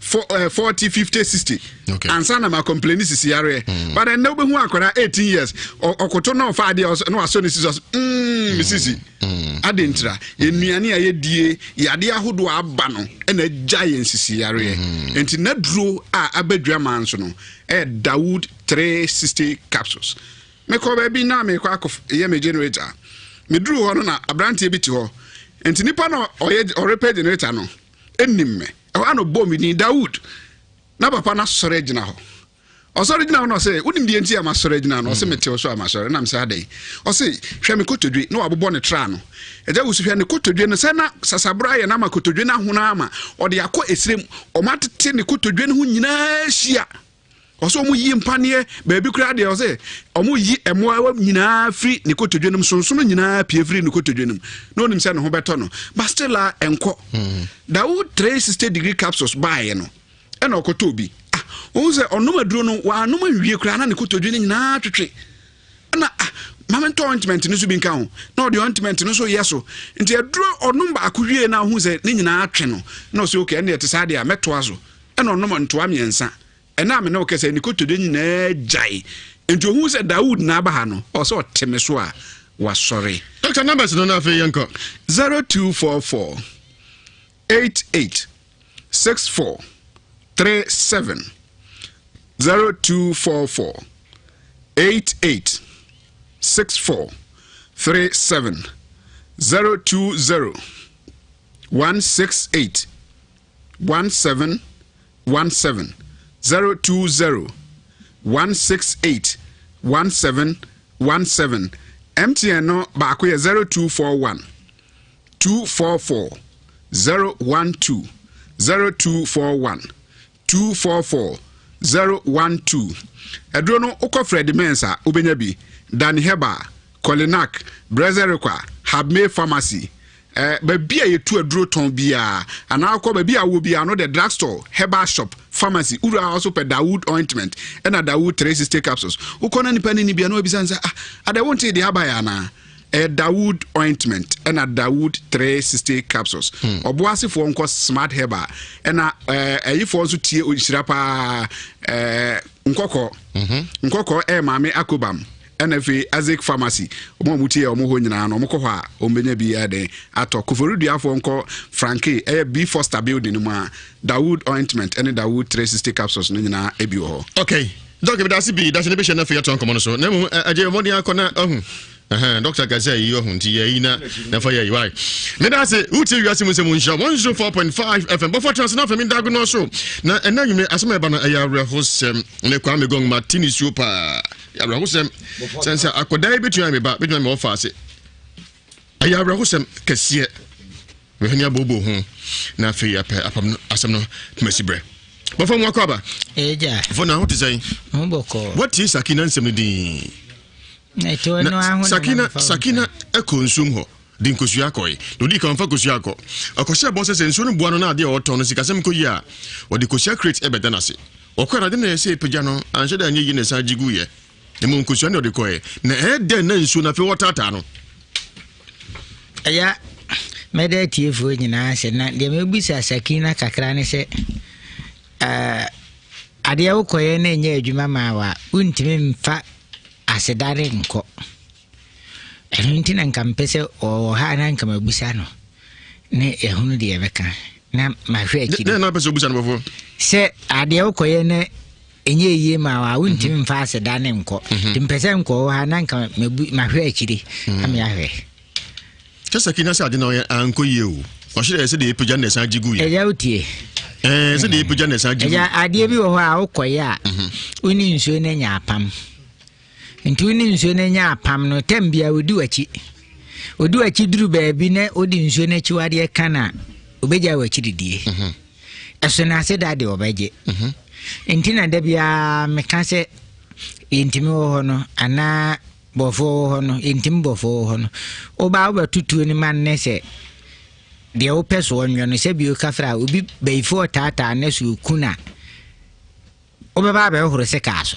sɛ 40, 50, 60. Okay. Ansa na ma complaini sisi yareɛ. Mm. But ɛnnɛ wobɛhu akwadaa 18 years, ɔkoto na ɔfa adeɛ na wasɔ ne sisi ɔsɛ, mm, me sisi. Mm. Ade ntira, yɛn nnuane a yɛdie, yadeɛ ahodoɔ a aba no ɛna agya yɛn sisi yareɛ. Nti n'aduro a abɛdwa maa nso no, ɛyɛ Dawood 360 capsules. Mekɔɔ baabi na merekɔ akɔyɛ me generator. Meduruu hɔ no na aberanteɛ bi te hɔ. Nti nipa na ɔyɛ ɔrepɛ generator no nim me. Ɛhɔ ara na ɔbɔɔ me din Dawood. Na papa no asɔre agyina hɔ. Ɔsɔre gyina hɔ na ɔsɛ, wonim deɛ nti a masɔre agyina no? Ɔsɛ hmm. mete wo so a masɔre. Nam sɛ adɛn? Ɔsɛ hwɛ me kotodwe na wabobɔ ne tra no. Agya wusu hwɛ ne kotodwe no sɛ na sasaboro ayɛ no ama kotodwe no ahono ama ɔde akɔ esirem. Ɔmo atete ne kotodwe no ho nyinaa hyia. Ɔsɛ ɔmo yi mpaneɛ baabi koraa deɛ ɔsɛ ɔmo yi mmoawa nyinaa firi ne kotodwe no mu sonsono nyinaa pie firi ne kotodwe no mu na onim sɛ ne ho bɛtɔ no but still a ɛnkɔ hmm. Dawo 360 degree capsules baeɛ no ɛna ɔkɔtɔ obi ah ohun sɛ ɔnom aduro no wɔanom anwie koraa na ne kotodwe no nyinaa twetwe ɛna ah maame ntɔ ointment no so bi nka ho na ɔde ointment no so yɛ so nti aduro ɔnom baako wie na ohun sɛ ne nyinaa twe no na ɔsɛ okay ɛna ɛte saa deɛ a mɛtoa so ɛna ɔnom ntoa mmiɛnsa ɛna ame ne ɔkɛsɛ ne kotodwe nyinaa gyae nti ohun sɛ Dawood na aba ha no ɔsɛ ɔte me so a wasɔre. Doctor numbers no na afei yɛnkɔ. 0244 88 64 37 0244 88 64 37 020 168 17 17 020 168 17 17 MTN no baako yɛ 0241 244 012 0241 244 012 Aduro no wokɔ Freddy Mens a wobɛnya bi, Danny Herbal, Kolinak, Brezerikwa, Habmay Pharmacy, eh, baabi a yɛtu aduro tɔn biara anaa wokɔ baabi a wowɔ biara no de drugstore, herbal shop, pharmacy, wura hɔ so pɛ Dawood ointment ɛna Dawood 360 capsules. Wokɔ na nipa no ni bia na wabisa no sɛ ah, adɛ wontee deɛ aba yɛ anaa? Ɛyɛ Dawood ointment ɛna Dawood 360 capsules. Hmm. Ɔboasefoɔ nkɔ smart herbal ɛna ɛyifoɔ nso tie nhyira paa ɛɛ nkɔkɔ. Mhm. Nkɔkɔ ɛyɛ maame akobam ɛna afei Isaac pharmacy wɔn a wɔn tie wɔn hɔ nyinaa no wɔn kɔ hɔ a wɔn bɛnya bi ɛdɛn atɔ koforuduafoɔ nkɔ Franke ɛyɛ B Foster building no mu a Dawood ointment ɛne Dawood 360 capsules no nyinaa ebi wɔ hɔ. Okay. Dɔk, meda ase pii. Dahyɛ no bɛhyia na afei yɛatoa nkɔmmɔ no so. Na mmom, agye mmɔden akɔ na ahu. Ɛhɛn, dɔkta ka sɛ ayi ɔho nti yɛ ayi na na fa yɛ ayi. Why? Meda ase. Wotie wiase mu nsɛm nhyira 104.5 FM. Bɔfo atena ase na afei meda agono so. Na ɛnna anwummere asɛm a ɛba no ɛyɛ awerɛhosɛm. Ne Kwame Gong ma te nisuo paa. Awerɛhosɛm. Sɛn sɛ akɔdaa yi bɛtumi ayɛ me ba, bɛtumi ayɛ me ɔfa ase. Ɛyɛ awerɛhosɛm kɛseɛ. Mehwɛ ne abooboo ho na afei apɛ apam no asɛm no pemasi berɛ. Bɔfo mu akɔ aba. Ɛgya. Fo na ho te sɛn? Ho bɔkɔɔ. Watie Sakina nsɛm no din. Na Sakina Sakina ɛkɔ nsuom hɔ de nkosua kɔe. Na odi kan ɔmfa kosua akɔ. Ɔkɔhyɛ bɔ sɛ sɛ nsuo no boa no na adeɛ a ɔtɔn no sikasɛm kɔ yie a ɔde kosua crate ɛbɛda n'ase. Ɔkɔɛ no ade na ɛsɛ pagya no anhyɛ da anyɛ yie na ɛsan gye guiɛ. Mmom nkosua ne ɔde kɔɛ. Na ɛyɛ dɛn na nsuo no afei wɔtaataa no? Ɛya, mɛda atiefoɔ nyinaa ase na deɛ mɛbisa Sakina kakra ne sɛ uh, adeɛ wokɔyɛ na ɛnyɛ adwuma maa wa wontumi mfa aseda ne nkɔ ɛno nti na nka mpɛ sɛ ɔwɔ ha na nka mabisa no ne ɛhunu deɛ ɛbɛka na mahwɛ akyiri na pɛ sɛ obisa no bɔfoɔ sɛ adeɛ wokɔyɛ na ɛnyɛ yie ma wa wontumi mhm. mfa aseda ne nkɔ mhm. nti mpɛ sɛ nkɔ wɔ ha na nka mahwɛ akyiri na mhm. meahwɛ kyɛ sɛ kina sɛ ade na ɔyɛ ankɔ yie o ɔhyerɛ sɛ deɛ ɛpagya ne ɛsan gye gu yɛ ɛyɛ wotie. Ɛɛ sɛ deɛ ɛpagya na ɛsan gye gu. Agya, adeɛ bi wɔ hɔ a wokɔyɛ a, wo ne nsuo no anya apam. Nti wo ne nsuo no anya apam no, tɛm biara ɔdi w'akyi. Ɔdi w'akyi duru baabi na wode nsuo no akyiwadeɛ ka no a, ɔbɛgyae w'akyi didie. Ɛso no ase da deɛ ɔbɛgye. Nti na da biara meka sɛ yɛntumi wɔ hɔ no anaa bɔfoɔ wɔ hɔ no, yɛntumi bɔfoɔ wɔ hɔ no. Wobaa wobɛto tuo no ma no ne sɛ deɛ wopɛ so ɔnwɛ no sɛ bio kafra obi bayifoɔ ɔtaataa ne so ɔku no a wobɛba abɛhohoro se kaa so.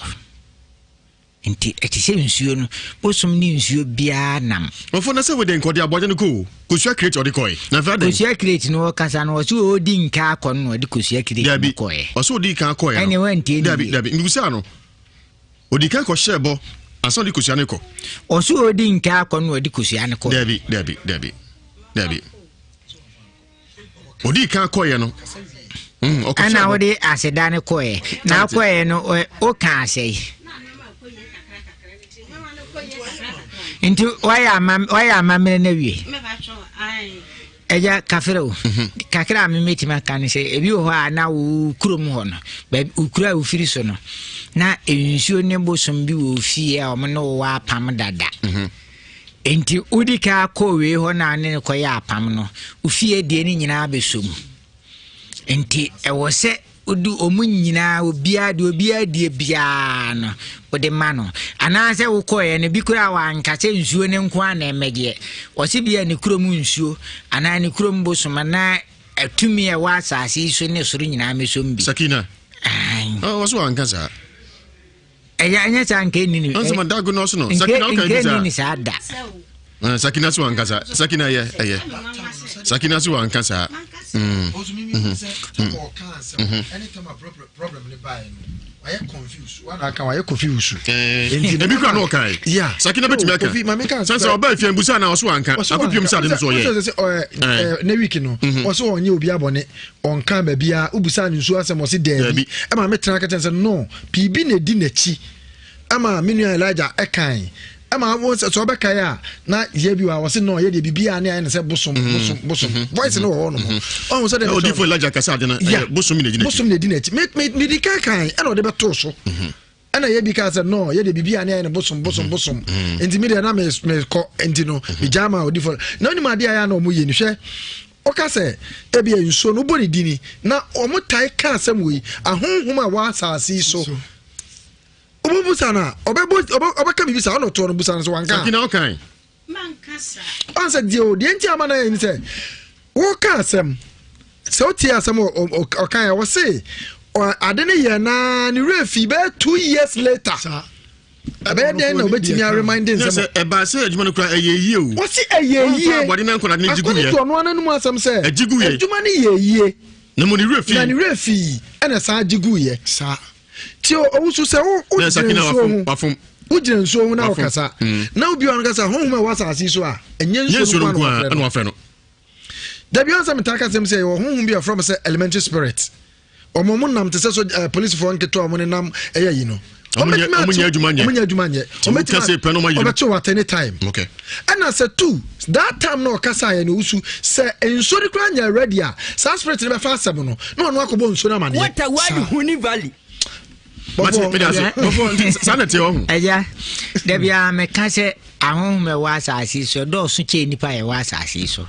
Nti ɛte sɛ nsuo no, bosom ne nsuo biara nam. Ɔfo na sɛ wede nka ɔde aboagya no kɔ o, kosua crate ɔde kɔe. Na afei adɛn? Kosua crate no ɔkasa no ɔse ɔdi nka akɔ no na ɔde kosua crate no kɔɛ. Ɔse ɔdi kan kɔɛ no. Ɛne wantie ne yie. Dabi dabi, mebusaa no. Ɔdi kan kɔhyɛɛ bɔ ansa ɔde kosua no kɔ. Ɔse ɔdi nka akɔ no na ɔde kosua no kɔɛ. Dabi dabi dabi dabi. Ɔdii kan kɔeɛ no. Ɛna wode aseda no kɔɛ. Na wokɔɛ no woka asɛe. Nti wayɛ amammerɛ no awie. Ɛgya kafrɛ o. Mhm. Kakra a memɛtumi aka no sɛ ebi wɔ hɔ a na wo kurom hɔ no wo kuro a wofiri so no na nsuo ne bosom bi wɔ fie a wɔn ne wo wɔ apam dada. Mhm. Enti wodi kan kɔ wei hɔ na ne no kɔyɛ apam no, wo fie deɛ no nyinaa bɛsɔ mu. Enti ɛwɔ sɛ wode wɔn nyinaa, obiara deɛ obiara die biara no, wode ma no. Anaasɛ wokɔeɛ no, bi koraa wanka sɛ nsuo no nko ara na ɛmmɛgyeɛ. Ɔse bi a ne kurom nsuo anaa ne kurom bosom anaa atumi a ɛwɔ asase yi so ne soro nyinaa mmɛsɔ mu bi. Sakina. Aane. Ɔse wanka saa. Ɛyɛ anyɛ saa nka ɛnni ne Ɔnsɛ ma dago no ɔso no. Sakina ɔka bi saa. Nka ɛnni ne saa da. Eh, Sakina so wanka saa. Sakina yɛ ɛyɛ. Sakina so wanka saa. Mm. Mm. Mm. Wayɛ confused. Ebi kura na ɔka yi. Sakina bɛ tumi aka. Sɛ sɛ ɔbɛ efie nbusa na ɔso wanka. Ako piem sɛ ade no so ɔyɛ. Ne week no. Ɔso ɔnyɛ obi abɔne. Ɔnka baabi a ubusa ne nsuo asɛm ɔsi dɛɛbi. Ɛma mi tena kɛtɛ sɛ no. Biribi na edi n'akyi ɛma me nua Elijah ɛkan ɛma wɔn sɛ sɛ ɔbɛkae a na yɛ bi wɔ a wɔsi no yɛ deɛ biribi a ne ayɛ ne sɛ bosom mm-hmm. bosom bosom mm-hmm. voice no wɔ hɔ nom mm-hmm. ɔhun sɛ deɛ odifo Elijah kasa adi no ya bosom na edi n'akyi bosom na edi n'akyi me me me di kan kan ɛna ɔde bɛtoo so ɛna yɛ bi kaa sɛ no yɛ deɛ biribi a ne ayɛ ne bosom bosom bosom nti mi deɛ na me me kɔ nti no me gya ma odifo na onim adeɛ a yɛ a na wɔn yɛ ni hwɛ. Ɔka sɛ, Ebia nsuo no, wobɔ ne dini, na wɔtae ka asɛm wei, ahonhom a wɔ asase yi so. Wobɛbusa no a, ɔbɛbɔ, ɔbɛka biribi saa, ɔna ɔtoɔ no, busa no sɛ wanka a. Sakina ɔkae. Ɔn sɛ deɛ o, deɛ nti ama no ayɛ ni sɛ, woka asɛm, sɛ wotie asɛm ɔkae a, wɔse ade no yɛ naa ne werɛ fi bɛyɛ 2 years later. Saa. Ɛbɛyɛ dɛn na obetumi areminde nsɛm? Sɛ ɛbaa sɛ adwuma no kura ɛyɛ yie o. Wɔsi ɛyɛ yie. Wɔn abɔde na nkɔla ne gyi gu yɛ. Akɔni to ɔno ananum asɛm sɛ. Ɛgyi gu yɛ. Adwuma no yɛ yie. Na mo ne werɛ fi. Na ne werɛ fi ɛna saa gyi gu yɛ. Saa. Ti o owusu sɛ wo wo gyina nsuo ho. Wo gyina nsuo ho na ɔkasa. Na obi a ɔkasa honhom a ɛwɔ asase so a ɛnyɛ nsuo no nko ara na wafrɛ no. Dabi ɔnsɛ metaa kasɛm sɛ yɛwɔ honhom bi a ɛfrɛ mo sɛ elementary spirit. Wɔn wɔn nam te sɛ so ɛɛ eh, polisifoɔ nketewa wɔn nenam ɛyɛ yi no. Wɔn nyɛ adwuma nyɛ. Wɔn nyɛ adwuma nyɛ. Wɔn bɛ tuma pɛ no wɔn ayɛ. Wɔbɛkye wɔ at any time. Okay. Ɛna sɛ tu that time na ɔkasa yɛ no owusu sɛ nsuo no kura nyɛ ready a saa spirit no bɛfa asɛm no na ɔno akɔbɔ nsuo no amaneɛ. What a word Huni Valley. Saa na ɛteɛ ɔho. Ɛgya, dabi a meka sɛ ahonhom ɛwɔ asase so ɛdɔɔso kyɛ nnipa a ɛwɔ asase so.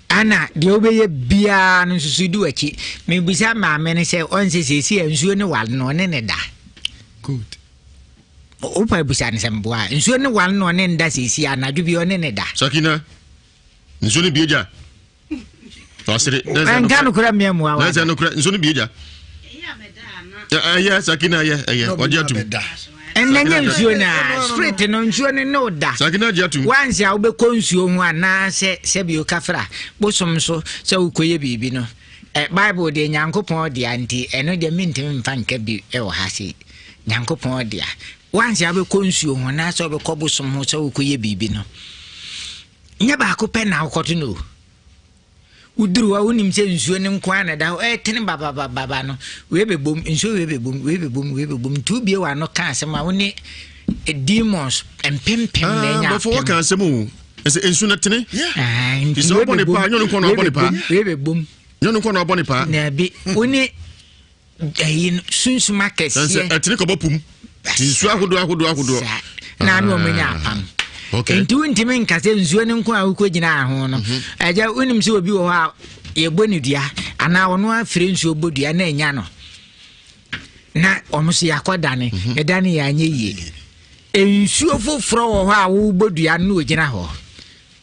Ana deɛ wobɛyɛ biara no nso so di w'akyi. Mebisa maame no sɛ ɔnsɛ seesei a nsuo ne wale no ɔne ne da. Good. Wopa bisa no sɛ mboa nsuo ne wale no ɔne ne da seesei anadwo bi ɔne ne da. Sakina, nsuo ne bie gya. Ɔsere. Nka nokorɛ mmea mua wa. Nsa nokorɛ nsuo ne bie gya. Ɛyɛ Sakina ɛyɛ ɛyɛ ɔgye atum. Ɛnna nyɛ nsuo no a spirit no nsuo no ne wo da. Sakina gye atum. Wansi a wobɛkɔ nsuo ho anaasɛ sɛbi okafra bosom so sɛ wokɔyɛ biribi no. Ɛ Bible deɛ Nyankopɔn dea nti ɛno deɛ mentumi mfa nka bi wɔ ha sei. Nyankopɔn dea. Wansi a wobɛkɔ nsuo ho anaasɛ wobɛkɔ bosom ho sɛ wokɔyɛ biribi no. Nyɛ baako pɛ na wokɔto no o. Woduru hɔ a, wonim sɛ nsuo no nko ara na ɛda hɔ, ɛretene babababa no, wei bɛbom, nsuo wei bɛbom, wei bɛbom, wei bɛbom. Nti wobie w'ano ka asɛm a, wo ne demons mpempem na ɛnya ah, apem. Bɔfo wɔka asɛm o, ɛsɛ nsuo no tene. Ah, nti wei bɛbom, bɛbom, wei bɛbom. Nyɛ no nkɔ na ɔbɔ ne paa. Dabi, wo ne ɛyi no sunsum akɛseɛ. Sɛ ɛtene kɔbɔ pum. Ti nsuo ahodoɔ ahodoɔ ahodoɔ. Saa na ano wɔn anya apam. Okay. Nti wontumi nka sɛ nsuo no nko a wokɔ gyina ho no. Ɛgya mhm. wonim sɛ obi wɔ hɔ a yɛbɔ ne dua anaa ɔno afiri nsuo bɔ dua na ɛnya no. Na wɔn so yɛakɔ dane. Mhm. Yɛdane yɛ anyɛ yie. Nsuo foforɔ wɔ hɔ a wobɔ dua no na ogyina hɔ.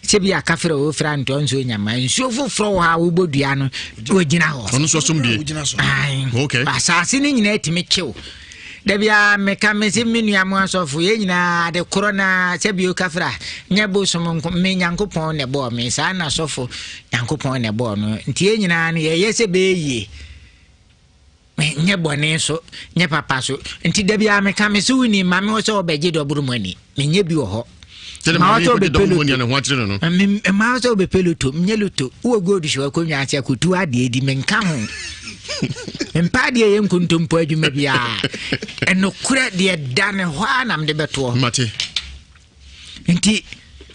Sɛ bi a kafra o fra ntɔ nso nyama nsuo foforɔ wɔ hɔ a wobɔ dua no wɔgyina hɔ. Ɔno nso ɔsom bie. Okay. Asase no nyinaa tumi kyew. Da biara meka me se me nua mo asɔfo yɛn nyinaa ade korɔ na sɛ bio kafra nyɛ bosom nko me Nyankopɔn na ɛbɔɔ me saa na sɔfo Nyankopɔn na ɛbɔɔ no nti yɛn nyinaa no yɛyɛ sɛ bɛyɛ yie. Nyɛ bɔne so, nyɛ papa so. Nti da biara meka me so woni ma me wɔ sɛ ɔbɛgye dɔboro mu ani. Menyɛ bi wɔ hɔ. Ma wɔ sɛ ɔbɛpɛ loto. Ma wɔ sɛ ɔbɛpɛ loto. Menyɛ loto. Wowɔ gold hyɛ wakonnwa ase akotu adeɛ di menka ho. Mpa adeɛ yɛ nkontompo adwuma biara. Ɛnokorɛ deɛ da ne hɔ a na mede bɛtoɔ. Mate. Nti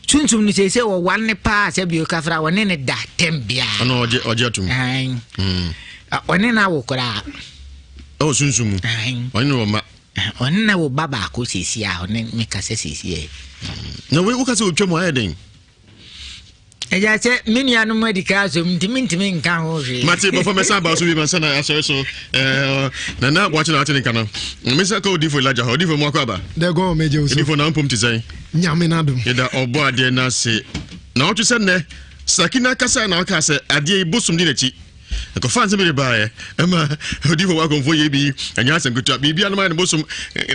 sunsum no seesei wɔware ne paa sɛ bio kafra wɔne ne da tɛm biara. Ɔno ɔgye ɔgye atum. Ɔne no awo koraa. Ɛwɔ sunsum mu. Ɔne no wɔ mma. Ɔne na wo ba baako seesei a ɔne me kasa seesei. Na wei woka sɛ otwa mu ayɛ den. Ɛgya sɛ me nuanom adi ka asɛm nti mentumi nka ho hwee. Mate bɔfɔ mɛsan aba so bi mansa na asɔre so nana wakye na wate ne nka no mesa kɔ odifo Elijah hɔ odifo mu akɔ aba. Dɛgɔn mɛgye wo so. Odifo na mpom te sɛn. Nyame n'adom. Yɛda ɔbɔ adeɛ no ase na ɔtwe sɛ nnɛ Sakina kasa na ɔka sɛ adeɛ yi bosom di n'akyi ɛkɔfa nsɛm de baeɛ ɛma odifo wakɔmfo yɛ bi ɛnyɛ asɛm ketewa biribi anom ayɛ no bosom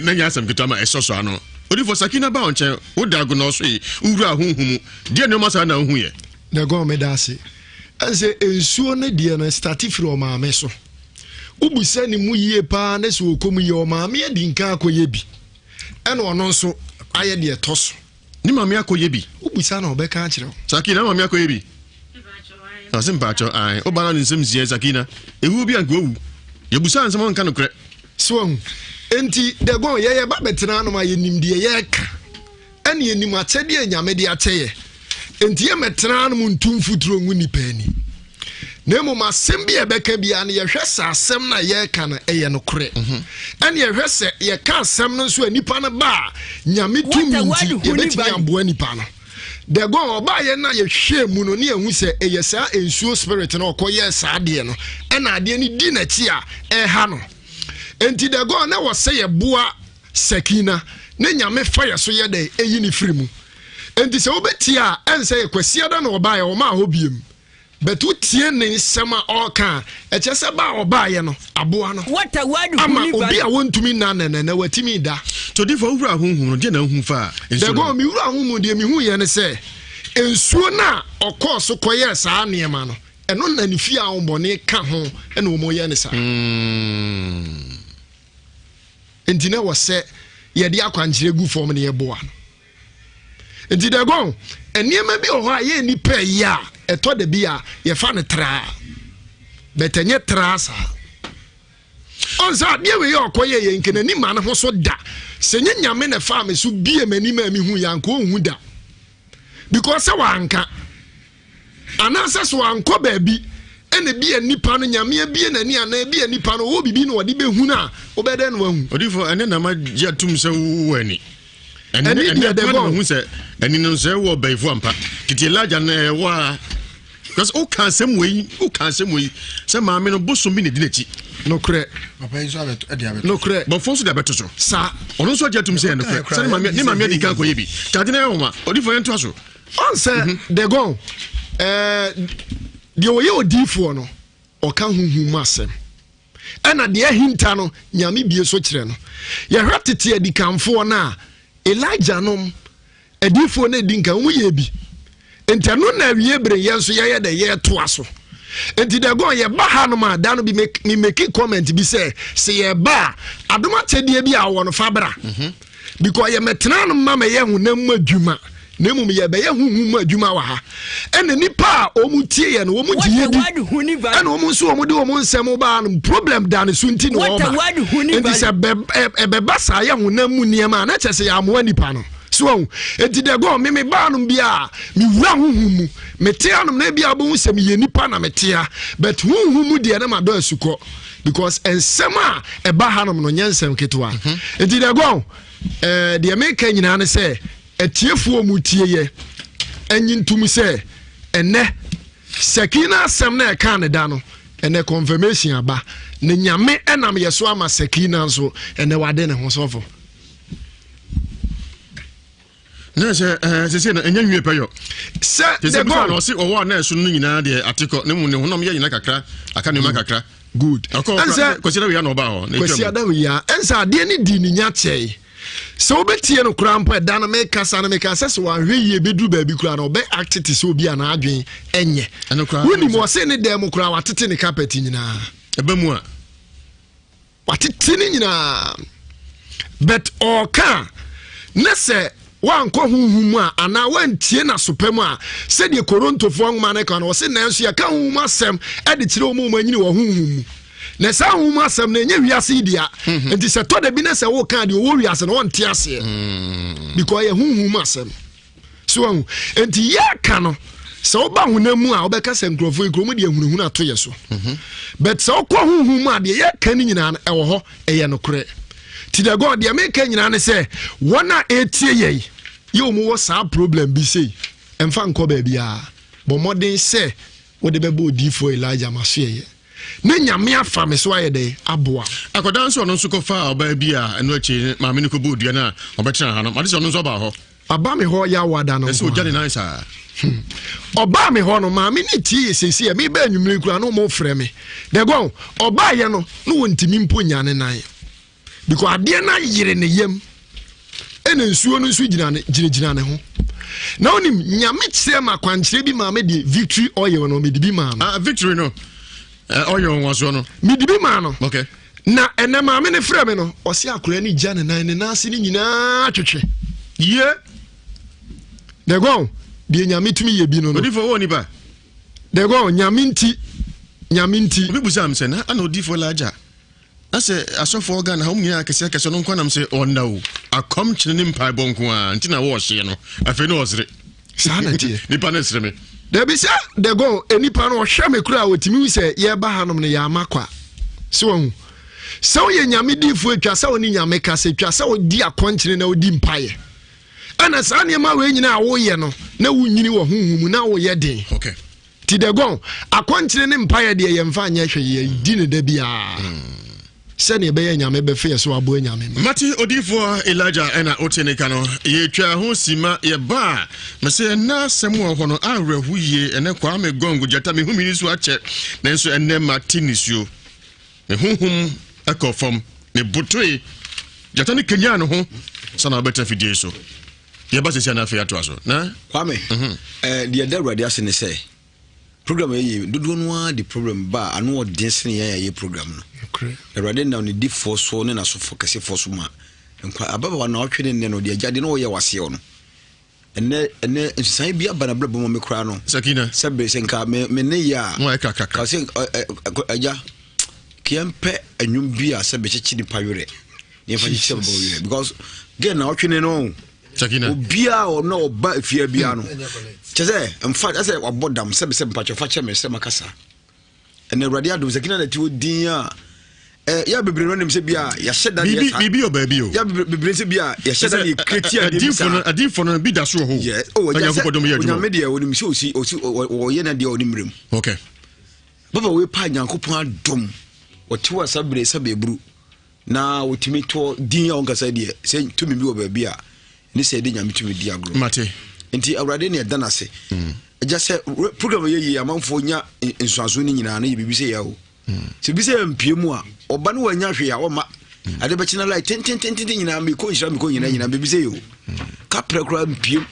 na nyɛ asɛm ketewa ma ɛsɔ so ano. Odifo Sakina ba wo nkyɛn woda agonɔ so yi wowura honhom mu Deɛ nneɛma saa na wohu yɛ. Dagon meda ase. Ɛnsɛ nsuo no deɛ no starte firi ɔmaame so. Wobusa ne mu yie paa ne sɛ ɔkɔ mu yie ɔmaame adi nka akɔyɛ bi ɛna ɔno nso ayɛ deɛ ɛtɔ so. Ne maame akɔyɛ bi. Wobusa na ɔbɛka akyerɛ wo. Sakina maame akɔyɛ bi. Ɔse mpakyɛw ae woba na ne nsɛm nsia Sakina ewuo bi anka wawu. Yɛbusa nsɛm ɔnka nokorɛ. So wahu? Enti Dagon yɛyɛ ba bɛtena anom a yɛnim deɛ yɛreka. Ɛne yɛnim akyɛdeɛ a Nyame de akyɛ yɛ. Enti yɛmmɛtena hanom ntu mfuturo ngu nnipa ani. Na mmom asɛm bi a yɛbɛka biara no, yɛhwɛ sɛ asɛm no a yɛreka no ɛyɛ nokorɛ. Mhm. Ɛne yɛhwɛ sɛ yɛka asɛm no nso a nipa no ba a, Nyame tumi nti yɛbɛtumi aboa nipa no. Dagon ɔbaayɛ no a yɛhwɛɛ mu no ne yɛhu sɛ ɛyɛ saa nsuo spirit no ɔkɔyɛɛ saa adeɛ no ɛna adeɛ no di n'akyi a ɛha no. Enti Dagon na wɔ sɛ yɛboa Sakina, ne Nyame fa yɛ so yɛ dɛn eyi no firi mu. Enti sɛ wobɛtie a, ɛnsɛ yɛ Kwasiada na ɔbaeɛ, ɔmaa hɔ biem. But wotie ne nsɛm a ɔreka a, ɛkyerɛ sɛ ba a ɔbaeɛ no, aboa no ama obi a wɔntumi nna nɛnɛnɛ watumi da. Nti odiyifoɔ wowura honhom no, deɛ na wohu faa nsuo no ho? Dagon, mewura honhom mu deɛ mehuiɛ ne sɛ, nsuo no a ɔkɔɔ so kɔyɛɛ saa nneɛma no, ɛno na ne fie ahonhommɔne ka ho na wɔyɛ no saa. Nti na ɛwɔ sɛ yɛde akwankyerɛ gu fam na yɛboa no. Nti dɛgɔn, nneɛma bi wɔ hɔ a yɛ nnipa yi a ɛtɔ da bi a yɛfa no traa, but ɛnyɛ traa saa. Ɔn sɛ adeɛ wei a ɔkɔyɛ yɛ nka n'ani ma ne ho so da. Sɛ nyɛ Nyame na ɛfaa me so bie m'anim a mehu yɛ anka ɔnhu da. Because sɛ wanka. Anaasɛ so wankɔ baabi ɛna bi a nipa no Nyame abie n'ani anaa bi a nipa no ɔwɔ biribi na ɔde bɛhunu a wobɛyɛ dɛn na wahu? Odifo, ɛnɛ na magye atum sɛ wowɔ ani. Ɛne deɛ ɛnɛ dɛgɔn. Ɛnɛ sɛ ɛni no sɛ wɔ bɛyifo ampa. Tete Elijah no ɛwɔ a. Because woka asɛm wei, woka asɛm wei sɛ maame no bosom bi na ɛdi n'akyi. Nokorɛ. Papa yi nso abɛto ɛde abɛto. Nokorɛ. Bɔfoɔ nso de abɛto so. Saa. Ɔno nso agye atum sɛ ɛyɛ nokorɛ. Sɛ ne maame ne maame adi kan kɔyɛ bi. Tade na ɛyɛ wɔn a. Odifo yɛn to so. Ɔn sɛ mhm. Dagon ɛɛ deɛ ɔyɛ odiifoɔ no ɔka huhu mu asɛm ɛna deɛ ahinta no nyame bie so kyerɛ no yɛhwɛ tete adikanfoɔ no a Elijah nom adiifoɔ no adi nkan wɔn yɛ bi nti ɛno na awie bere yɛn nso yɛyɛ dɛ yɛtoa so nti Dagon yɛba ha nom a da no bi me make comment bi sɛ sɛ yɛba a adom akyɛdeɛ bi a wɔwɔ no fa bra mhm. Because yɛmɛtena no ma mɛyɛ honam mu adwuma na mmom yɛbɛyɛ honhom mu adwuma wɔ ha. Ɛna nipa a wɔn tie yɛ no wɔn gye yɛ di ɛna wɔn nso wɔn de wɔn nsɛm baa no problem da ne so nti na wɔba. Nti sɛ ɛbɛba saa yɛ honam mu nneɛma a na kyerɛ sɛ yɛamoa nipa no. So ahu? Enti dɛ gɔn me me baa nom bi a mewura honhom mu. Mete anom na ebi a wobɛhu sɛ meyɛ nipa na mete ha. But honhom mu deɛ na madɔ asukɔ because nsɛm a ɛba hanom no nyɛ nsɛm ketewa. Mhm. Enti dɛ gɔn eh, deɛ meka nyinaa ne sɛ atiefoɔ mu tie yɛ anyi ntom sɛ ɛnɛ Sakina asɛm na ɛkaa ne da no ɛnɛ confirmation aba ne nyame ɛnam yɛ so ama Sakina nso ɛnɛ wade ne ho sɔfo. Na sɛ ɛɛ sese no ɛnyɛ nwie pɛyɔ. Sɛ de bɔ na ɔsi ɔwɔ a na ɛso no nyinaa deɛ ate kɔ ne mu ne honam yɛ nyina kakra aka nneɛma mm. kakra. Good. Ɔkɔ ɛnsɛ kwasi adawia na ɔbaa hɔ. Kwasi adawia ɛnsɛ adeɛ ne di ne nya kyɛe sɛ wobɛtie no koraa mpo ɛda no mekasa no meka sɛ sɛ wanhwɛ yie bɛduru baabi koraa no ɔbɛ acte te sɛ obi a n'adwen ɛnyɛ wonim ɔse ne dan mu koraa watete ne carpet nyinaa ɛbɛ mu a Watete ne nyinaa. But ɔɔka a, na sɛ woankɔ honhom mu a anaa woantie n'asopa mu a, sɛdeɛ Korontofoɔ nwoma no ka no, ɔse nanso yɛka honhom asɛm de kyerɛ wɔn a wɔanyini wɔ honhom mu. Na saa honhom asɛm no ɛnyɛ wiase yi dea. Mhm. Nti sɛ tɔ da bi na sɛ woka deɛ ɔwɔ wiase no ɔnte aseɛ. Mm. Because ɛyɛ honhom asɛm. So wahu? Enti yɛka no, sɛ woba honam mu a wobɛka sɛ nkurɔfoɔ yi kurom deɛ ahunahuna ato yɛ so. Mhm. But sɛ wokɔ honhom mu a deɛ yɛka no nyinaa no ɛwɔ hɔ, ɛyɛ nokorɛ. Ti dɛ God deɛ meka nyinaa ne sɛ wɔn a ɛretie yɛn yɛ wɔn wɔ saa problem bi sei ɛmfa nkɔ baabiara. Bɔ mmɔden sɛ wode bɛbɔ odiyifoɔ Elijah masoɛyɛ. Ne nyame afa me so ayɛ dɛn aboa. Akwadaa nso ɔno nso kɔfaa ɔbaa bi a ɛno akyi maame no kɔbɔɔ dua no a ɔbɛtena ha no mate sɛ ɔno nso ɔbaa hɔ. Aba me hɔ yawa da no nko. Ɛsɛ ogya ne nan saa. Hmm. Ɔbaa me hɔ no maame ne tie yɛ sɛsi ɛ mebɛ anwummere kura no mo frɛ me. Dɛgɔn ɔbaa yɛ no no wɔntumi mpo nya ne nan. Because adeɛ no ayere ne yam ɛna nsuo no nso gyina ne gyinagyina ne ho. Na wonim nyame kyerɛ ma akwankyerɛ bi maa me de victory oil no mede bi maa no. Ah, victory no eh, oil nwasoɔ no. Mede bi maa no. Okay. Na ɛnɛ maame no frɛ me no, ɔse akwadaa no gya ne nan, ne nan ase no nyinaa twetwe. Yie. Dɛgɔn, deɛ nyame tumi yɛ bi no no. Odifo wɔ nipa. Dɛgɔn, nyame nti, nyame nti. Obi busa m sɛ na ana odifo Elijah na sɛ asɔfoɔ Ghana ha wɔn nyinaa akɛseɛ akɛseɛ no nkwa nam sɛ ɔnna o akɔm kyene ne mpaebɔ nko ara nti na wɔɔhyeɛ no afei na ɔsere. Saa na teɛ. Nipa no sere me. Dabi sɛ dɛgɔn nipa no ɔhwɛ me koraa ɔtumi hu sɛ yɛba hanom no yɛama kwa. So wahu? Sɛ woyɛ nyame diifoɔ atwa sɛ wo ne nyame kasa atwa sɛ wodi akɔnkyene na wodi mpaeɛ. Ɛna saa nneɛma wei nyinaa a woyɛ no na wonyini wɔ honhom mu na woyɛ den. Okay. Ti dɛgɔn akɔnkyene ne mpaeɛ deɛ yɛmfa nyɛ hwee yɛdi no da biara. Mm. Sɛnea ɛbɛyɛ Nyame bɛfe yɛ so aboa Nyame mma. Mate odiyifoɔ Elijah ɛna wote ne ka no yɛtwa ho sima yɛba a mese ɛnɛ asɛm wɔ hɔ no awerɛho yie ɛnɛ Kwame Gong gyata mehu me nisuo akyɛ nanso ɛnɛ mate nisuo me honhom ɛkɔ fam me botoe gyata no kanyaa ne ho sana wobɛtena fidie so yɛba sɛsi ana afei atoa so na Kwame mm -hmm. eh, deɛ ɛda Awurade ase ne sɛ Program yɛ yie dodoɔ no ara de program ba a ano ɔden sene yɛn a yɛyɛ program no. Awurade nam ne difoɔ so ne n'asɔfo kɛsefoɔ so ma nkwa ababaawa na ɔtwe ne nnɛ no deɛ agya deɛ na ɔyɛ waseɛ no ɛnɛ ɛnɛ nsesaeɛ bi aba n'abrabɔ mu me koraa no. Sakina. Sɛ bere sɛ nka me me ne yɛ a. Ka sɛ agya keɛ mpɛ ɛnwom bi a sɛ bɛkyekye nipa werɛ. Yɛmfa kyekyɛ bɔ werɛ because girl na ɔtwe ne no. Sakina. Obiara a ɔno ɔba efie biara no kyɛ sɛ nfa ɛsɛ wabɔ dam sɛbi sɛ mpakyɛ fa kyɛ me sɛ makasa ɛna awurade adom Sakina na ti hɔ din a ɛ yɛ bebree no nim sɛ bi a yɛahyɛ da deɛ saa biribi wɔ baabi o yɛ bebree sɛ bi a yɛhyɛ da deɛ kreti a deɛ bi saa adinfo no bi da so wɔ hɔ yɛ o ɛgya sɛ onyame deɛ onim sɛ osi osi ɔyɛ na deɛ ɔnim mmerɛ mu okay baba wei pa nyankopɔn adom ɔte wɔ asa bere sɛ bɛburu Na wɔtumi tɔ din a wɔnkasa deɛ sɛ tumi bi wɔ baabi a ne sɛ ɛde nyame tumi di agorɔ. Mate. Nti awurade ne ɛda n'ase. Mm. Agya sɛ program yɛ yie amanfoɔ nya nsuanso no nyinaa no yɛ biribi sɛ yɛ o. Mm. Sɛ bi sɛ yɛ mpie mu a ɔba no wanya hwee a ɔma mm. ade bɛkyena lai tentententen nyinaa mekɔ nhyira mekɔ nyinaa nyinaa biribi sɛ yɛ o. Kaprɛ koraa mpiem.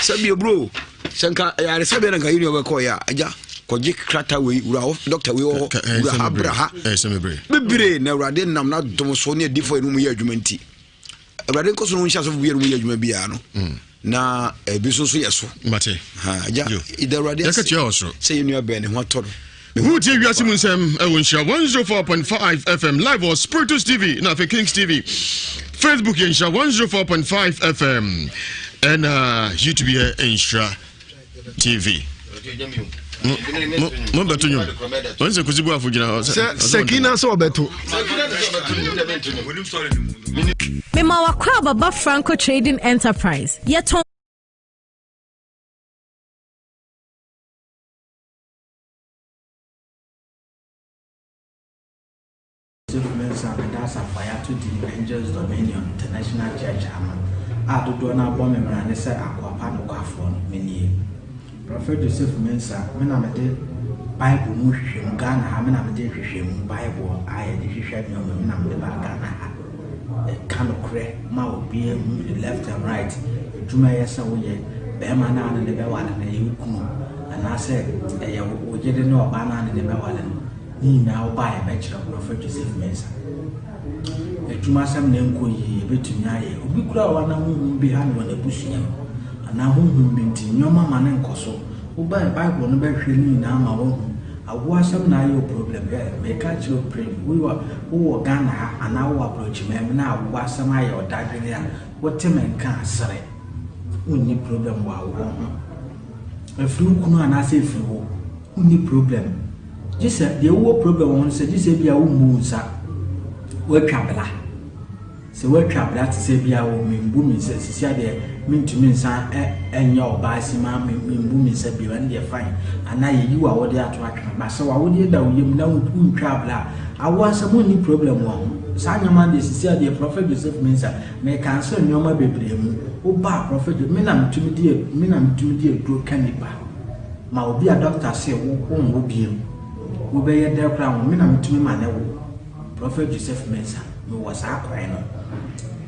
Sɛ bio bro, sɛ nka ayaresabea na nka yɛn nua bɛkɔɔ yɛ a, agya kɔgye krataa wei wura hɔ dɔkta wei wɔ hɔ wura ha bra ha bebree na awurade nam n'adom so ne adifoɔ yɛn mu yɛ adwuma nti awurade nkɔ so no nhyɛ asɔfo bi yɛn mu yɛ adwuma biara no mm. na ebi nso so yɛ so mate agya ìdá awurade ase sɛ yɛn nua bɛn ne ho atɔ no Wotie wiase mu nsɛm ɛwɔ nhyira 104.5 FM live wɔ Spiritus TV na afei Kings TV. Facebook yɛ Nhyira 104.5 FM ɛna YouTube yɛ Nhyira TV. Mo bɛto nwom. Wɔn sɛ Kusi Buafo gyina hɔ. Sɛ Sakina sɛ ɔbɛto. Mema wakɔ ababa Franco Trading Enterprise. Yɛtɔn Joseph Mensah a meda asafo a yɛato din Angels Dominion International Church ano a dodoɔ no ara bɔ me mmara ne sɛ akoa pa nokwafoɔ no, me nie. Prɔfɛt Joseph Mensah, me na mede Bible mu nhwehwɛmu, Ghana ha me na mede nhwehwɛmu Bible a yɛde hwehwɛ nneɛma me na mede baa Ghana ha. Ɛka nokorɛ ma obiara hu ne left and right, adwuma ɛyɛ sɛ woyɛ, bɛrima no a ne ne bɛware no ɛyɛ wo kunu anaasɛ ɛyɛ wo yere ne ɔbaa no a ne ne bɛware no. Ne nyinaa wo ba a yɛbɛkyerɛ wo Prɔfɛt Joseph Mensah. Adwuma asɛm na ɛnkɔ yie yɛbɛtumi ayɛ. Obi koraa wɔ hɔ na honhom bi ha no wɔ n'abusua mu anaa honhom bi nti nneɛma ma no nkɔ so. Wo ba a Bible no bɛhwehwɛ ne nyinaa ma woahu. Awoɔ asɛm na ayɛ wo problem. Hwɛ meka akyerɛ wo pren wowɔ wowɔ Ghana ha anaa wowɔ aborɔkyiman mu na awoɔ asɛm ayɛ wo dadwene a wote me nka a sere. Wonni problem wɔ awoɔ ho. Ɛfiri wo kunu anaasɛ ɛfiri wo. Wonni problem. Gye sɛ deɛ wowɔ problem wɔ ho no sɛ gye sɛ ebia wommu wo nsa. Woatwa bra. Sɛ woatwa bra te sɛ ebia wo membu me nsa sisi adeɛ mentumi nsa ɛnyɛ ɔbaa si ma membu me nsa bio ɛno deɛ fine. Anaa yɛyi wo awodeɛ ato atwene. Ba sɛ w'awodeɛ da wo yam na wontwa bra a, awoɔ asɛm wonni problem wɔ ho. Saa nneɛma deɛ sisi adeɛ Prophet Joseph Mensah mecancel nneɛma bebree mu. Woba a Prophet me na metumi de me na metumi de aduro ka nipa. Ma obi a doctor se wo wonwo biom wo bɛyɛ dɛn koraa wo me na metumi ma ne wo Prophet Joseph Mensah me wɔ saa kwan no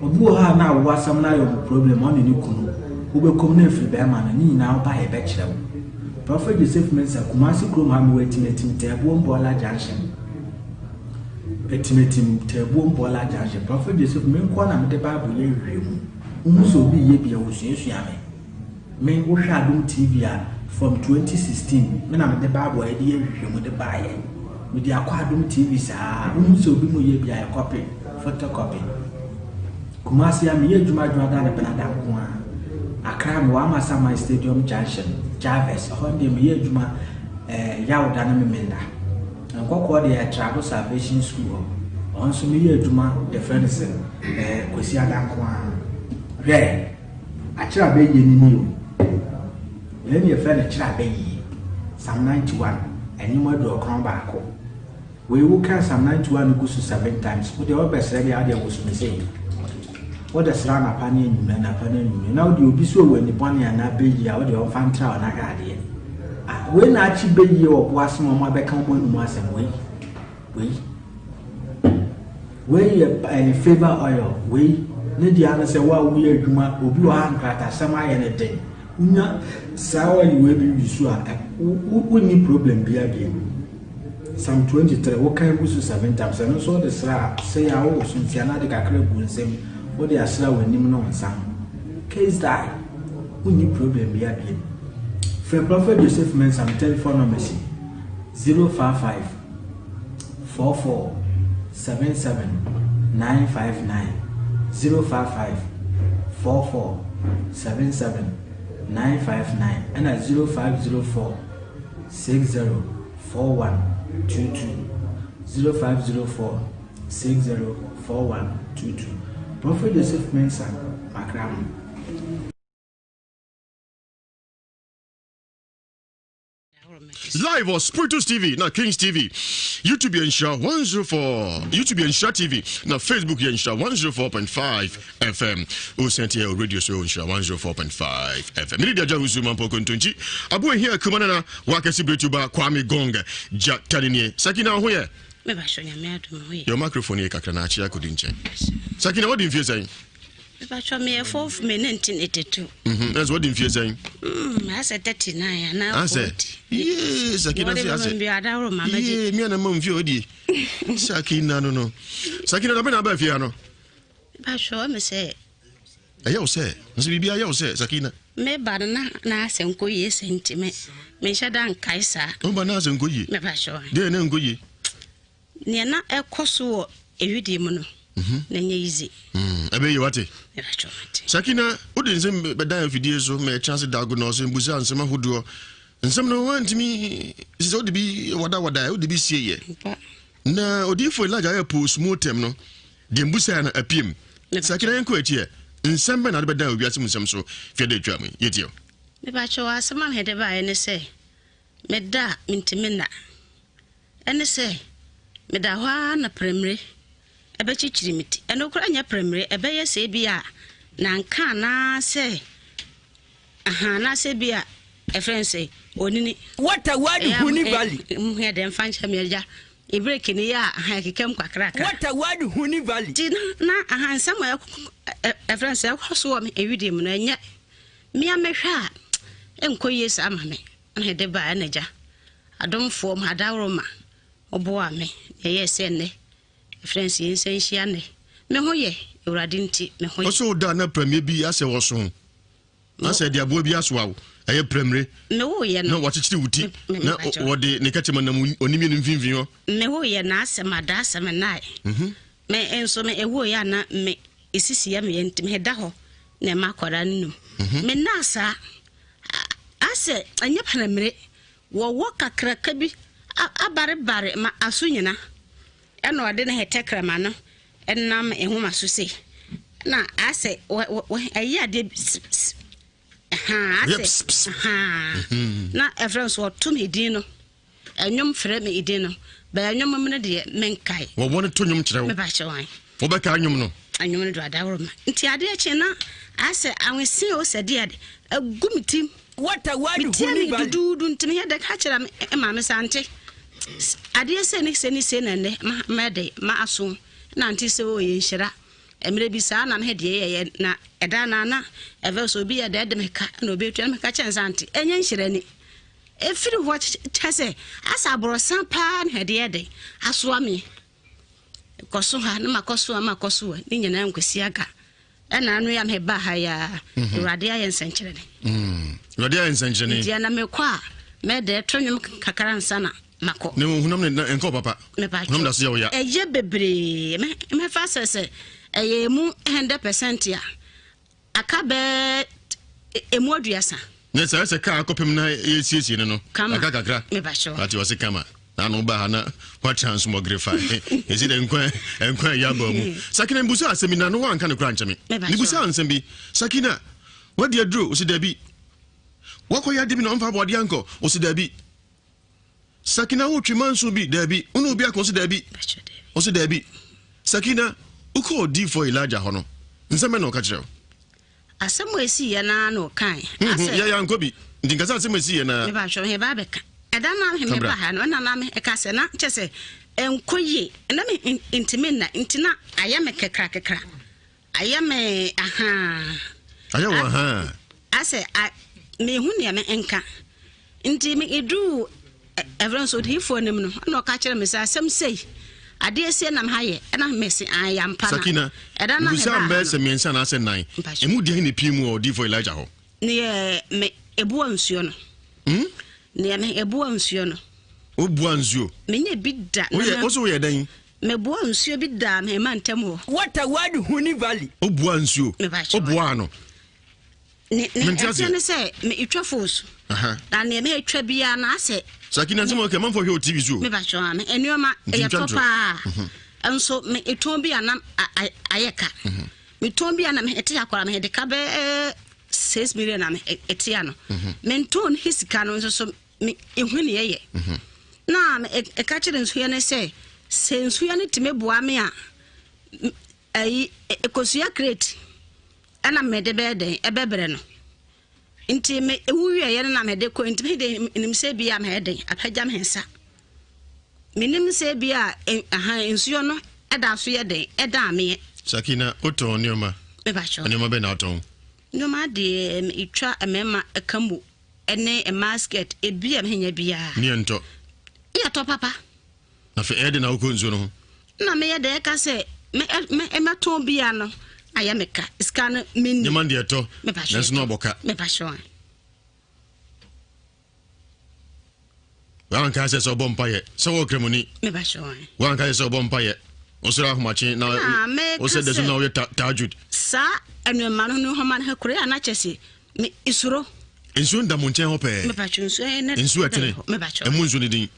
obi wɔ hɔ a na awo asɛm no ayɛ ɔmo problem ɔne ne kunu wobɛkɔm na afiri bɛrima no ne nyinaa woba yɛ bɛkyerɛ wo Prophet Joseph Mensah Kumasi kurom ha mewɔ atimatim Tɛɛboom Bɔɔla Junction Atimatim Tɛɛboom Bɔɔla Junction Prophet Joseph me nkoa na mede Bible yɛ nhwehwɛmu wohu sɛ obi yɛ bi a wosuasua me Me wo hwɛ adom TV a from 2016 me na mede bible a yɛde yɛ nhwehwɛmu de baayɛ mede akɔ adom TV saa wohu sɛ obi mu yɛ bi a yɛ copy photocopy Kumasi a meyɛ adwuma adwuma da ne benada nko a Accra mewɔ Amasaman Stadium Junction Jarvis ɛhɔ deɛ meyɛ adwuma eh, Yawda ne Memenda Nkɔkɔɔ deɛ Trado Salvation School hɔ ɔno nso meyɛ adwuma yɛfrɛ no sɛ eh, Kwasi Ada nko a hwɛ Akyerɛ abɛyie no nie o. Wei ne yɛfrɛ no kyerɛ abɛyie. Psalm 91, ɛnwom 91. Wei wo kan Psalm 91 no gu so seven times. Wo deɛ wobɛsrɛ deɛ adeɛ woso me sei. Wode srɛ anapa ne anwummerɛ, anapa ne anwummerɛ. Na wode obi so wɔ ani bɔne anaa bɛyie a wode ɔmfa ntra wo na hwɛ adeɛ. Ah, wei na akye bɛyie wɔ bo ase ma ɔmo abɛka ɔmo anum asɛm wei. Wei. Wei yɛ ɛyɛ favour oil. Wei ne deɛ ano sɛ wo a woyɛ adwuma obi wɔ ha nkratasɛm ayɛ ne den. Wonya saa oil wei bi wi so a wonni problem bia bio. Psalm 23 wokan gu so seven times ɛno nso wode sra a sɛ yɛ a wowɔ so nti anaa de kakra gu nsam wode asra w'anim ne wo nsa ho. Case die. Wonni problem bia bio. Frɛ Prophet Joseph Mensah me telephone number si 055 44 77 959 055 44 77 959 ɛna 0504 60 41 22 0504 60 41 22 Prophet Joseph Mensah Makramo. Live wɔ Spiritus TV na Kings TV, YouTube yɛ Nhyira 104, YouTube yɛ Nhyira TV na Facebook yɛ Nhyira 104.5 FM. Wosɛn tiɛ wɔ radio so Nhyira 104.5 FM. Mene Diagya Wusu Mampo Kontonkyi, Abo Ehia Kuma Nana, Wakɛse Bretuba, Kwame Gong, Gya Taninie. Sakina ho yɛ? Yɛ microphone yɛ kakra na akyea kɔdi nkyɛn. Sakina wadi mfie sɛn? Mepakyɛ meyɛ fourth May 1982. Mhm, ɛsɛ wadi mfie sɛn? Mm, asɛ 39 anaa 40. Yee, Sakina se asɛ. Yee, mi ana ma mfie wadie. Sakina no no. Sakina da bɛ na aba fie ha no? Mepakyɛ wɔ me sɛ. Ɛyɛ wo sɛ, nso biribi ayɛ wo sɛ Sakina. Me ba no na na asɛ nkɔ yie sɛ nti me menhyɛ da nkae saa. Wo ba na asɛ nkɔ yie? Mepakyɛ. Deɛ na nkɔ yie? Nea na ɛkɔ so wɔ ewidie mu no. Na ɛnyɛ easy. Ɛbɛyɛ wate. Sakina, wode nsɛm bɛdan afidie so ma ɛkyɛ ase dago na ɔsɛ mbusa nsɛm ahodoɔ. Nsɛm no woantumi sɛ wode bi wadawada wode bi sie yɛ. Na odiyifoɔ Elijah ayɛ postmortem no deɛ mbusa no apiem. Sakina yɛnkɔ akyi ɛ. Nsɛm bɛn na wode bɛdan owiase mu nsɛm so fiada atwa mu yi? Yɛtie o. Mepakyɛw asɛm a mede baeɛ ne sɛ meda a mentumi nna. Ɛne sɛ meda hɔ ara na prɛmire ɛbɛkyekyere me ti. Ɛno koraa nyɛ prɛmire, ɛbɛyɛ sɛ ebi a nanka anaasɛ aha anaasɛ ebi a ɛfrɛ no sɛ onini. What a word Huni Valley. Ɛyɛ dɛ mfa nkyɛ me agya. Ebireki no yɛ a aha ɛkeka mu kakrakra. What a word Huni Valley. Nti na aha nsɛm a ɛfrɛ no sɛ ɛkɔ so wɔ me ewidie mu no ɛnyɛ me a mehwɛ a ɛnkɔ yie saa ma me. Ɛna ɛde baa ɛna agya adomfoɔ mu adaworoma ɔboaa me na ɛyɛɛ sɛ nnɛ ɛfrɛ no sɛ yɛnsan nhyia nnɛ. Me ho yɛ Awurade nti me ho yɛ. Ɔsɛ wo da na pramie bi asɛ wɔ so na sɛ ɛde aboa bi asoa wo ɛyɛ pramire na wakyekyere wo ti na wɔde ne kɛkyɛma nam onimie no mfimfini hɔ. Me wo yɛ na asɛm ada asɛm nnae. Mhm. Me nso me ɛwɔ yɛ ana me esisi yɛ me yɛ nti me da hɔ na ɛma akwadaa no num. Mhm. Me nna saa asɛ ɛnyɛ pramire wɔwɔ kakraka bi abarebare ma aso nyina ɛna ɔde ne tɛkrɛma no nam nwoma so sei na asɛ ɛyɛ adeɛ asɛ mhm. na ɛfrɛ nso ɔto me din no ɛnwom frɛ me din no bɛyɛ nnwom no deɛ menkae wɔwɔ no to nnwom kyerɛ wo mebakyɛ wan wobɛka nnwom no nnwom no do adaworo ma nti adeɛ kye na asɛ awese o sɛ deɛ de agu me tim metia me duduudu nti meyɛ dɛ ka kyerɛ me maame sante adeɛ sɛ ne sɛ ne sɛ na nnɛ mɛde ma aso na nte sɛ o yɛ nhyira mmerɛ bi saa na me deɛ yɛyɛ na ɛda na na ɛfɛ sɛ obi yɛ dɛ de me ka na obi atua me ka kyɛn sɛ ante ɛnyɛ nhyira ni ɛfiri hɔ kyɛ sɛ asɛ aborɔsan paa na ɛde yɛ de asoa me kɔso ha na makɔ so a makɔ so a ne nyinaa nkwasi aga ɛna ano yɛ me ba ha ya mhm. awurade ayɛ nsɛnkyerɛnne mm. awurade ayɛ nsɛnkyerɛnne nti ɛna mekɔ a mɛdɛ to nnwom kakra nsa na makɔ ne honam ne nkɔ papa honam da so yɛ wo ya ɛyɛ bebree mɛfa sɛ sɛ ɛyɛ mu 100 percent a Aka bɛɛ emu aduasa. Ne sɛ sɛ kaa akɔpem na yɛsiesie no no. Kama. Aka kakra. Mebakyɛw. Ate ɔse kama. Na ano ba ha na wakyɛ nsomɔgere fa. Ɛsi dɛ nkwa nkwa ɛyɛ aba mu. Sakina mbusa asɛm bi na no wanka no kora nkyɛ me. Mebusa nsɛm bi. Sakina, wadi aduro? Ɔsi dabi. Wakɔyɛ ade bi na ɔmfa aboadeɛ ankɔ? Ɔsi dabi. Sakina wotwe manso bi? Daabi. Wo ne obi ako? Ɔse daabi. Ɔse daabi. Sakina, wokɔ odiifoɔ Elijah hɔ no, nsɛm bɛ na ɔka kyerɛ wo? Asɛm a esi yɛ naa na ɔkae. Hmm, hmm, yɛ yɛ ankɔ bi. Nti nkasa asɛm a esi yɛ naa. Meba hwɛ meba abɛka. Ɛda na meba ha no, ɛna na meka sɛ na kyɛ sɛ ɛnkɔ yie. Na me ntumi nna nti na ayɛ me kekra kekra. Ayɛ me ahaa. Ayɛ wo ahaa. Asɛ a mehu nea me nka. Nti me eduu ɛfrɛ nso odiyifoɔ anim no ɛna ɔka kyerɛ me sɛ asɛm sei adeɛ sei nam ha yɛ ɛna mese ayɛ ampa na. Sakina, ɛda na mebisa mbɛyɛ sɛ mmiɛnsa anaasɛ nnan. Emu deɛn na epie mu wɔ odiyifoɔ Elijah hɔ? Neɛ me ebua nsuo no. Hmm? Neɛ me ebua nsuo no. Wobua nsuo? Menyɛ bi da. Woyɛ, wo so woyɛ dɛn? Meboa nsuo bi daa me mma ntam hɔ. Water word Huni Valley. Woboa nsuo? Woboaa no? Ne ne ɛteɛ ne sɛ me etwa fos. Na nea me etwa biara na asɛ. Sakina nsɛm ɔkɛ manfo hwɛ o TV so. Me ba twɛ me nneɛma ɛyɛ tɔ paa. Mhm. Nso me etɔn bi anam ayɛ ka. Mhm. Me tɔn bi anam ɛte akora me de ka bɛɛ 6 million na me ɛte ano. Mhm. Me ntɔn he sika no nso so me ehu ne yɛyɛ. Na me ɛka kyerɛ nsuo no sɛ sɛ nsuo no tumi boa me a ayi ekosua crate ɛna mede bɛyɛ dɛn ɛbɛbrɛ no. Nti me ewu wieɛ no na mede kɔ nti me de nim sɛ bi a mɛyɛ dɛn apagya me nsa. Menim sɛ bi a aha nsuo no ɛda so yɛ dɛn ɛda ameɛ. Sakina wotɔn nneɛma? Nneɛma bɛn na wotɔn? Nneɛma deɛ metwa mmarima ka mu ne mmaa skirt ebi a menya biara. Ne yɛ ntɔ. Yɛ tɔ papa. Na fɛ ɛyɛ de na wokɔ nsuo no ho. Na meyɛ dɛ ɛka sɛ mɛ mɛ mɛtɔn bia no ayɛ me ka sika no menni. Nneɛma deɛ ɛtɔ. Nanso na ɔbɔ ka. Mepa hyɛ Wanka sɛ sɛ ɔbɔ mpayɛ sɛ wɔ kramoni. Mepa hyɛ Wanka sɛ sɛ ɔbɔ mpayɛ. Wosɔre ahomakye na wosɛ dɛ so na woyɛ tahajjud. Saa nneɛma no ne hɔma no ha kure a na kyɛ se me isuro. Nsuo nda mo nkyɛn hɔ pɛɛ. Mepatwo nsuo ne nsuo ɛtene. Ɛmu nsuo ne din.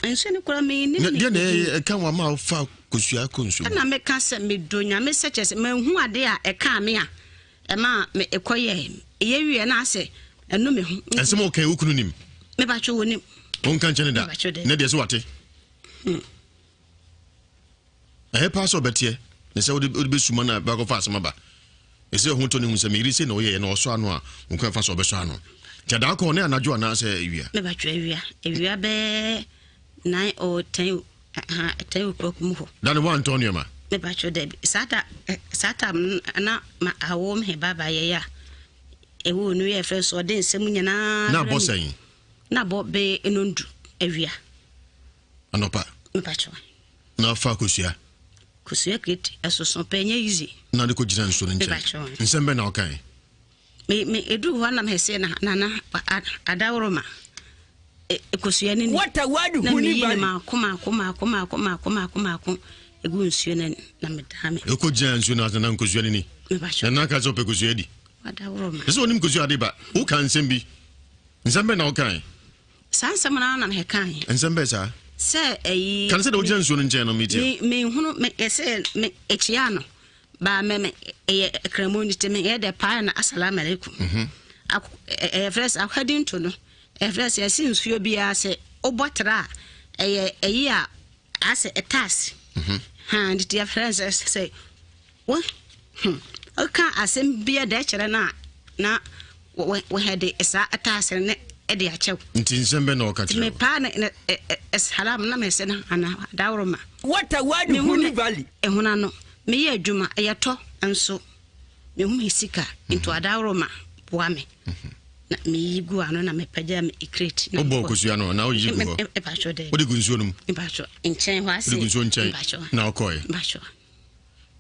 Nsuo no kura me nim ne. Deɛ na ɛyɛ ɛka wɔn ama fa kosua kɔ nsuo mu. Ɛna meka sɛ medɔ Nyame sɛ kyɛ sɛ manhu ade a ɛkaa me a ɛma me ɛkɔ yɛ ɛyɛ wie na asɛ ɛnu me ho. Ɛnsɛm a ɔka wo kunu nim. Mepatwo wɔ nim. Wonka nkyɛn ne da. Ne deɛ so wate. Ɛyɛ paa sɛ ɔbɛteɛ ne sɛ wode wode bɛsuma no a bɛakɔfa asɛm aba. Ɛsɛ ɔho tɔ ne hu sɛ meyere sei na ɔyɛɛ na ɔsɔ ano a wo kwan fa so ɔbɛsɔ ano. Nti adaa kɔɔ ne anadwo anaasɛ awia? Mebatwɛ awia. Awia bɛɛ 9 or 10 ha 10 o'clock mu hɔ. Da no woantɔn nneɛma? Mebatwɛ dabi. Saa ta saa tam na ma awo me ba ba yɛyɛ a ɛwɔ no yɛ fɛ so ɔde nsɛm nyinaa. Na abɔ sɛn? Na abɔ bɛyɛ enondu awia. Anɔpa. Mpakyɛw. Na afa kosua. Kosua crate ɛsoso pɛ ɛnyɛ easy. Na de kɔ gyina nsuo no nkyɛn. Mpakyɛw. Nsɛm bɛn na ɔkae? Me me eduru hɔ na mɛ na nana adaworoma e, kosua no ni. What a word Na meyi ne maako maako maako maako maako maako maako egu nsuo no na medaa me. Ekɔ gyina nsuo no ase na nkosua no ni. Mpakyɛw. Na nana ka sɛ ɔpɛ kosua di. Adaworoma. Ɛsɛ onim kosua de ba. Woka nsɛm bi. Nsɛm bɛn na wokae? Saa nsɛm no ara na mekae. Nsɛm bɛn saa? Sɛ ɛyi. Ka no sɛ deɛ wogyina nsuo no nkyɛn no metie. Me mehunu me ɛsɛ me ɛkyia no baa me me ɛyɛ kramu no ti me yɛ dɛ paa na asalamu alaikum. Mhm. Ɛyɛ frɛ sɛ akɔdi nto no ɛyɛ frɛ sɛ ɛsi nsuo biara sɛ wobɔ tra a ɛyɛ ɛyi a asɛ ɛtaase. Mhm. Ha nti yɛfrɛ sɛ sɛ Wo hmm woka asɛm bi de kyerɛ no a na wɔhɛde saa taase no de akyɛ wo. Nti nsɛm bɛ na ɔka kyerɛ wo? Mepaa ne salam na mese no ana daworo ma. What a word Huni Valley. Ehuna no meyɛ adwuma ɛyɛ tɔ nso mehu me sika nti mhm. adaworo ma boa me. Mhm. Na meyi gu ano na mepagya me crate. Wobɔ kosua no na woyi gu hɔ. Wode gu nsuo no mu. Mpatwɔ nkyɛn hɔ ase. Wode gu nsuo nkyɛn na wokɔɛ. Mpatwɔ.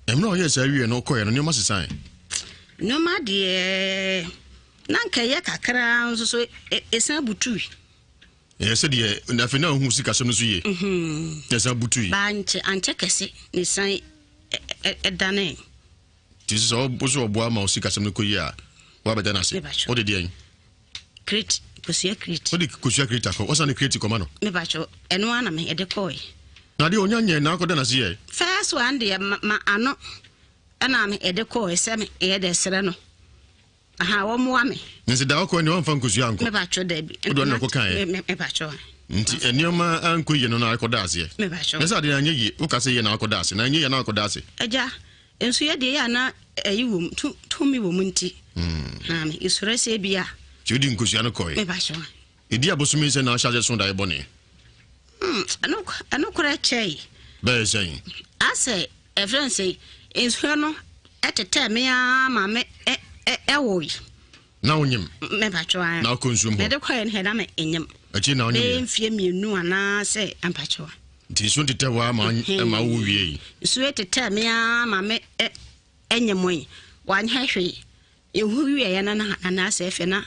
Mmerɛ a ɔyɛɛ saa wieɛ no ɔkɔeɛ no nneɛma sesae. Nneɛma deɛ na nka ɛyɛ kakra nso so ɛsan butui. Ɛyɛ sɛ deɛ afei na ɔhu sikasɛm no so yie. Mhm. Na ɛsan butui. Ba ankyɛ ankyɛ kɛse na ɛsan ɛdanee. Nti sɛ ɔbo so ɔboa ma sikasɛm no kɔ yie a wabɛda no ase. Wode deɛn? Crate kosua crate. Wode kosua crate akɔ wɔsan de crate kɔma no. Mepakyɛw ɛno ara na me ɛde kɔɔe. Na deɛ ɔnya nyɛ na akɔda n'ase yɛ. First one deɛ ma, ma ano ɛna me ɛde kɔɔe sɛ me ɛyɛ dɛ srɛ no aha wɔmmoa me. Nti da ɔkɔɛ deɛ ɔmfa nkosua ankɔ. Mepakyɛw dabi. Wode ɔno na ɛkɔ kaeɛ. Mepakyɛw. Nti nneɛma ankɔ yie no na akɔda aseɛ. Mepakyɛw. Ɛsɛ adeɛ anyɛ yie woka sɛ yie na akɔda ase na anyɛ yie na akɔda ase. Agya Nso yɛ deɛ yɛ a na ɛyi wɔ mu, tu, tumi wɔ mu nti. Mm. Na me esuro sɛ ebi a. Ti odi nkosua no kɔɛ. Meba so. Edi abosome sɛ na ahyɛ ase so daeɛ bɔne. Mm, ɛno, ɛno korɛ kyɛe. Bɛyɛ sɛn? Asɛ, ɛfrɛ no sɛ, nsuo no ɛtetɛ me ara ma me ɛ, ɛ, ɛwoe. Na wonyim? Mepatwo a. Na wokɔ nsuom hɔ? Mede kɔɛ no hɛ na me enyim. Akyi na wonyim yɛ? Bɛyɛ mfie mmienu anaasɛ mpatwo. Nti nsuo tetɛ hɔ ara ma ma wo wie yi? Nsuo tetɛ me ara ma me ɛnyim yi. Wanyɛ hwee. Ehu wie yɛ na na anaasɛ ɛfɛ na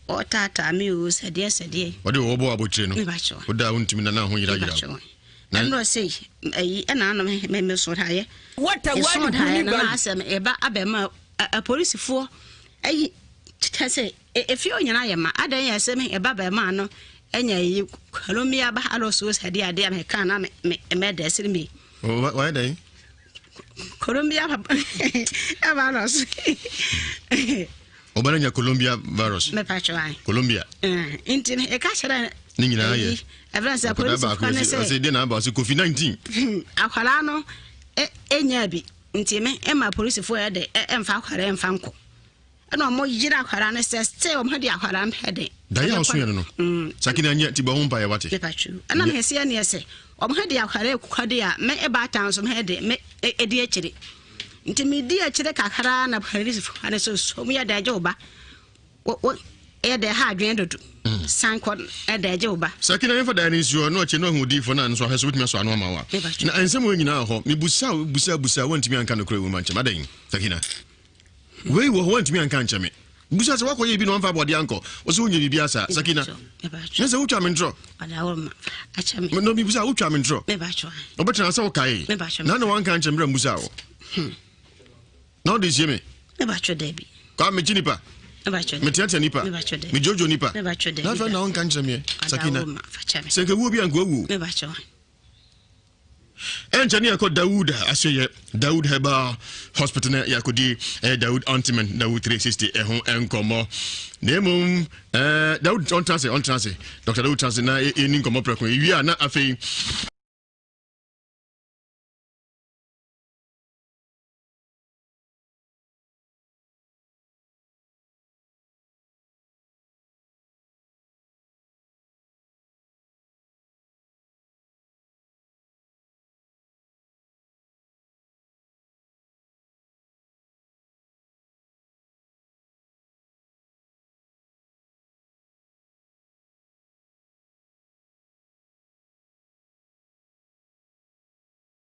ɔtaataa me o sɛdeɛ sɛdeɛ. Ɔde ɔwɔ bɔ abotire no. Mepatwo. Woda a wontumi na na ho yera yera wo. Ɛnna ɔsɛ ɛyi ɛna anom me me so daeɛ. What a Ɛso word daeɛ Huni na na Valley. asɛm ɛba abɛma apolisifoɔ ayi kyɛ sɛ efie hɔ nyinaa yɛ ma adan yɛ sɛ me ɛba bɛma no ɛnya yi Colombia ba alo so sɛ adeɛ adeɛ me ka na me me mɛ dɛ siri mi. Wayɛ dɛn? Colombia ba ɛba alo so. Ɔba no nya Colombia virus. Mɛpa twɛ wa. Colombia. Nti ɛka kyerɛ. Ne nyinaa yɛ. Ɛfrɛ sɛ polisifoɔ ne sɛ. Ɔsɛ deɛ na aba ɔsɛ Kofi 19. Akwadaa no ɛnya bi. Nti me ɛma polisifoɔ yɛ de ɛmfa akwadaa ɛmfa nkɔ ɛna ɔmo yere akwadaa no sɛ sɛ ɔmo de akwadaa no pɛ de. Daeɛ a ɔso yɛ no no mm. Sakina nyɛ ti bɔ ho mpa yɛ wate. Mepa twu ɛna me sɛ ɛneɛ sɛ ɔmo de akwadaa ekukɔ de a me ɛba atan so me de me ɛdi akyire nti me di akyire kakra na polisifoɔ no sɛ so ɔmo yɛ de agye wo ba. Wo wo yɛ dɛ ha adwene dodo. Mm. San kɔ ɛdɛ gye wo ba. Sɛ kina yɛmfa dan no nsi hɔ na ɔkyɛ na ɔhu odiyifoɔ no a nso ahwɛ so wobɛtumi asɔ ano ama wo a. Na nsɛm wei nyinaa wɔ hɔ. Mebusa wo busa busa woantumi anka nokorɛ wɔ mu ankyɛ me. Adɛn Sakina? Wei wɔ hɔ woantumi anka ankyɛ me. Bisa sɛ woakɔyɛ bi na wamfa aboɔdeɛ ankɔ. Wo sɛ wonyɛ biribi asa. Sakina. Nyɛ sɛ wotwa me ntorɔ. No mebisa wotwa me ntorɔ. Wobɛtena sɛ wokae. Na na wanka nkyerɛ mmerɛ mbusa wo. Hmm. Na wode sie me. Kwa mekyi nipa. Meteatea nipa. Medwodwo nipa. Na afei na wonka nkyerɛ meɛ. Sakina. Sɛ nka wuo bi anka wawuo. Ɛnkyɛ ne yɛkɔ Dawood asoɛyɛ, Dawood Herbal Hospital na yɛakɔdi ɛyɛ Dawood Ointment, Dawood 360 ɛho nkɔmmɔ. Na mmom ɛɛ Dawood ɔntena ase, ɔntena ase, Dr. Dawood tena ase na yɛni nkɔmmɔ prɛko. Ewie a na afei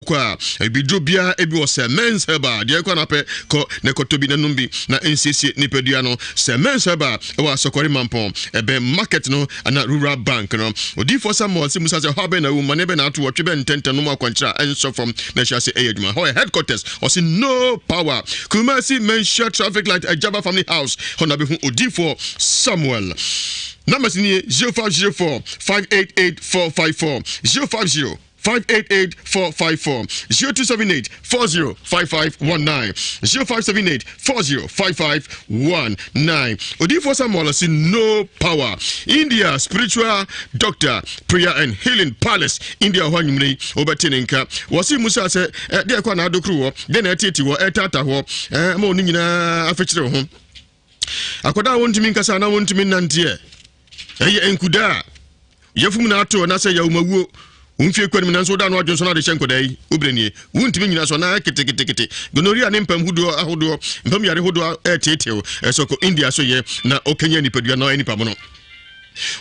kɔ a abibiduro biara ebi wɔ sɛ mens herbal deɛ ɛkɔ anapɛ kɔ na ɛkɔtɔ bi na nom bi na nsiesie nipadua no sɛ mens herbal ɛwɔ asɔkɔre mampɔn ɛbɛn market no ana rural bank no. Odiyifoɔ Samuel se Musa sɛ, Hɔ abɛn na awu, mmane bɛn na ato wɔ, twe bɛn ntɛntɛm nom akwankyerɛ a ɛnsɔ fam na ɛhyɛ ase ɛyɛ adwuma. Hɔ yɛ headquarters, ɔse no power. Kumasi Manhyia traffic light Ajaba family house, hɔ na bɛhu Odiyifoɔ Samuel. Numbers nie, 0504 588 454, 050 588 454, 0278 405519, 0578 405519. Odiyifoɔ Samuel si no power. India spiritual doctor prayer and healing palace India hɔ anwummerɛ yi wobɛte ne nka. Wɔse Musa sɛ deɛ ɛkɔ anaa adokoro wɔ deɛ na ɛtete wɔ ɛtata hɔ ma ɔno nyinaa afekyere ho. Akwadaa a wɔntumi nkasa na wɔntumi nnanteɛ ɛyɛ nkudaa a yafum na ato na sɛ yawumawuo wo mfie kɔ anim nanso woda no adwene so na ade hyɛ nkwadaa yi wo berɛ nie wontumi nyina so anaa ketekete gonorrhea ne mpam hodoɔ ahodoɔ mpam yare hodoɔ ɛreteetew ɛsɛ ɔkɔ India so yɛ na ɔkanya nipadua na ɔyɛ nipa mono.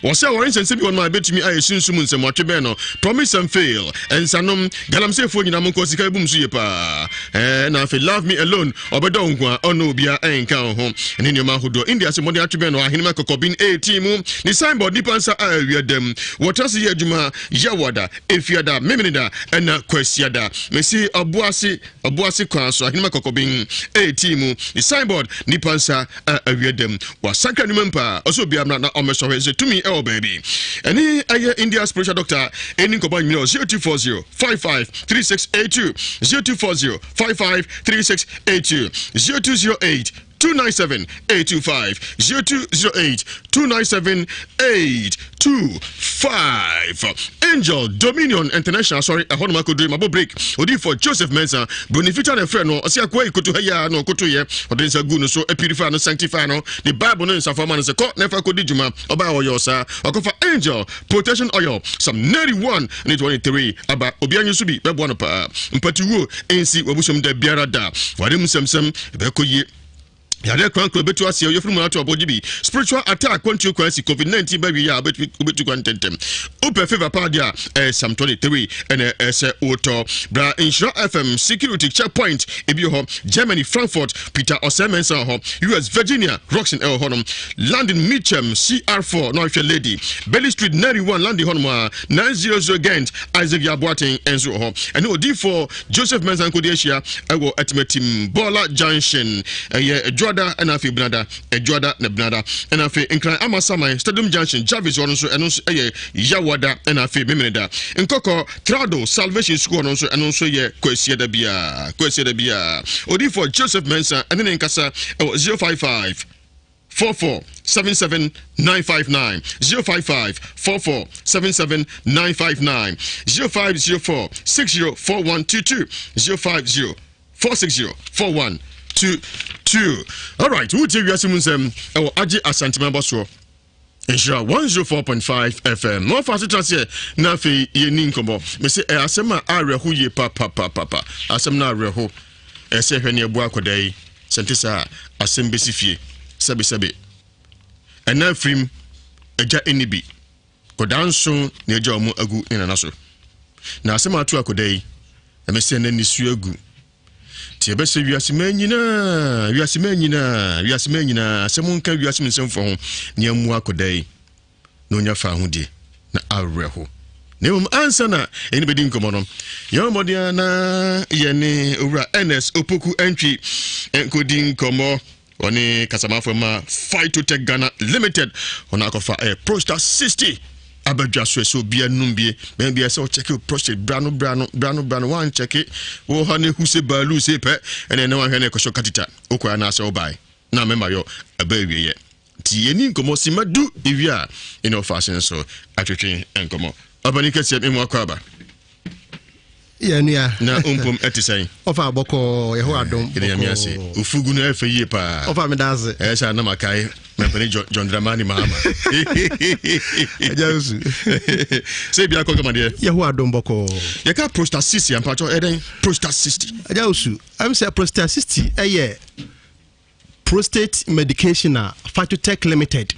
Wɔsɛ aware nsɛnsɛm bi wɔ nom a ebetumi ayɛ sunsum nsɛm wɔatwe bɛn no promise and fail nsanom galamseyfoɔ nyinaa monkɔ sika ebum so yie paa ɛɛ na afei love me alone ɔbɛdɔ wo nko a ɔno obia ɛnka wo ho ne nneɛma ahodoɔ India sɛ mmɔden atwe bɛn no ahenema kɔkɔbin 18 mu ne signboard nipa nsa a awia dam wɔtra se yɛ adwuma yawada efiada memeneda ɛna kwasiada mesi ɔboase ɔboase kwan so ahenema kɔkɔbin 18 mu ne signboard nipa nsa a awia dam wasakra ne mu mpa ɔsɛ obiara mmra na ɔmmɛsɔhwɛ sɛ tumi ɛwɔ baabi ɛne ɛyɛ India spiritual doctor ɛni nkɔmɔ anwummerɛ 0240 55 3682 0240 55 3682 0208 297 825 0208 297 825 Angel Dominion International sorry ɛhɔ nom akɔduru mabɔ break odiyifoɔ Joseph Mensah broni fitaa na ɛfrɛ no ɔsɛ akoa yi koto ha yi a na ɔkoto yɛ ɔde nsa gu no so purify no sanctify no de Bible no nsafo ama no sɛ kɔ na ɛfa kɔdi dwuma ɔbaa ɔyɛ ɔsaa ɔkɔfa Angel Protection Oil Psalm 91 ne 23 aba obiara nyi so bi bɛboa no paa mpatuwuo nsi wabusuam da biara da wade mu nsɛmsɛm ɛbɛkɔ yie yadeɛ korankora bɛtu aseɛ yɛfiri mu ato abɔgye bi spiritual attack kwantuo kwan si covid-19 bɛwie a wobɛtu kwan ntɛntɛm wopɛ favor paa deɛ a ɛyɛ psalm 23 ɛna ɛsɛ wotɔ bra nhyira fm security checkpoint ebi wɔ hɔ germany frankfurt peter ɔsɛ mensah wɔ hɔ us virginia roxon ɛwɔ hɔnom london mitcham cr4 na ɔhwɛ lady bailey street 91 london hɔnom a 900 gent isaac yaboaten ɛnso wɔ hɔ ɛne odiifoɔ Joseph Mensah nkɔdi ahyia wɔ Atimatim Bɔɔla Junction. Ɛyɛ Dwoada ɛna afei Benada, Dwoada na Benada. Ɛna afei Nkran Amasaman Stadium Junction, Jarvis hɔ no nso ɛno nso ɛyɛ Yawoada ɛna afei Memeneda. Nkɔkɔ Trado Salvation School hɔ no nso ɛno nso yɛ Kwasiada biara, Kwasiada biara. Odiyifoɔ Joseph Mensah ɛne ne nkasa ɛwɔ 055 44 77 959 055 44 77 959 0504 60 4122 050 460 4122. Alright, wotie wiase mu nsɛm ɛwɔ agye asantema bɔ soɔ nhyira 104.5 fm na ɔfa asetra seɛ na afei yɛni nkɔmmɔ mese ɛyɛ asɛm a awerɛho yie papapapapa asɛm no awerɛho ɛsɛ hwɛ ne ɛboa akɔda yi Sɛ ɛnte saa a, asɛm bɛsi fie. Sɛbesɛbe, ɛna afirim, agya nni bi. Kɔdaa nso na agya wɔn agu ne nana so. Na asɛm a ato akɔdaa yi, ɛmɛ sɛ na nisuo agu. Nti yɛbɛsrɛ wiase man nyinaa, wiase man nyinaa, wiase man nyinaa sɛ monka wiase mu nsɛmfoɔ ho na yɛmmoa akɔdaa yi na ɔnya faahodie na awerɛho. Na mmom ansa na yɛne bɛdi nkɔmmɔ no, yɛn mmɔden ara na yɛne owura Ernest Opoku Antwi nkɔdi nkɔmmɔ. Ɔne kasamafo ma Phytotech Ghana Limited. Ɔno akɔfa ɛyɛ Prosta 60 abadwa so ɛsɛ obiara num bie bɛn biara sɛ ɔkyɛke prostate bra no bra no bra no bra no wankyɛke wɔ ha ne hu sɛ baalu sɛ pɛ ɛne ɛne wanhwɛ ne ɛkɔhyɛ katita wokɔ anaasɛ wobae na mɛma yɔ ɛbɛ awieɛ nti yɛni nkɔmmɔ sima du ewie a ɛne ɔfa ase nso atwetwe nkɔmmɔ ɔbani kɛseɛ memu akɔ aba Yɛ nua. Na ompom ɛte sɛn? Ɔfa bɔkɔɔ yɛho adom. Yɛde nyame ase. Ofugu no ɛfɛ yie paa. Ɔfa meda ase. Ɛyɛ sɛ anam akae mɛmpɛne John Dramani Mahama. Ɛgya nsu. Sɛ ebi akɔ gama deɛ. Yɛho adom bɔkɔɔ. Yɛka prostasis ampakyɛ ɛdɛn prostasis. Ɛgya nsu. Ɛm sɛ prostasis ɛyɛ Prostate medication a Phytotech Limited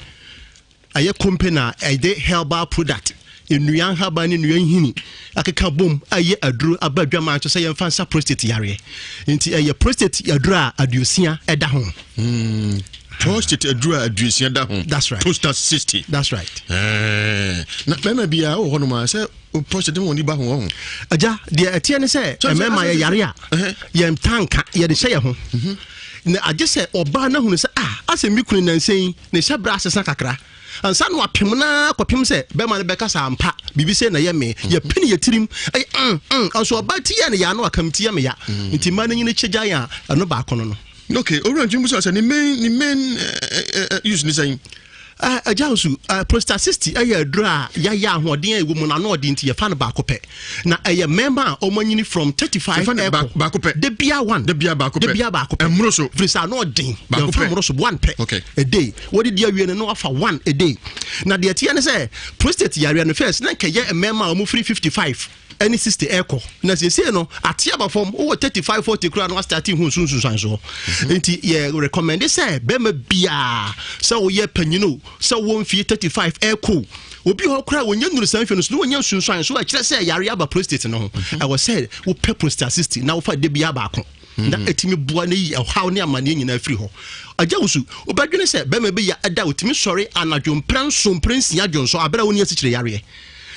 ɛyɛ company a ɛde herbal product nnua nhaban ne nnua nhini akeka bom ayɛ aduro aba adwaman so sɛ yɛmfa nsa prostate yareɛ nti ɛyɛ prostate aduro a aduosia ɛda ho. Hmm. Prostate aduro a aduosia da ho. That's right. Prostate 60. That's right. Eh, na bɛrima biara wɔ hɔnom a sɛ prostate mu wɔn ba ho wɔn. Agya deɛ ɛteɛ ne sɛ mmarima yɛ yare a yɛn tanka yɛde hyɛ yɛn ho. Mhm. Na agye sɛ ɔbaa no ahunu sɛ ah asɛ me kunu nansa yi ne hyɛbrɛ asesa kakra ansa na wapem no ara kɔpem sɛ bɛrima no bɛka sɛ ampa biribi sɛ na ɛyɛ me yɛpene yɛ tirim ɛyɛ mm mm nso ɔbaa ti yɛ no ya no akam ti yɛ me ya nti mmaa no nyini kyɛ gya yɛn a ɛno baako no no. Ok owura ntwi musa sɛ ne main ne main eh, eh, use ne sɛn. Agya nso, prostacyst yɛ aduro a yɛayɛ ahoɔden a ɛwɔ mu no ano ɔden nti yɛfa no baako pɛ. Na ɛyɛ mmarima a wɔanyini from 35 ɛkɔ. Baako pɛ. Da bia one. Da bia baako pɛ. Da bia baako pɛ. Ɛmmoro so. Firi sɛ ano ɔden. Baako pɛ. Yɛmfa mmoro so one pɛ. Okay. A day. Wɔde di awie no na wafa one a day. Na deɛ ɛteɛ ne sɛ prostate yareɛ no first na nkɛyɛ mmarima a wɔfiri 55 ɛne 60 ɛkɔ na seesei no ate aba fam wowɔ 35 40 koraa no astate hu nso nsunsuansoɔ mhm. nti yɛ recommend sɛ bɛrima biaa sɛ woyɛ panyin o sɛ wowɔ mfie 35 ɛkɔ obi hɔ koraa wɔnyɛ nnuru saa mfie no so na wɔnyɛ nsunsuansoɔ ɛkyerɛ sɛ yare aba prostate no ho mhm. ɛwɔ sɛ wopɛ prostate na wofa da biaa baako na mhm. ɛtumi boa no yi ɛhaw ne amanneɛ nyinaa firi hɔ agya wo so wobɛdwene sɛ bɛrima bi ya ɛda wotumi sɔre anadwo mprɛ nso mprɛ nsia dwonsɔ aberɛ a wonni asikyire yareɛ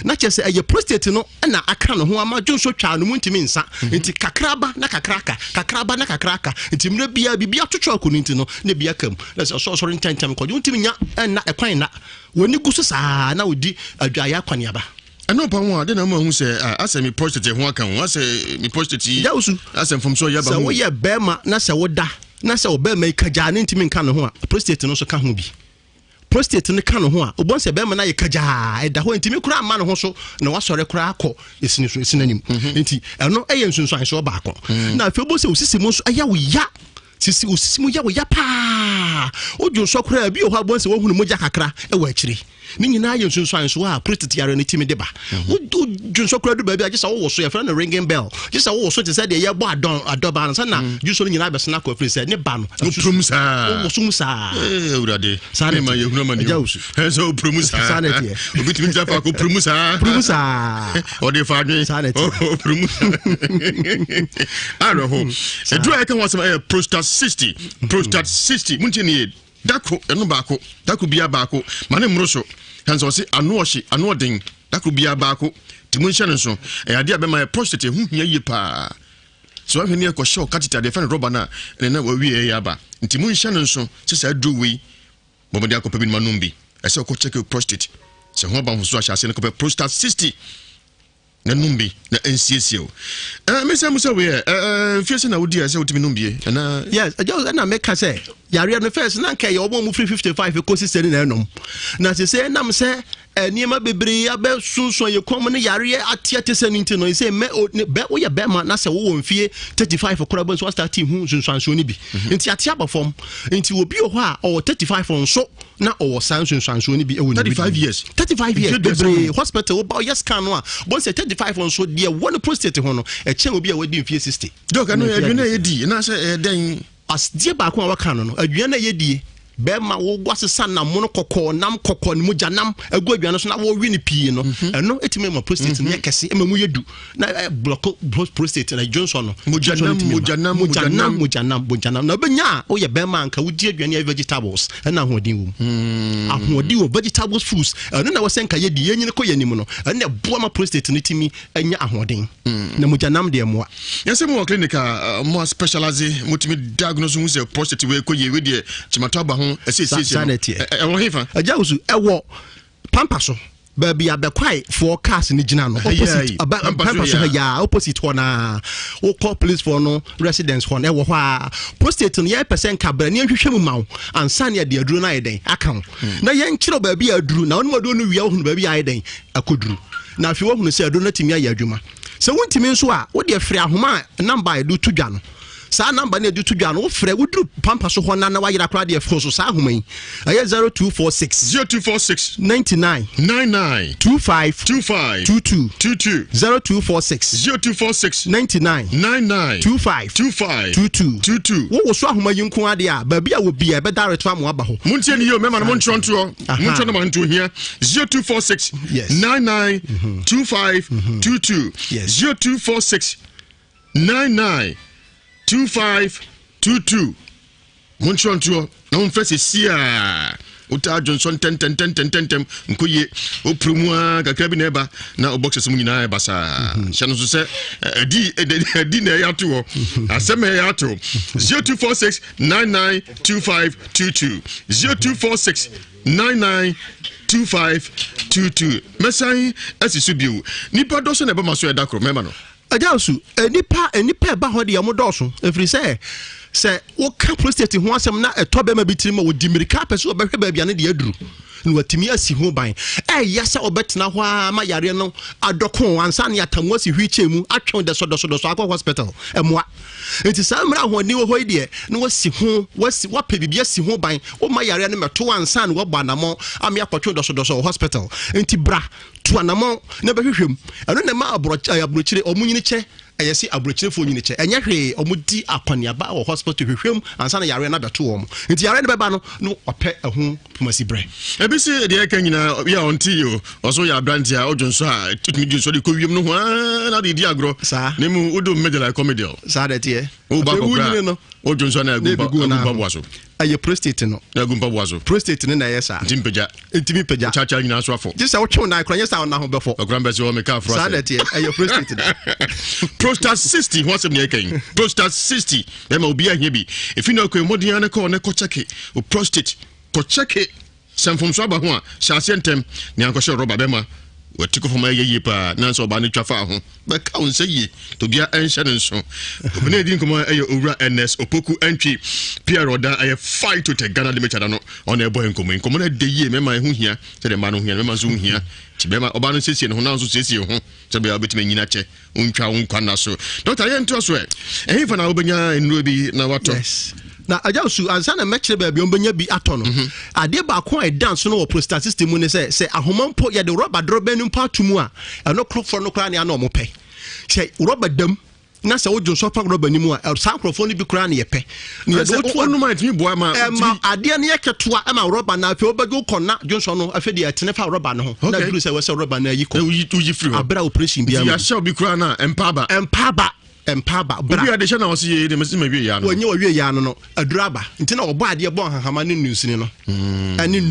na kyerɛ sɛ ɛyɛ prostate no na aka ne ho ama dwonsɔ twaa no mu ntumi nsa mhm. nti kakraba na kakraka kakraba na kakraka nti mmerɛ biara biribi atwotwo akɔ no nti no na ebi aka mu na sɛ ɔsɔresɔre ntɛntɛm kɔdwo ntumi nya ɛnna ɛkwan nna wɔni gu so saa na wɔdi adwaeɛ akwaneaba ɛno pa ho a de na ma hu sɛ asɛ me prostate ho aka ho asɛ me prostate yi asɛ mfomso yɛ ba ho sɛ woyɛ bɛrima na sɛ woda na sɛ ɔbɛrima yi kagyaa ne ntumi nka ne ho a prostate no nso ka ho bi Prostate no ka ne ho a, wobɛhu sɛ bɛrima no ayɛ kagyaa, ɛda hɔ, ntumi koraa mma ne ho so na wasɔre koraa akɔ esini so, esini anim. Mhm. Nti ɛno yɛ nsunsuansoɔ baako. Mm. Na afei wobɛhu sɛ osisi mu nso ɛyɛ wo ya, sisi osisi mu yɛ wo ya paa. Wodwo nsɔ koraa bi wɔ hɔ a wobɛhu sɛ wohunu mogya kakra wɔ akyire. Ne nyinaa yɛ nsunsuansoɔ a prostate yare no tumi de ba. Mhm. Wodwo nsɔ koraa du baabi a gye sɛ wowɔ so, yɛfrɛ no ringing bell. Gye sɛ wowɔ so te sɛ deɛ yɛbɔ adɔn adɔbaa no sɛ na mm. dwusɔ no nyinaa bɛsena akɔ afiri sɛ ne ba no. Wopurum saa. Wowoso mu saa. Ee awurade. Saa na ɛteɛ. Yɛhunu ama ne Agya wusu. Sɛ wopurum saa. Saa na ɛteɛ. Obi tumi gyina faako purum saa. Purum saa. Ɔde fa adwen. Saa na ɛteɛ. Purum saa. Awerɛho. Aduru a yɛka ho asɛm ɛyɛ prostate 60. Prostate 60. Muntie ne yie. Dako ɛno baako. Dako biara baako. Ma ne mmoro so. Kan sɛ ɔse ano ɔhye, ano ɔden. Dako biara baako. Ti mu nhyɛ no nso. Ɛyɛ adeɛ a bɛma yɛ prostate ɛho hia yie paa. Sɛ wahwɛ ne ɛkɔhyɛ wo catheter deɛ ɛfɛ no rɔba no a ɛne na wawie ɛyɛ aba. Nti monhyɛ no nso sɛ saa aduro wei bɔ mmɔden akɔpɛ bi no manom bi. Ɛsɛ ɔkɔ check wo prostate. Sɛ ho aba mfoso ahyɛ aseɛ no kɔpɛ prostate 60 na nom bi na ɛnsiesie wo. Ɛɛ mesɛ mu sɛ wei ɛ ɛɛ mfie sɛ na wodi a ɛsɛ wotumi nom bie ɛna. Yes, ɛgya ɛna meka sɛ yareɛ no first na nka ɛyɛ wɔn a wɔfiri 55 kɔsi sɛ ne na ɛnom na sɛ ɛnam sɛ Nneɛma bebree abɛsunsuan yɛn kɔn mu ne yareɛ ateate sɛ no nti no, sɛ mɛ bɛ woyɛ bɛrima na sɛ wowɔ mfie 35 koraa bɛ nso asate hu nsunsuansoɔ no bi. Mhm. Nti ate aba fam. Nti obi wɔ hɔ a ɔwɔ 35 nso na ɔwɔ saa nsunsuansoɔ no bi wɔ ne 35 years. 35 years bebree hospital woba ɔyɛ scan no a bɔn sɛ 35 nso deɛ wɔ ne prostate ho no ɛkyɛn obi a wadi mfie 60. Dɔk ɛno aduane a yɛdi na sɛ ɛyɛ dɛn? Adeɛ baako a wɔka no no aduane a yɛdie. Bɛrima wo wasesa nam mono kɔkɔɔ, nam kɔkɔɔ ne mogya nam agu aduane so na wɔwe no pii no, mhm. ɛno ɛtumi ma prostate no yɛ mhm. kɛse, ɛma mu yɛ du na ɛblɔko prostate na dwonsɔ no. Mogya nam, mogya nam, mogya nam, mogya nam, mogya nam. Na wobɛnya a woyɛ bɛrima anka wodi aduane a vegetables ɛna ahoɔden wɔ mu. Hmm. Ahoɔden wɔ vegetables foods ɛno na wɔsɛ nka yɛdi yɛnyini kɔ yɛn anim no ɛno na ɛboa ma prostate no tumi anya ahoɔden. Hmm. Na mogya nam deɛ mmoa. Yɛsɛ mo wɔ clinic a mo a specialize motumi diagnose hu sɛ prostate wei kɔ yie wei deɛ kyimatɔ aba ho ɛsɛ esiesie no. Ɛwɔ hefa? Agya wusu ɛwɔ pampa so baabi a bɛkwae foɔ cars no gyina no opposite pampa so ha yaa opposite hɔ naa wokɔ police foɔ no residence hɔ no ɛwɔ hɔ a prostate no yɛpɛ sɛ nka brɛ ne yɛnhwehwɛ mu ma wo ansa ne yɛde aduro no ayɛ dɛn aka wo hmm. na yɛnkyerɛ baabi a aduru na wonom aduro no wie wohunu baabi a ayɛ dɛn akɔduru na afei woahunu sɛ aduro no atumi ayɛ adwuma sɛ wontumi nso a wodeɛ frɛ ahoma a namba a yɛde to dwa no Saa number no a yɛde to dwa no, wofrɛ, woduru pampa so hɔ na na wayera koraa deɛ fo so saa ahoma yi. Ɛyɛ 0246. 0246. 99. 99. 25. 25. 22. 22. 0246. 0246. 99. 99. 25. 25. 22. 22. Wowoso ahoma yi nko adeɛ a, baabi a wɔ bia ɛbɛda reto ama waba hɔ. Montie ne yie o, mɛma no montwerɛ ntoɔ. Montwerɛ no ma nto hia. 0246. Yes. 99. 25. 22. Yes. 0246. 99 25 22 Monkyerɛ ntoɔ na momfrɛ sesiaa wotaa dwonsɔ ntɛntɛntɛntɛntɛm nkɔ yie wopere mu ara kakra bi na ɛba na wo boxes mu nyinaa ɛba saa mhm. hyɛ no so sɛ ɛdi ɛdi na ɛyɛ ato hɔ asɛm na ɛyɛ ato 0246 992522 0246 992522 mɛsan asi so bio nipa dɔ so na ɛbɛma so ɛda koro mɛma no Agya Osu, nnipa nnipa ɛba hɔ deɛ wɔn dɔɔso ɛfiri sɛ sɛ woka prostate ho asɛm na ɛtɔ bɛrima bi tirim a wɔdi mmirika pɛ sɛ wɔbɛhwɛ baabi a ne deɛ aduru na watumi asi ho ban. Ɛyɛ sɛ ɔbɛtena hɔ ara ma yareɛ no adɔko ansa ne atamu asi wheelchair mu atwe dɛsɔdɛsɔdɛsɔ akɔ hospital ɛmoa. Nti saa mmerɛ ahoɔden wɔ hɔ yi deɛ na wasi ho wasi wapɛ biribi asi ho ban woma yareɛ no mɛto ansa na wabɔ anamɔ ame akɔtwe dɔsɔdɔsɔ wɔ hospital. Nti bra Tu anamɔn na bɛhwehwɛ mu. Ɛno na ɛma aburokyire wɔn nyini kyɛ. Ɛyɛ se aburokyirefoɔ nyini kyɛ. Ɛnyɛ hwee, wɔn di akɔneaba wɔ hospital hwehwɛ mu ansa na yareɛ no abɛto wɔn. Nti yareɛ no bɛba no na wɔpɛ ɛho pomasi berɛ. Ebi se deɛ ɛka nyinaa yɛ a ɔnte yie o. Ɔso yɛ aberanteɛ a ɔdwo nsɔ a tumi dwo nsɔ de kɔ wiem no ho aa na ɔde di agorɔ. Saa. Ne mu wodo middle a ɛkɔ middle. Saa na ɛteɛ. Woba akɔkora a wodwo nsɔ na agu mpaboa so. Ɛyɛ prostate no. Na agu mpaboa so. Prostate no na ɛyɛ saa. Nti mpagya. Ntumi mpagya. Kyaakyaa nyinaa so afɔ. Gye sɛ wotwe wo nan koraa nyɛ sɛ wo nan ho bɛfɔ. Ɔkora mbɛsɛ wɔ meka aforo asɛ. Saa na ɛteɛ. Ɛyɛ prostate no. Prostate 60 ho asɛm na ɛka yi. Prostate 60 bɛma obi ahia bi. Efi na ɔkɔ mmɔden ara kɔ ne kɔ kyɛke o prostate kɔ kyɛke. Sɛ mfomso aba ho a, hyɛ aseɛ ntɛm. Nea ankɔhyɛ rɔba bɛma wati kɔ fam ayɛ yie paa na sɛ ɔbaa no twa faa ho bɛka wo nsa yie tobia ɛnhyɛ no nso. Obi na ɛdi nkɔmmɔ ɛyɛ Owura Ernest Opoku Antwi PR ɔda ɛyɛ Phytotech Ghana Limited ano ɔna ɛbɔ nkɔmmɔ yi. Nkɔmmɔ no ɛdɛ yie mɛma ɛho hia sɛdeɛ mmaa no ho hia no mɛma nso ho hia nti bɛma ɔbaa no siesie ne ho na nso siesie ho sɛ bɛyɛ wobɛtumi anyini akyɛ Wontwa wo nkwa nna so. Dɔkta, yɛntoa so ɛ. Ɛhefa na wobɛnya nnuro bi na watɔ? Yes. Na agya su ansa na mɛkyerɛ baabi a wɔbɛnya bi atɔ no. Mhm. Adeɛ baako a ɛda nso no wɔ prostate system mu ne sɛ sɛ ahoma mpo yɛde rɔba dorobɛn no mpo ato mu a ɛno korɔfoɔ no koraa ne ana wɔn pɛ. Sɛ rɔba dam na sɛ wodwo nso fa rɔba no mu a saa nkurɔfoɔ no bi koraa ne yɛpɛ. Na yɛde wotu a ɛma ɛtumi boa ma ɛma adeɛ no yɛ ketewa ɛma rɔba no afei wobɛgye wokɔ na dwonsɔ no afei deɛ ɛtene fa rɔba no ho na duru sɛ wɔsɛ rɔba no ayi kɔ woyi firi hɔ abere a operation biara mu yɛahyɛ obi koraa na ɛmpa aba ɛmpa aba ɛmpa aba bra obi ade hyɛ na ɔsi yɛ de mesi ma wie ya no wɔnyɛ wɔwie ya no no aduru aba nti na ɔbɔ adeɛ bɔ nhahama ne nnunsini no hmm. ɛne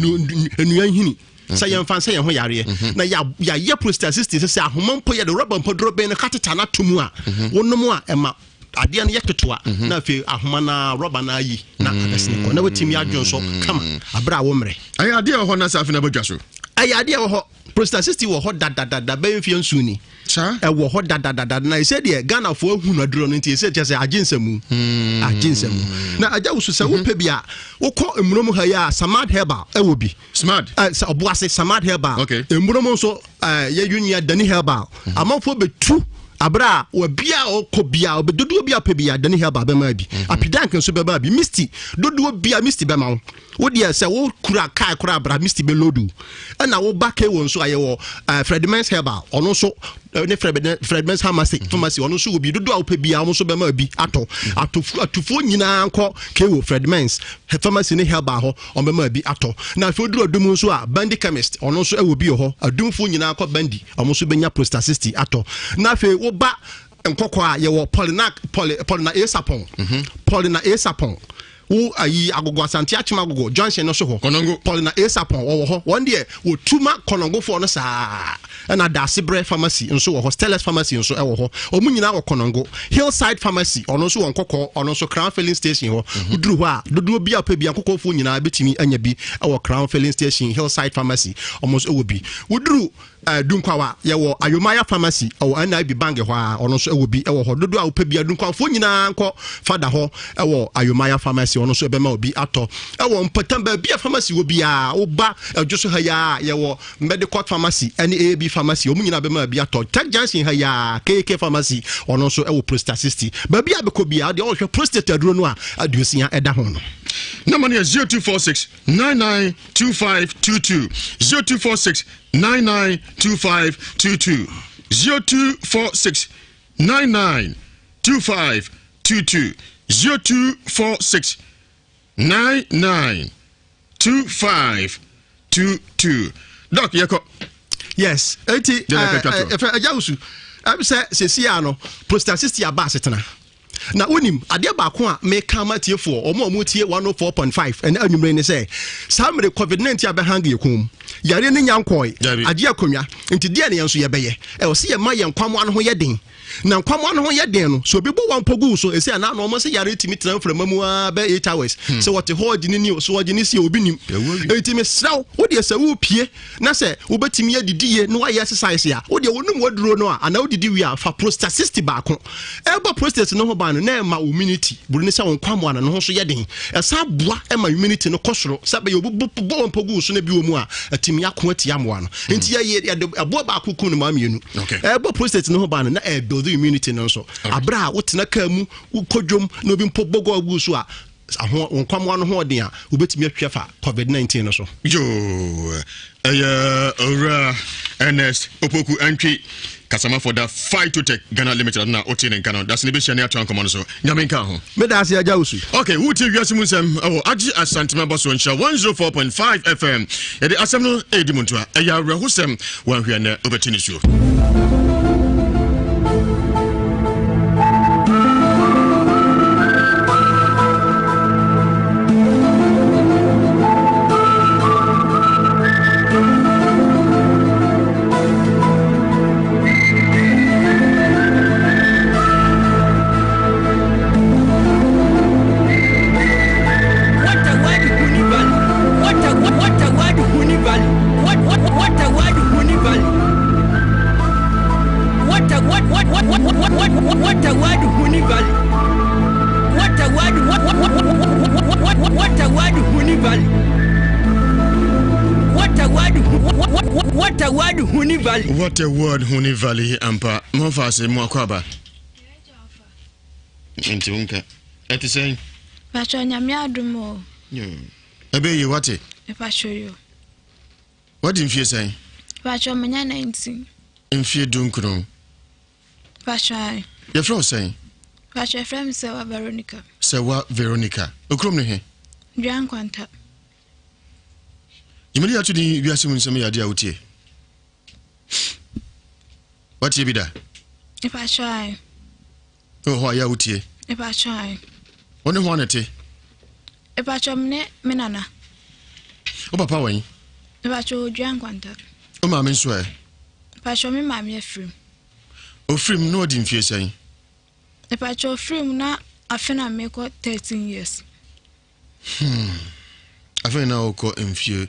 nnua nhini sɛ yɛmfa nsɛ yɛn ho yareɛ mhm. na yɛayɛ prostacyst sɛ sɛ ahoma mpo yɛde rɔba mpo dorobɛn no kateta no ato mu a mhm. wonom a ɛma adeɛ no yɛ ketewa mhm. na afei ahoma no rɔba no ayi na abɛsene kɔ na watumi adwo nso kama aberɛ a wo mmerɛ ɛyɛ adeɛ wɔ hɔ na sɛ afei na bɛdwa so ɛyɛ adeɛ wɔ hɔ prostacyst wɔ hɔ dadadada bɛyɛ mfeɛ nsuo ni ɛwɔ hɔ dadadada na ɛsɛ deɛ Ghanafoɔ ahu no aduro no nti ɛsɛ kyɛ sɛ agye nsɛmu hmm. agye nsɛmu na agya wusu sɛ wopɛ bi a wokɔ mmuro mu ha yi a Samad Herbal ɛwɔ bi Smart eh, sɛ ɔboase Samad Herbal okay. mmuro mu nso eh, yɛ nua Dani Herbal mm -hmm. amanfoɔ bɛtu abere a wɔbia ɔkɔ bia ɔbɛ dodoɔ bi apɛ bia Dani Herbal bɛma bi mm -hmm. Apidank nso bɛma bi Misty dodoɔ bia Misty bɛma wo wo deɛ sɛ wo kura kaa koraa bra Misty bɛ lodu ɛna wo ba kewo nso ayɛ wɔ eh, Fredimens Herbal ɔno nso. ne Fred Fred Mensah Pharmacy mhm. Pharmacy ɔno nso wɔ bi dodoɔ a wopɛ biara wɔn nso bɛma bi atɔ mhm. atofo atufoɔ nyinaa nkɔ KO Fred Mens Pharmacy ne Herbal hɔ wɔn bɛma bi atɔ na afei oduru adum nso a Bandi Chemist ɔno nso wɔ bi wɔ hɔ adumfoɔ nyinaa kɔ Bandi wɔn nso bɛnya Prostasisti atɔ na afei woba nkɔkɔ a yɛwɔ Paulina Paulina Esapɔn mhm. Paulina Esapɔn Wo ayi agogo asante akyem agogo junction no so hɔ. Kɔnɔngo. Paulina Esapɔn wɔwɔ hɔ. Wɔn deɛ wɔtu ma kɔnɔngofoɔ no saa. Ɛna Daasebrɛ pharmacy nso wɔ hɔ. Stellas pharmacy nso wɔ hɔ. Wɔn nyinaa wɔ Kɔnɔngo. Hillside pharmacy ɔno nso wɔ Nkɔkɔɔ ɔno nso Crown filling station hɔ. Mhm. Woduru hɔ a dodoɔ bi a wopɛ bi Nkɔkɔɔfoɔ nyinaa bɛtumi anya bi wɔ Crown filling station Hillside pharmacy wɔn nso wɔ bi. Woduru Eh, Dunkwawa, yɛwɔ Ayomaya Pharmacy, ɛwɔ NIB Bank hɔ a, ɔno nso ɛwɔ bi ɛwɔ hɔ. Dodoɔ a wopɛ bia, Dunkwafoɔ nyinaa nkɔ fada hɔ ɛwɔ Ayomaya Pharmacy, ɔno nso ɛbɛma obi atɔ. Ɛwɔ mpɔtam baabi a pharmacy wɔ biara, woba ɛdwo so ha yi a, yɛwɔ Medicot Pharmacy ɛne AB Pharmacy, wɔn nyinaa bɛma obi atɔ. Tech Junction ha yi a, KK Pharmacy, ɔno nso ɛwɔ Prostasisti. Baabi a bɛkɔ biara, deɛ ɔhwɛ prostate aduro no a, aduosia ɛda ho no. Number no yɛ 0246 992522 0246 992522 0246 992522 0246 992522 Doc yɛkɔ. Yes, eti ɛfɛ ɛgya wusu ɛbi sɛ sɛsi a no prostatisti aba asetena. Na wonim, adeɛ baako a meka ama atiefoɔ, wɔn a wɔtie 104.5 ɛnɛ anwummere ne sɛ, saa mmere COVID-19 abɛhang yɛ kɔn mu. Yareɛ no nya nkɔe, agye akonnwa. Nti deɛ ne yɛn nso yɛbɛyɛ? Ɛwɔ sɛ yɛma yɛn nkwamoa no ho yɛ den. Na nkwamoa no ho yɛ den no, sɛ obi bɔ wɔn mpo gu so, ɛsɛ anaa na wɔn sɛ yare tumi tena mframa mu ara bɛ 8 hours. Hmm. Sɛ wɔte hɔ ɔgye ne ni o, sɛ ɔgye ne si obi nim. Enti mesrɛ wo, wo deɛ sɛ wopie na sɛ wobɛtumi adidi yie na woayɛ exercise a, wo deɛ wonom waduro no a, anaa wodidi wie a, fa prostasisti baako. Ɛbɔ prostate no ho ban no na ɛma wo immunity, buru ne sɛ wo nkwammoa no, no ho nso yɛ den. Ɛsan boa ma immunity no kɔ soro sɛ bɛyɛ obi bɔ wɔn mpo gu wo so na bi wɔ mu a, atumi ako atia mmoa no. Hmm. Nti yɛyɛ yɛde ɛboɔ baako kum no maa mmienu. Ɛbɔ prostate no ho ban no na ɛbuild immunity no nso. Abere a wotena kaa mu, wokɔ dwom na obi mpo bɔ gɔɔ gu so a, aho wo nkwammoa no ho ɔden a, wobɛtumi atwi afa COVID-19 no so. Yoo, ɛyɛ Owura Ernest Opoku Antwi, kasamafo da Phytotech Ghana Limited na wote ne nka no. Dase ne bɛhyia ne atoa nkɔmmɔ no so. Nyame nka ho. Meda ase agya Osu. Ok, wotie wiase mu nsɛm ɛwɔ Agye Asantema bɔ so nhyira 104.5 FM. Yɛde asɛm no ɛredi mu ntoa. Ɛyɛ awerɛhosɛm, wanhwɛ nnɛ wobɛte ne suo. What a word Huni Valley ampa momfa ase mo akɔ aba nti wo nka ɛte sɛn Pacho nyame adom o. Ɛbɛ yie wate. Pacho yo. Wadi mfie sɛn? Pacho menya 19. Mfie dunkron. Pacho ae. Yɛfrɛ wo sɛn? Pacho yɛfrɛ me Sɛwa Veronica. Sɛwa Veronica. Okurom ne he? Dua Nkwanta. Dwumadi ato din wiase mu nsɛm yɛ adeɛ a wotie. Watie bi da? Pacho ae. Wɔ hɔ a yɛ a wotie? Pacho ae. Wo ne hwan na ɛte? Pacho me ne me nana. Wo papa wɔ he? Pacho Dua Nkwanta. Wo maame nso ɛ? Pacho me maame afirim. Ofirim na ɔdi mfie sɛn? Pacho ofirim na afe na mekɔ 13 years. Hmm. Afei na wokɔ mfie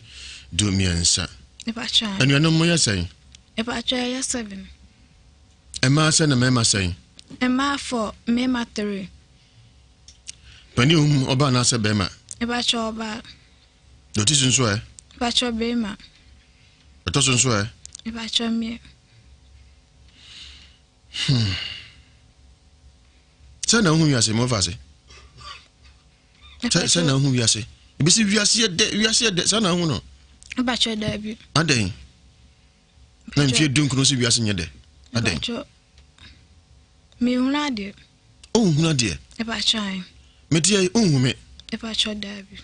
du mmiɛnsa. Anuanom mo yɛ sɛn? Pacho ɛyɛ 7. Mmaa sɛn na mmarima sɛn? Mmaa 4, mmarima 3. Panin ohun ɔbaa anaasɛ bɛrima? Pacho ɔbaa. Deɛ ɔte so nso ɛ? Pacho bɛrima. Ɛtɔ so nso ɛ? Pacho mmea. Hmm. Sɛ na wohu wiase mo fa ase. Sɛ sɛ na wohu wiase. Ebi sɛ wiase yɛ dɛ wiase yɛ dɛ sɛ na wohu no. Pacho daabi. Adɛn? Na mfie dunkron sɛ wiase nyɛ dɛ. Adɛn? Mepakyɛw, menhunu adeɛ. Wonhunu adeɛ? Mepakyɛw ae. Meteɛ yi, wonhu me? Mepakyɛw daabi.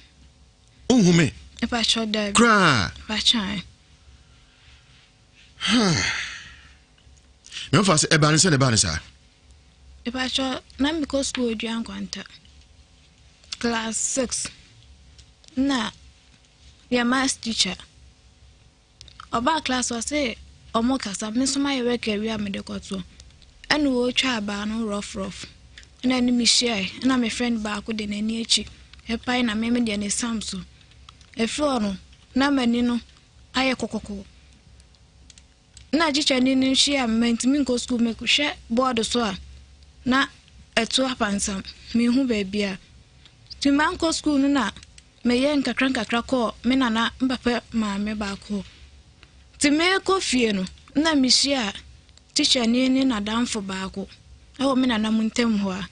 Wonhu me? Mepakyɛw daabi. Koraa? Mepakyɛw ae. Memfa sɛ ɛbaa ne sɛ na ɛbaa ne saa. Mepakyɛw, na mekɔ sukuu Odua Nkwanta. Class 6. Na yɛ maths teacher. Ɔbaa class ɔse ɔmo kasa me nso mayɛ work awie a mede kɔto ɛna ɔretwa abaa no rough rough ɛna ɛne me hyiae ɛna me friend baako de n'ani akyi ɛpae na me me deɛ ne sam so ɛfiri hɔ no na m'ani no ayɛ kɔkɔkɔ na kyikyɛni no hyia me mantumi nkɔ sukuu mehwɛ board so a na ɛto apansam menhu baabi a nti mankɔ sukuu no na Meyɛɛ nkakrankakra kɔɔ me nana mpapa maame baako hɔ. Ntsi merekɔ fie no, nna mihyiaa tikyani ne n'adamfo baako wɔ me nana mo ntamu hɔ a.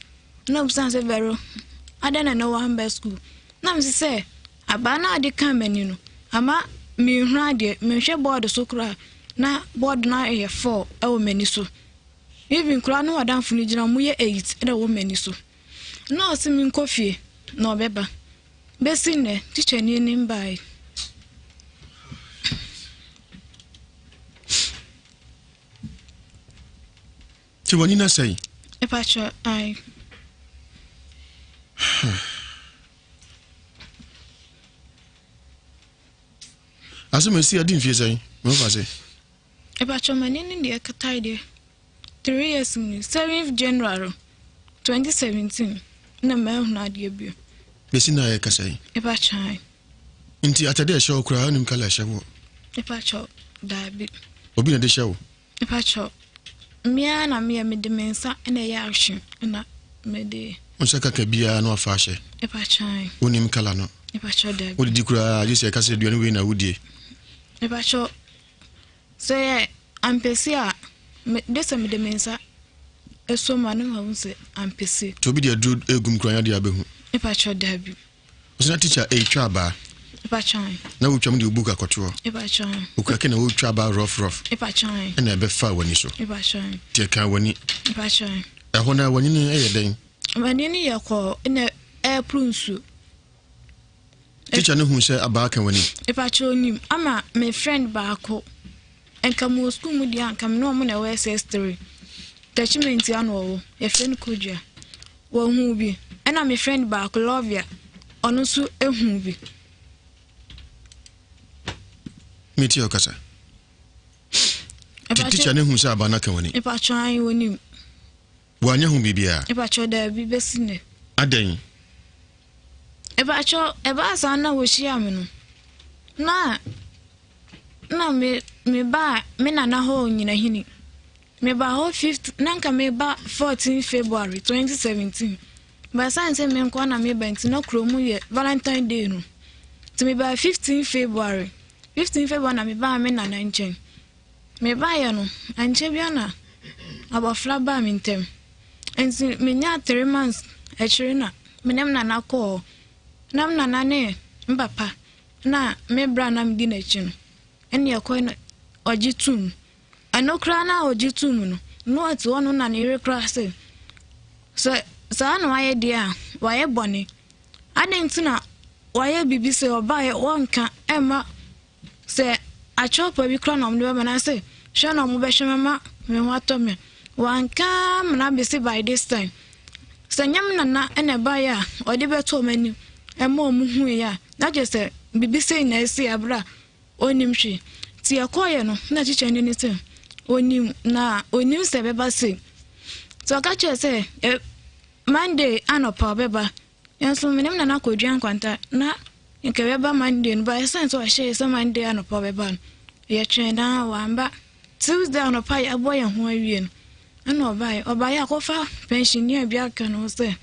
Nna obisaa me sɛ, Vero, adɛn na nnɛ woammba skuul? Nna mese sɛ, abaa no a ɔde kaa m'ani no, ama mennhunu adeɛ, mennhwɛ bɔɔdo so koraa na bɔɔdo no ayɛ four wɔ m'ani so. Even koraa na w'adamfo no gyina hɔ, wɔyɛ eight na ɛwɔ m'ani so. Nna ɔse menkɔ fie na ɔbɛba. Besi nnɛ, tikyani no mbae. Nti w'ani no asɛe? Mepakyɛ, ae. Asɛm a ɛsi adi mfie sɛn? Mefa se. Mepakyɛ, m'ani no deɛ ɛkatae deɛ. Three years ni, seventh January 2017 na mahunu adeɛ bio. Bɛsi na yɛkasa yi? Mepakyɛ. Nti atade a ɛhyɛ wo koraa wonim kala ɛhyɛ woɔ? Mepakyɛ, daabi. Obi na ɛde hyɛ wo? Mepakyɛ, mmea na meyɛ mede me nsa na ɛyɛ ahwe na mede. Wo nsa kaka biara na wafa ahyɛ? Mepakyɛ. Wonim kala no? Mepakyɛ, daabi. Wodidi koraa gye sɛ ɛka sɛ aduane wei na wodie? Mepakyɛ, Sɛ ɛyɛ ampesi a, me de sɛ mede me nsa sɔ mu a na mahu sɛ ampesi. Nti obi de aduro egum koraa nya deɛ abɛhu. Mepakyɛw dabi. Ɔsɛ na teacher etwa abaa. Mepakyɛw ae. Na wotwa mu de wo book akɔtoɔ. Mepakyɛw ae. Okura ke na wotwa abaa rough rough. Mepakyɛw ae. Ɛna ɛbɛfa w'ani so. Mepakyɛw ae. Nti ɛkaa w'ani. Mepakyɛw ae. Ɛhɔ no w'ani no yɛ dɛn? M'ani no yɛ kɔɔ ɛna ɛɛporo nsuo. Teacher no hu sɛ abaa ka w'ani. Mepakyɛ onim ama me friend baako nka mewɔ school mu deɛ anka me ne ɔmo na ɛwɔ SS3 Techimanti ano ɔwɔ yɛfrɛ no Kodua wɔhu bi ɛna me friend baako Lovia ɔno nso ehu bi. Metie ɔkasa. Teacher no hu sɛ abaa no aka w'ani. Mepakyɛ ayi onim. Wanyɛ ho biribiara? Mepakyɛw, daabi, besi nnɛ. Adɛn? Mepakyɛw, ɛbaa saa na wohyiaa me no, na na me mebaa me nana hɔ wɔ Nyinahini. Mebaa hɔ fifth, na nka meba 14 February 2017. But ɛsiane sɛ me nkoa na meba nti na kurom yɛ Valentine Day no. Nti mebaa 15 February. 15 February na mebaa me nana nkyɛn. Mebaeɛ no, ankyɛ biara na abɔfra baa me ntam. Nti menyaa three months akyire na me ne me nana kɔɔ hɔ. Na me nana ne me papa na me bra na medi n'akyi no, ɛne ɛkɔe no ɔgye toom. Ɛno koraa na ɔgye toom no, na ɔte hɔ no na ne yere koraa sɛ, sɛ saa na wayɛ deɛ a, wayɛ bɔne. Adɛn nti na wayɛ biribi sɛ ɔbaeɛ wɔnka ɛmma Sɛ akyerɛwpa bi koraa na wɔde bɛma no anaasɛ hwɛ na wɔbɛhwɛ me ama me ho atɔ me a, wanka amena abɛsi by this time. Sɛ nyɛ me nana na ɛbaeɛ a ɔde bɛto wɔn anim ma wɔn huiɛ a, na kyerɛ sɛ biribi sei na asi berɛ a ɔnnim hwee. Nti yɛkɔeɛ no, na tikyani no sɛ ɔnim na ɔnim sɛ ɛbɛba sei. Nti ɔka kyerɛɛ sɛ Monday anɔpa ɔbɛba. Nanso me ne me nana kɔdua nkwanta na nka ɛbɛba Monday no ba ɛsiane sɛ ɔhyɛɛ sɛ Monday anɔpa ɔbɛba no yɛtwɛn daa wamba. Tuesday anɔpa yɛabɔ yɛn ho awie no ɛna ɔbaeɛ. Ɔbaeɛ akɔfa pɛnhyɛnia bi aka ne ho sɛ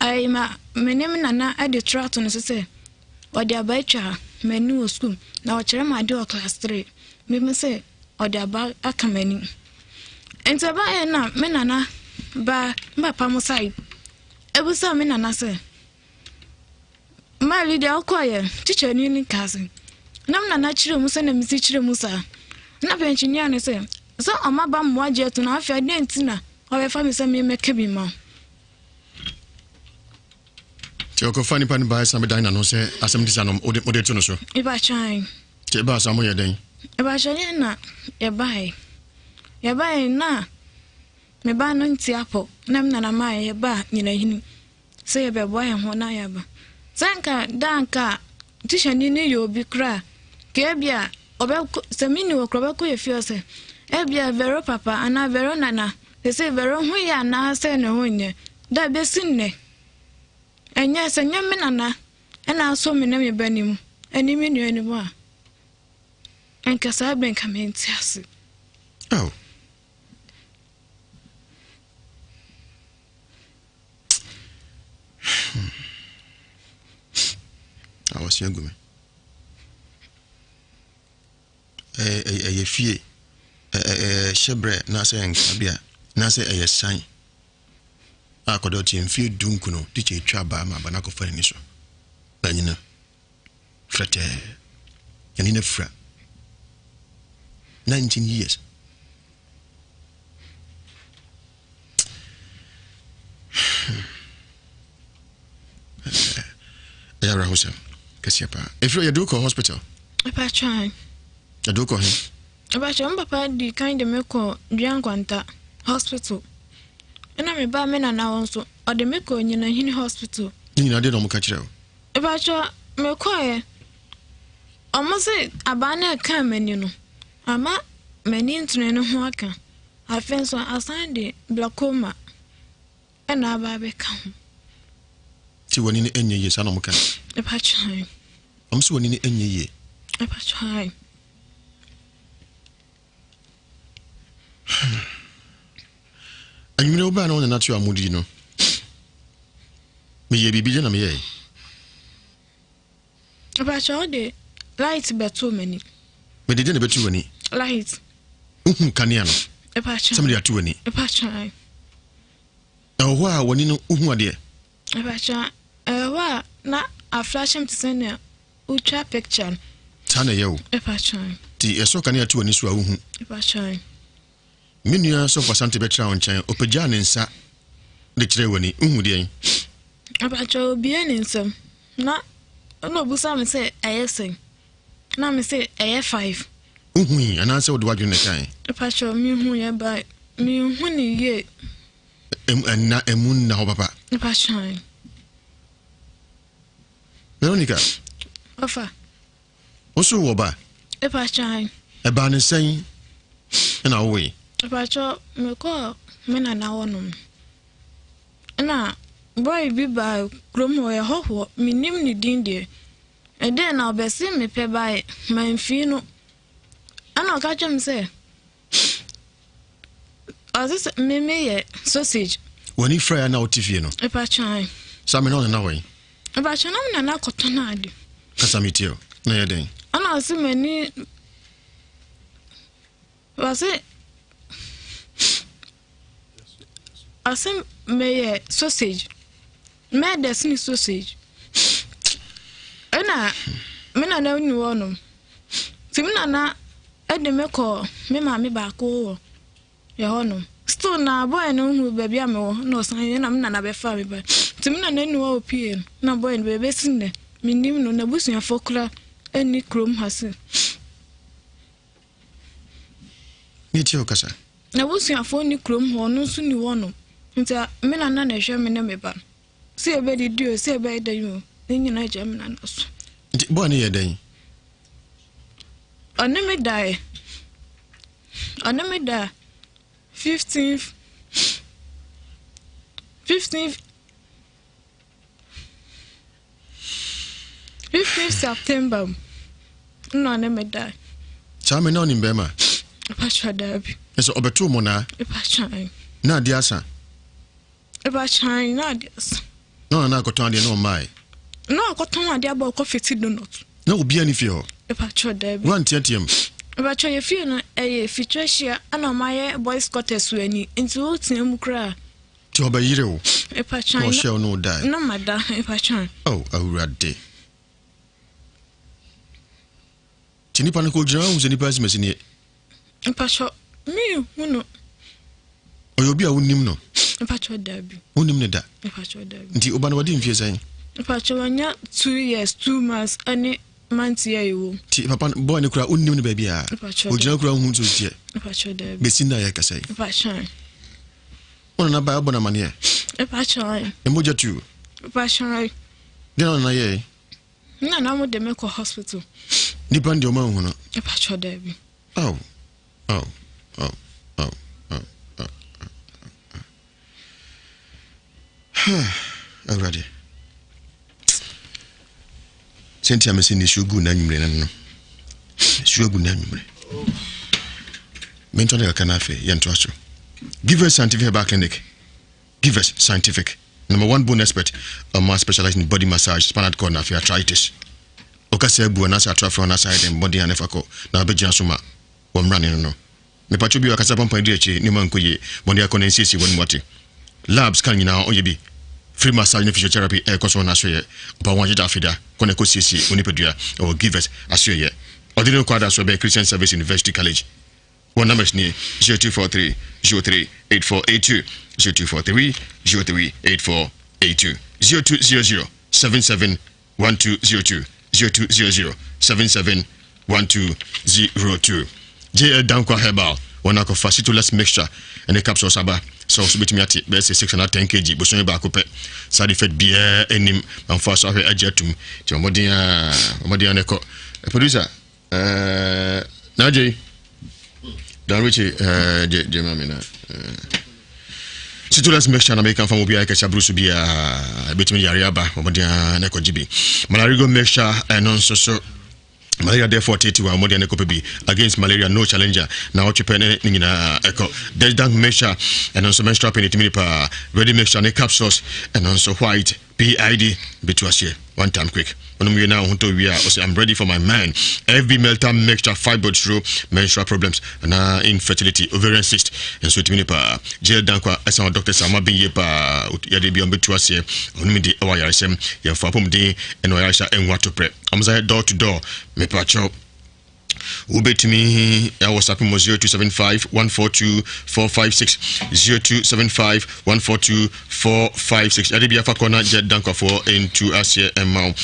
ayi ma me ne me nana de toro ato no so sɛ ɔde aba atwa m'ani wɔ sukuu na ɔkyerɛ me adeɛ wɔ class 3 mehu sɛ ɔde aba aka m'ani. Nti ɛbaeɛ na me nana ba me papa mo side ɛbisaa me nana sɛ Mary deɛ ɔkɔeɛ tikyani no kaa sɛ na me nana kyerɛ mu sɛ na mesi kyerɛ mu saa na pɛnkyini ano sɛ. Sɛ ɔma ba mmoa gye ato na afei adɛn nti na ɔbɛfa me sɛ memmɛka bi ma wo? Nti ɔkɔfa nipa no bae san bɛdan n'ano sɛ asɛm te saa no wode wode to no so. Mepakyɛw. Nti ɛbaa saa moyɛ dɛn? Mepakyɛw yɛn na yɛbae. Yɛbae na me ba no nte apɔ na me nana maa yɛbaa Nyinahini sɛ yɛbɛboa yɛn ho na yɛaba. Sɛ nka da nka tihyani no yɛ obi koraa ka ebia ɔbɛkɔ sɛ menni hɔ koraa ɔbɛkɔ yɛ fie hɔ sɛ ebia Vero papa anaa Vero nana sese Vero ho yɛ anaasɛ ne ho nyɛ da bɛsi nnɛ. Ɛnyɛ sɛ nyɛ me nana na asɔ me ne me ba no mu ne me nua no mu a, anka saa bere nka mente ase. Oh. Awɔse agu me. Ɛyɛ fie, ɛyɛ hyɛbrɛ na sɛ nkrabea na sɛ ɛyɛ san. A kɔdɔ ɔte mfeɛ du nkono tikya etwa abaa ma aba no akɔfa n'ani so na anyina frɛtɛɛ n'ani no afira 19 years. Ɛyɛ awerɛhosɛm kɛseɛ paa. Ɛfiri yɛde wo kɔ hospital? Yɛde wo kɔ he? Mepakyɛw, me papa dii kan de me kɔɔ Dua Nkwanta Hospital. Ɛna me baa me nana hɔ nso, ɔde me kɔɔ Nyinahini Hospital. Ne nyinaa deɛ na wɔka kyerɛ wo? Mepakyɛw, mekɔeɛ, wɔn se abaa no a ɛkaa m'ani no, ama m'ani ntene no ho aka. Afei nso asan de glaucoma ɛna aba abɛka ho. Nti w'ani no ɛnyɛ yie, saa na wɔn kae? Mepakyɛw. Wɔn se w'ani no ɛnyɛ yie? Mepakyɛw. Anwummerɛ wobaa na wo nana to a modi no, meyɛ biribi gye na meyɛe. Abakyɛ wode light bɛtoo m'ani. Mede gye na bɛtu w'ani. Light. Wohu kanea no. Sɛ mede ato w'ani. Ɛwɔ hɔ a w'ani no wohu adeɛ. Abakyɛ ɛwɔ hɔ a na aflash m te sɛ nea Wotwa picture no. Saa na ɛyɛ o. Ɛpa Ti yɛsɔ kanea to w'ani so a wohu. Ɛpa Me nua Sɔfo Asante bɛtra wo nkyɛn, ɔpagyaa ne nsa de kyerɛɛ w'ani. Wohu deɛn? Ɛpa obie ne nsam. Na na obusa me sɛ ɛyɛ sɛn. Na me sɛ ɛyɛ five. Wohui anaasɛ wode w'adwene na ɛkae? Ɛpa mehu yɛ ba mehu ne yie. Ɛnna ɛmu nna hɔ papa. Ɛpa Veronica. Ɔfa. Wo so wɔ ba? Epa kyan. Ɛbaa ne sɛn ɛna wowoe? Epa kyɛ mekɔɔ me nana hɔ nom. Ɛna boy bi baa kurom hɔ ɔyɛ hɔhoɔ menim ne din deɛ. Ɛdɛn na ɔbɛse mepɛ bae mamfii no. Ɛna ɔka kyerɛ me sɛ Ɔse sɛ me me yɛ sausage. W'ani fira ya na wote fie no. Epa kyan. Sa me na ɔnana wɔ yi. Epa kyan na me nana kɔtɔ na ade. Kasa mi tie o. Na yɛ dɛn? Ɔna ɔse m'ani ɔse ɔse meyɛ sausage. Mɛdɛ sene sausage. Ɛna me nana ni hɔ nom. Nti me nana de me kɔ me maame baako wɔ yɛ hɔ nom. Still na boy no hu baabi a mewɔ na ɔsan yɛ na me nana bɛfa me ba. Nti me nana ni hɔ opie no na boy no bɛsi nnɛ menim no n'abusuafoɔ kora ɛnni kurom ha se. Ne tie ɔkasa. N'abusuafoɔ nni kurom hɔ ɔno nso nni hɔ nom. Nti me nana na ɛhwɛ me ne me ba no. Sɛ yɛbɛdidi o, sɛ yɛbɛyɛ dɛn o, ne nyinaa gya me nana so. Nti bɔɔ ne yɛ dɛn? Ɔne me daeɛ. Ɔne me da 15 15 15 September mu na ɔne me daeɛ. Saa me na ɔnim bɛrima? Mpakyɛ daabi. Ɛsɛ ɔbɛtoo mo naa? Mpakyɛ. Na adeɛ asa? Ɛbakyae na adeɛ asa. Na ɔna na akɔtɔn adeɛ na ɔmmae. Na ɔkɔtɔn adeɛ aba ɔkɔ fiti donut. Na obiara ni fie hɔ. Ɛbakyɛ daabi. Wanteateam. Ɛbakyɛ yɛ fie no ɛyɛ fitwa hyia ɛna ɔmo ayɛ boys quarters wɔ ani nti wotea mu koraa. Nti ɔbɛyere wo. Ɛbakyɛ Na ɔhyɛ wo na ɔdae. Na mada ɛbakyɛ. Oh awurade. Nti nipa no kɔ gyina hɔ ahu sɛ nipa asimasi nie. Mpakyɛ. Menhu no. Ɔyɛ obi a wonim no? Mpakyɛw daabi. Wonim no da? Mpakyɛw daabi. Nti woba no wadi mfie sɛn? Mpakyɛw wanya 2 years 2 months ɛne month yɛ ɛwɔ mu. Nti papa no boy no kura wonim no baabi a? Mpakyɛw Ogyina kura wohu nso teɛ? Mpakyɛw daabi. Bɛsi nna yɛ kasa yi? Mpakyɛw. Wo nana baa wobɔ no amaneɛ? Mpakyɛw. Mmogya tu? Mpakyɛw. Deɛ na wo nana yɛɛ? Nana mo de me kɔ hospital. Nipa no deɛ ɔma nhu no? Mpakyɛw daabi. Aw, aw, aw, aw, aw, aw, aw. Awurade. Sɛnti a mese nisuo gu n'anwummere no no. Nisuo gu n'anwummere. Mentɔ ne kakra no afei yɛntoa so. Give us scientific herbal clinic. Give us scientific. Number one bone expert. Ɔma specialized in body massage, spinal cord na afei arthritis. Ɔkasa abu anaasɛ ato afra anaasɛ ayɛ dɛn mmɔden a ne fa kɔ na wabɛgyina so ma wɔ mmrane no no. Mepatwo bi akasa pampan di akyire nneɛma nkɔ yie. Bɔne akɔ na nsiesie wɔn mu ate. Labs kan nyinaa ɔyɛ bi. Free massage ne physiotherapy ɛrekɔ so wɔ n'asoɛeɛ. Ɔpa ho agyegya afeda kɔ na ɛkɔ siesie wo nipadua ɛwɔ Givers asoɛeɛ. Ɔde ne kɔ ada so ɛbɛn Christian Service University College. Wɔn numbers nie, 0243 03 8482, 0243 03 8482, 0200 77 1202, 0200 77 1202. JL Dankwa Herbal, wɔn akɔfa Citoless mixture ne capsules aba sɛ ɔso bɛtumi ate bɛyɛ sɛ 610 kg bosome baako pɛ. Side effect biara anim, mamfa so ahwɛ agye atum. Nti ɔmmɔden a ɔmmɔden a ne kɔ. Producer, na agye Dan Richie, gye gye ma me na. Citoless mixture na meka fa mu biara kɛse aboro so biara ɛbɛtumi yare aba ɔmmɔden a na ɛkɔgye bi. Malarigo mixture ɛno nso so malaria therefore tete wa ɔmɔden ne kɔpɛ bi against malaria no challenger na ɔtwe pɛ ne ne nyinaa ɛkɔ. Desdank mixture ɛno nso menstrual pain ɛtumi nipa. Ready mixture ne capsules ɛno nso white PID bɛtu aseɛ one time quick ɔnom wie na ɔhotɔ wie a ɔsɛ I'm ready for my man. FB melter mixture, fibroid suro, menstrual problems anaa infertility, ovarian cyst nso ɛtumi nipa. JL Dankwa ɛsan wɔ doctors a ɔma ben yie paa yɛde bi ɔmbɛtu aseɛ ɔnom di ɛwɔ ayaresɛm yɛmfa apɔmuden ɛna ɔyaresa ɛnwo atoprɛ ɔmo sɛ door to door. Mepakyɛw wobɛtumi ɛwɔ sape mu 0275 142 456, 0275 142 456. Yɛde bi afa kɔ na gye dankwafoɔ ntu aseɛ ɛma wo.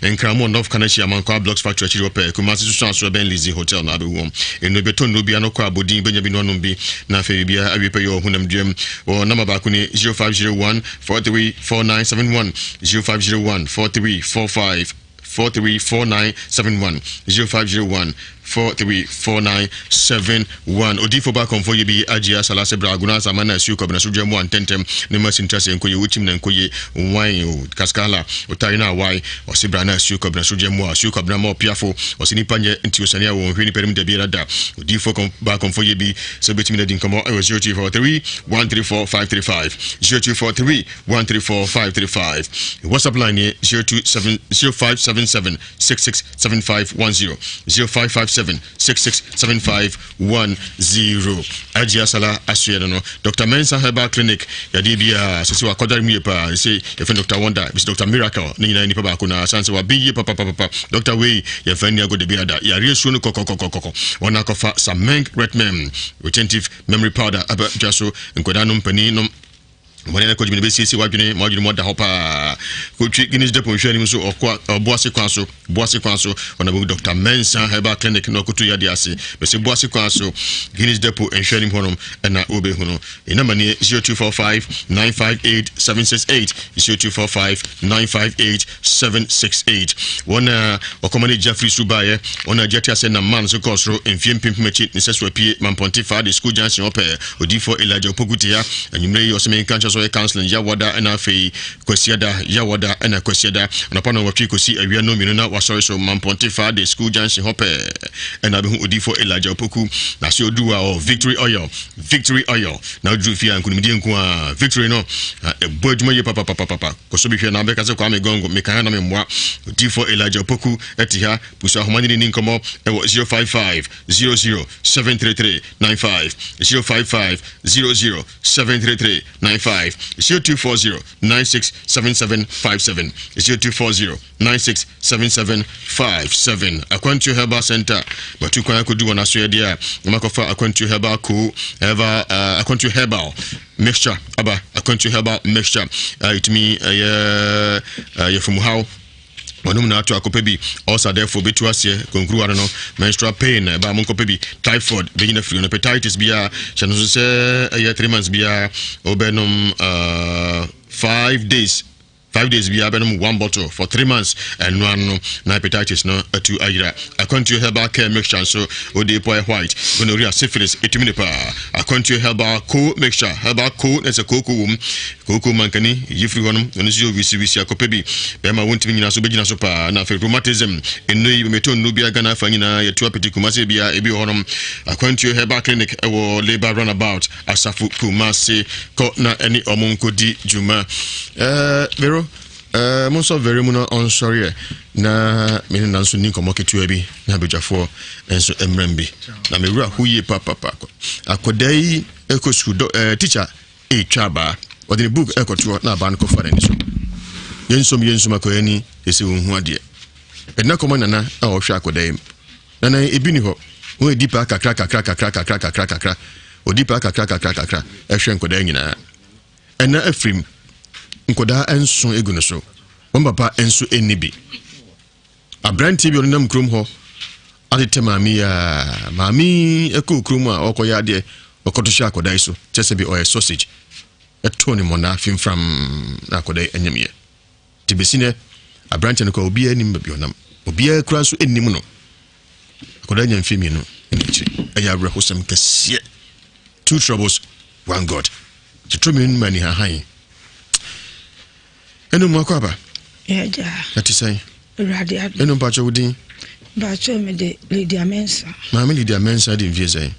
Nkramo North Kaneshie Amankwa Blocks Factory akyiri hɔ pɛɛ. Kumase soso aso ɛbɛn Lizzy Hotel na abɛhu wɔn. Nnuro bɛtɔ nnuro bi ano kɔ abɔdin bɛnya bi no anom bi na afei biribiara awie pɛ yɛ ɔhonam duam. Wɔ nama baako ni 0501 43 4971, 0501 43 45 434971, 0501 434971. Odifo ba kɔmfo yɛ bi agye asalase bra agona asama na asuo kɔbena so dwa mu antɛntɛm ne ma sintra sɛ nkoye wokyim na nkoye wan o kaskala otare na awae ɔse bra na asuo kɔbena so dwa mu a asuo kɔbena ma ɔpiafo ɔse nipa nyɛ nti osane a wɔn hwɛ nipa nim da biara da. Odifo ba kɔmfo yɛ bi sɛ obetumi na di nkɔmmɔ ɛwɔ 0243 134 535, 0243 134 535. WhatsApp line yɛ 027 0577 667510, 0557 667510. Agye Asala asoɛ no Dr. Mensa Herbal Clinic yadeɛ biara sɛ sɛ wakɔdare mu yie paa sɛ yɛfrɛ Dr. Wonder bɛsɛ Dr. Miracle ne nyinaa nipa baako na asan sɛ wabe yie papapapa. Dr. wei yɛmfa nni agɔ da biara da yareɛ suo no kɔkɔkɔkɔkɔ. Wɔn akɔfa Sameng Retmem retentive memory powder aba dwa so nkwadaa nom panin nom wɔn ne kɔdwuma no bɛsiesie w'adwene ma w'adwene mu ɔda hɔ paa. Kotwi Guinness Depot nhwɛ anim so ɔkɔ ɔboase kwan so, Boase kwan so ɔna bɛhu Dr. Mensa Herbal Clinic na ɔkoto yadeɛ ase. Bɛsɛ Boase kwan so Guinness Depot nhwɛ anim hɔnom ɛna wobɛhu no. Ɛnama nie 0245 958 768, 0245 958 768. Wɔn a ɔkɔma no gya firi so baeɛ wɔn a gya te asɛ nam man so kɔɔ soro mfie mpempem akyi ne sɛ so apue Mampɔnte fa de school junction ɔpɛ. Odiyifoɔ Elijah Opoku te ha anwummerɛ yi ɔsɛ menka nkyɛ sɛ ɔyɛ counseling Yawɔda ɛna afei Kwasiada, Yawɔda ɛna Kwasiada anɔpa no wɔtwe kɔsi awia no mmienu na wasɔre so Mampɔnte fa de school junction hɔ pɛɛ ɛna abɛhu Odiyifoɔ Elijah Opoku na sɛ ɔduru a ɔ Victory Oil, Victory Oil na ɔduru fie a nkonimdie nko a Victory no ɛbɔ adwuma yie papapapapa. Kɔ so bi hwɛ na bɛka sɛ Kwame Gongo mekae na memmoa. Odiyifoɔ Elijah Opoku ɛte ha busa ahoma ne ne ni nkɔmmɔ ɛwɔ 055 00 733 95, 055 00 733 95, 0240 96 77 57, 0240 96 77. 757. Akwantuo Herbal Center, matu kwan akɔdu wɔn asoɛdeɛ a, na makɔfa Akwantuo Herbal Co, Herbal, uh, Akwantuo Herbal Mixture aba, Akwantuo Herbal Mixture, ɛtumi uh, ɛyɛ uh, yɛfumuhaw wɔnom na ato akɔpɛ bi ulcer dɛfo bɛtu aseɛ konkuruwa no no menstrual pain ɛba mo nkɔpɛ bi typhoid bɛnyina firi no hepatitis biara hyɛ no so sɛ ɛyɛ 3 months biara wobɛnom uh, 5 days 5 days biara bɛnom one bottle for 3 months ɛno ano na hepatitis no atu ayera akwantuo herbal care mixture nso wode pɔɛ white gonorrhea syphilis ɛtumi ne paa akwantuo herbal co mixture herbal co na sɛ kooko wom Kooko mankani yi firi hɔ no, ɔno nso yɛ owisiwisi akɔpɛ bi. Bɛrima a wontumi nyina so bɛgyina so paa. Na afei rheumatism, nnuro yi bɛmɛtɔ nnuro biara Ghana afa nyinaa yɛtu apete Kumasi biara ebi wɔ hɔnom. Akwantuo Herbal Clinic ɛwɔ Labour Runabout, Asafo Kumasi. Kɔ na ɛne ɔmo nkɔdi dwuma. Ɛɛ Vero, ɛɛ mo nsɔ Vero mu na ɔnsɔreɛ na me ne na nso ni nkɔmmɔ ketewa bi na abadwafoɔ nso mmerɛm bi. Na me wura ho yie papapa. Akwadaa yi ɛkɔ sukuu dɔ ɛɛ teacher retwa abaa. Ɔde ne book rekɔtoɔ na abaa no kɔfa n'ani so. Yɛnsom yɛnsom akwadaa ni ɛsɛ ɔnhu adeɛ. Ɛdina kɔma nana a ɔhwɛ akwadaa yi. Nana ebi ni hɔ. Wɔn edi paa kakra kakra kakra kakra kakra kakra. Ɔdi paa kakra kakra kakra ɛhwɛ nkwadaa nyinaa. Ɛna afirim. Nkwadaa nso egu no so. Wɔn papa nso nni bi. Aberanteɛ bi a ɔnenam kurom hɔ atetɛ maame yi a maame yi kɔɔ kurom a ɔrekɔyɛ adeɛ ɔkɔto hyɛ akwadaa yi so kyɛ sɛ bi ɔyɛ sausage ɛtoo ne mmɔnaa fimfram na akwadaa yi anyamyɛ nti bɛsi nɛ aberanteɛ no kɔ obiara nim baabi ɔnam obiara kura nso nnim no akwadaa nya mfeɛ mmienu ne akyire ɛyɛ awerɛhosɛm kɛseɛ two troubles one god tituro mmienu ma anihahan Ɛno mu akɔ aba. Yɛgya. Ɛte sɛn? Awurade adom. Ɛno mpakyɛ wo din? Mpakyɛ me de Lydia Mensah. Maame Lydia Mensah di mfie sɛn?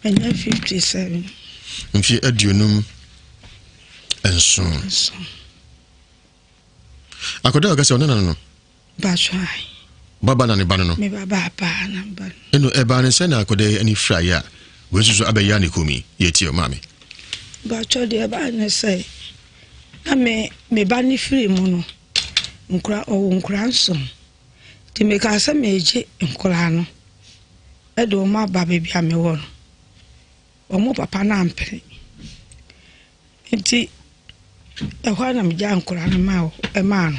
Ɛnyɛ 57. Mfie aduonum nson. Nson. Akɔda a ɔka sɛ ɔnana no. Mpakyɛ ae. Baba na ne ba no no. Me ba ba paa na ba no. Ɛno ɛbaa ne sɛ na akɔda yi ani firaeɛ a wei nso so abɛyɛ ne kɔn yi yɛtie o maame. Mpakyɛ deɛ ɛbaa ne sɛ na me me ba no firi mu no nkora ɔwɔ nkora nson nti mekaa sɛ meregye nkoraa no de wɔn aba baabi a mewɔ no wɔn papa no ampene Nti ɛhɔ ara na megyaa nkwadaa no maa maa no.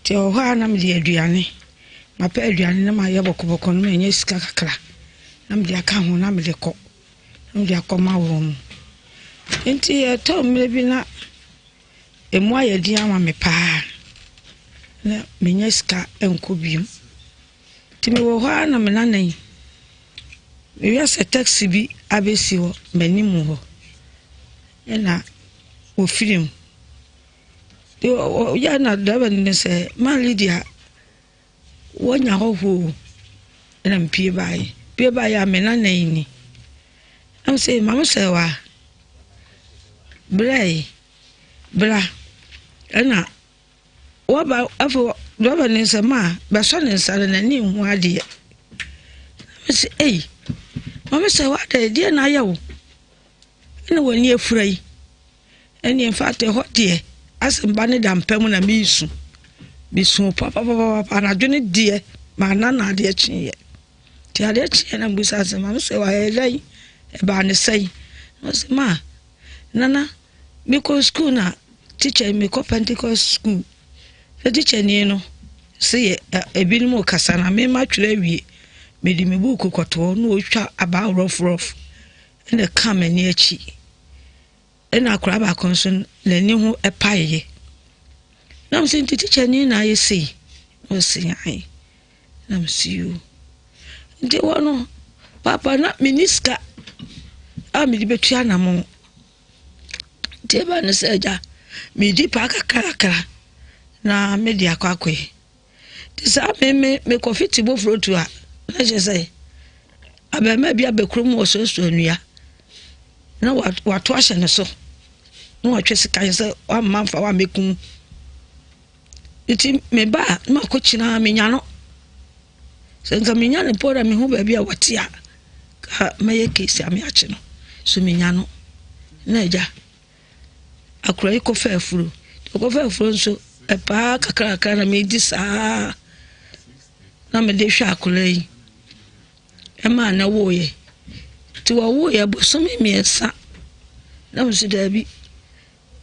Nti ɛwɔ hɔ ara na mede aduane, mapɛ aduane na mayɛ bɔkɔbɔkɔ na manya sika kakra na mede aka ho na mede kɔ, na mede akɔma wɔn. Nti ɛtɔ mmerɛ bi na ɛmu ayɛ den ama me paa na menya sika nkɔ bio. Nti mewɔ hɔ ara na me nana yi, mehwɛ sɛ taxi bi abɛsi hɔ, m'anim hɔ, ɛna wɔfiri mu. Nti ɔyɛ na driver no sɛ, ma Lydia, woanya hɔhoɔ o. Ɛna mepie baeɛ. Pie baeɛ a me nana yi ni. Na me sɛ, maame sɛ wa, bra yi, bra. Ɛna Wɔba afei driver no sɛ ma bɛsɔ ne nsa no n'ani nhu adeɛ. Na mese ei maame sɛ wada deɛ na ayɛ wo ɛna w'ani afura yi ɛne mfa te hɔ deɛ asɛ mba ne da mpa mu na meresu mesu papapapapa anadwo no deɛ maana na adeɛ kyeeɛ nti adeɛ kyeeɛ na mbusa sɛ maame sɛ wayɛ dɛn ɛbaa ne sɛn na ɔsɛ ma nana Mekɔ sukuu na tikya mekɔ Pentecost sukuu na tikyani no se yɛ ebinom rekasa na me matwerɛ awie mede me buuku kɔtoɔ na ɔtwa abaa rɔfrɔf ɛna ɛka m'ani akyi ɛna akwadaa baako nso n'ani ho ɛpaeɛ na mesɛ nti tikyani na ayɛ sei na ɔse ae na mese yoo nti wɔ no papa na menni sika a mede bɛtua anamɔn Nti ɛbaa no sɛ agya medi paa kakrakra na mede akɔ akɔyɛ. Nti saa me me mekɔfe te bofuro tu a na kyerɛ sɛ abarimaa bi aba kurom ɔsoasoa nnua na wato ahyɛ ne so na watwe sekan sɛ wamma mfa wammɛkum. Nti meba a na makɔkyina menya no. Sɛ nka menya no mpo na mehu baabi a wɔte a, ka mɛyɛ case a meakye no. So menya no. Na agya, akora yi kɔfa afuro. Ɔkɔfa afuro nso, ɛpaa kakrakra na medi saa. na mede hwɛ akwadaa yi ɛmaa no woeɛ. Nti wɔwoeɛ bosome mmiɛnsa na mese daabi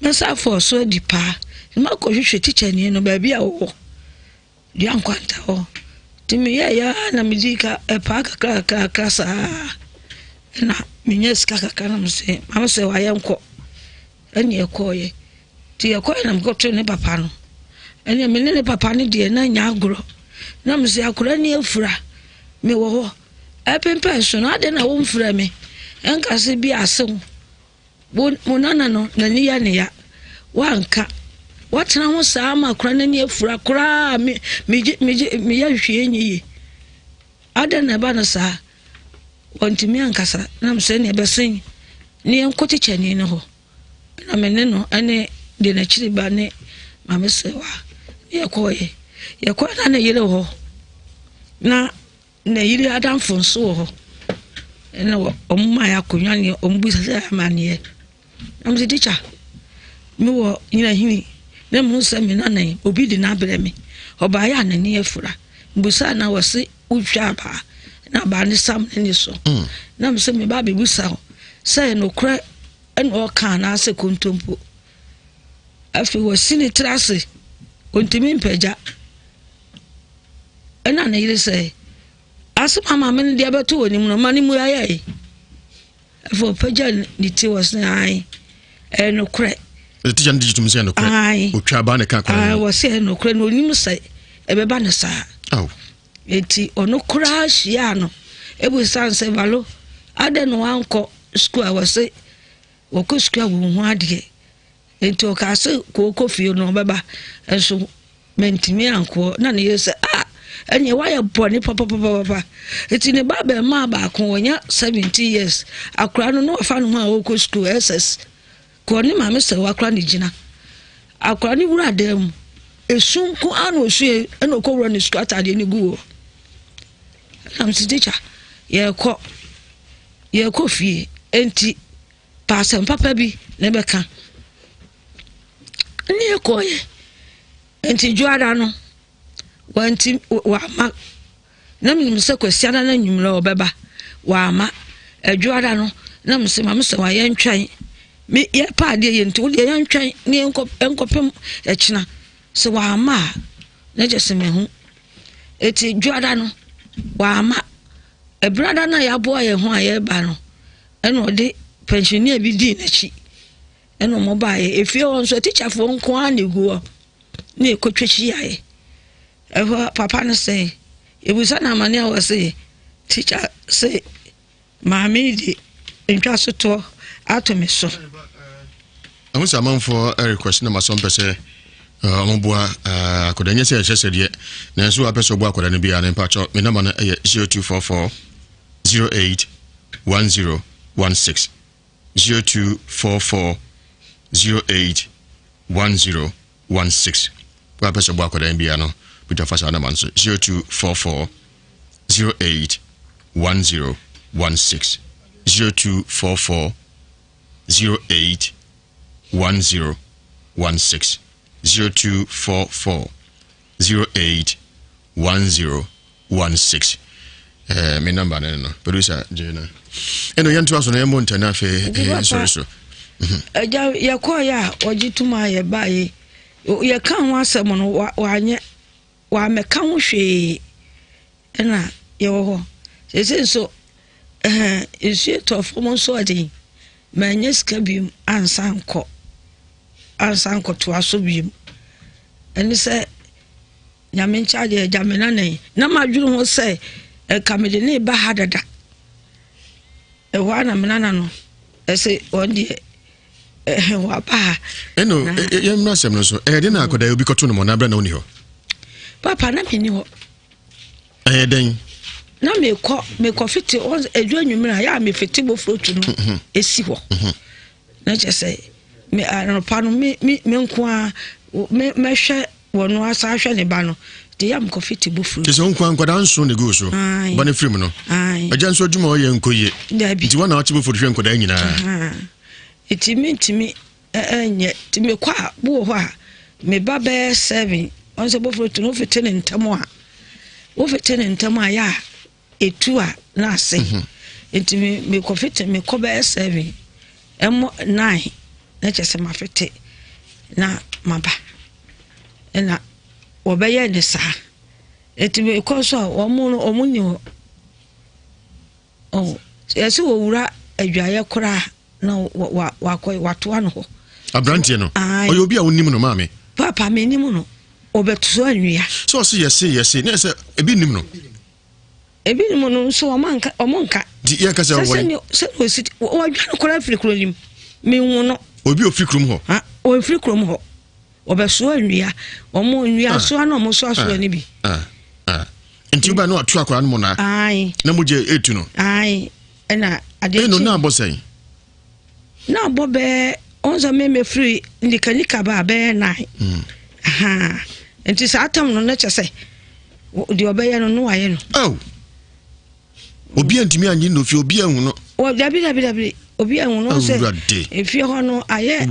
mɛsan afɔɔ so adi paa. Nti makɔhwehwɛ tikyani no baabi a ɔwɔ dua nkwanta hɔ. Nti meyɛeɛ ara na medii ka ɛpaa kakra kakra kakra saa ɛna menya sika kakra na mese maame sɛ wayɛ nkɔ. Ɛnna yɛkɔeɛ. Nti yɛkɔeɛ na mekɔtoo ne papa no. Ɛnna me ne ne papa no deɛ na nyɛ agorɔ. Na mese akwadaa ni afura. Mewɔ hɔ. Ɛpempɛn so no, adɛn na womfrɛ me? Ɛnka sɛ bi ase wo. Wo nana no, n'ani yɛ ne ya. Woanka. Woatena ho saa ma akwadaa no ani afura koraa. Me, megye, megye, meyɛ hwee nyɛ yie. Adɛn na ɛba no saa? Wantumi ankasa. Na mesɛ ɛnneɛ bɛsen ne yɛnkɔ tikyani no hɔ. Na me ne no ne deɛ n'akyiri ba ne maame Sewa ne yɛkɔɔeɛ. Yɛkɔɔeɛ na ne yere wɔ hɔ. Na ne yere adamfo nso wɔ hɔ. Ɛna wɔn maa yɛ akonnwa ne wɔn bisa sɛ amanneɛ. Na mese tikya mewɔ nyinahini na mehu sɛ me nana yi obi de no abrɛ me. Ɔbaeɛ a n'ani afura. Mbusaa na wɔse wotwa abaa na abaa no sam n'ani so. Mm. Na mese meba abɛbusa wo sɛ nokorɛ ɛna ɔka anaasɛ kontompo. Afei wasi ne tiri ase ɔntumi mpagya. Ɛna ne yere sɛ asɛm a maame no de abɛto wɔ ne mu no ma ne mu ayɛ. Afei ɔpagya ne ti wɔ sɛ ae ɛyɛ nokorɛ. Tikya no gye tom sɛ nokorɛ. Ae. Otwa abaa ne ka kwan. Ae wɔ sɛ ɛyɛ nokorɛ na onim sɛ ɛbɛba no saa. Aw. Eti ɔno koraa hyiaa no ebusa sɛ Valo adɛn na wankɔ sukuu a wɔse wɔkɔ sukuu a wɔn ho adeɛ. Enti ɔkaa sɛ kɔɔkɔ fie no ɔbɛba nso mantumi ankoɔ na ne yere sɛ ah ɛneɛ woayɛ bɔne papapapapa nti ne ba bɛmaa baako wɔnya 17 years akora no na wafa ne ho a ɔrekɔ sukuu ss kɔɔ ne maame sɛ wakora ne gyina akora ne wura dan mu esu nko ara na osue ɛna ɔkɔwura ne sukuu ataadeɛ ne gu hɔ ɛna mesi tikya yɛrekɔ yɛrekɔ fie enti Pɛ asɛm papa bi na bɛka. Ne yɛkɔeɛ. Nti dwoada no, wanti wamma. Na menim sɛ kwasiada no anwummerɛ ɔbɛba. Wamma. Adwoada no, na mese ma mesɛ wa yɛntwɛn. Me yɛpɛ adeɛ yɛ nti wodeɛ yɛntwɛn ne yɛnkɔ yɛnkɔpem ɛkyena. Sɛ wamma a, na kyerɛ sɛ mahu. Eti dwoada no, wamma. Ɛberada no a yɛaboa yɛn ho a yɛreba no, ɛna ɔde pɛnhyɛni bi dii n'akyi ɛna wɔn baeɛ efie hɔ nso atikyafoɔ nko ara na egu hɔ na ekotwa hyiaeɛ ɛhɔ papa no sɛ ebusa na amane a wɔse tikya sɛ maame de ntwa sotoɔ ato me so. Ɛho sɛ amanfoɔ request na masɔ mpɛ sɛ ɔmoboa akɔda nyɛ sɛ ɛhyɛ sɛ deɛ nanso wapɛ sɛ ɔboa akɔda no biara no mpakyɛ me nɔma no ɛyɛ 0244 08 1016 0244 08 1016 Wapɛ sɛ ɔboa akɔda no biara no bɛtwa fa saa nɔma no so 0244 08 1016 0244 08 1016 0244 08 1016 eh, me number no no producer gye no ɛno yɛntoa so no yɛmmɔ ntɛn afei eh, nsɔre so agya yɛkɔɔyɛ a ɔgye tom a yɛbaeɛ yɛka ho asɛm no wanyɛ Wammɛka ho hwee na yɛwɔ hɔ. Seesei nso, ɛhɛn, nsuo tɔ fam nso ɔden. Manya sika biom ansan nkɔ, ansan nkɔtoa so biom. Ɛne sɛ, Nyame nkyɛ adeɛ agya me nana yi. Na madwene ho sɛ, ɛka mede ne ba ha dada. Ɛhɔ ara na me nana no, ɛsɛ wɔn deɛ, waba ha. Ɛno yɛmmra asɛm no so ɛyɛ den na akɔda obi kɔto no mɔ na berɛ na wonni hɔ. Papa na menni hɔ. Ɛyɛ dɛn? Na mekɔ mekɔ fete ɛdu anwummerɛ a yɛ a mefete bofrotu no ɛsi mhm. hɔ mhm. na kyɛ sɛ me anɔpa no me me nko a mɛhwɛ Wɔno asa ahwɛ ne ba no de yam kɔfe te bofuro. Te sɛ wo nkoa nkwadaa nson na egu wo so. Ba no firi mu no. Agya nso adwuma a ɔyɛ nkɔ yie. Dabi. Nti wɔn na wɔte bofuro hwɛ nkwadaa nyinaa. Nti mentumi nyɛ nti mekɔ a bo wɔ hɔ a me ba bɛyɛ seven wɔn sɛ bofuro to no wofete ne ntɛm a. Wofete ne ntɛm a yɛ a etu a na ase. Mhm. Nti me mekɔfete mekɔ bɛyɛ seven ɛmmɔ nine na kyerɛ sɛ mafete na maba. Ɛna wɔbɛyɛ ne saa. Nti mekɔ so a wɔn no wɔn ni hɔ. Oh, yɛsɛ wɔwura adwaeɛ koraa na wakɔ watoa no hɔ. Aberanteɛ no ɔyɛ obi a wonim no maame? Papa menim no ɔbɛtoa nnua. Sɛ ɔse yɛse yɛse ne sɛ ebi nim no. Ebi nim no nso ɔmo anka ɔmo nka. Nti yɛn kasa wɔ yi. Sɛ osi wɔdwa no koraa firi kuro nim mehu no. Obi ofiri kurom hɔ. Ha ofiri kurom hɔ ɔbɛsoa nnua ɔmo nnua ah. soa na ɔmo soa soa ah. no bi. Ah. Nti wobaa no ato akwaraa no mu naa. Na mogya etu no. Ayi ɛna adeɛ kyi. Ɛno na abɔ sɛn. Na abɔ bɛɛ ɔn sɛ me mefiri nikanika ba bɛyɛ nan. Mm. Nti saa tam no na kyɛ sɛ deɛ ɔbɛyɛ no no wayɛ no. Oh. Obi antumi anyi no fie obi anhu no. Wɔ dabi dabi dabi obi anhu no sɛ efie hɔ no ayɛ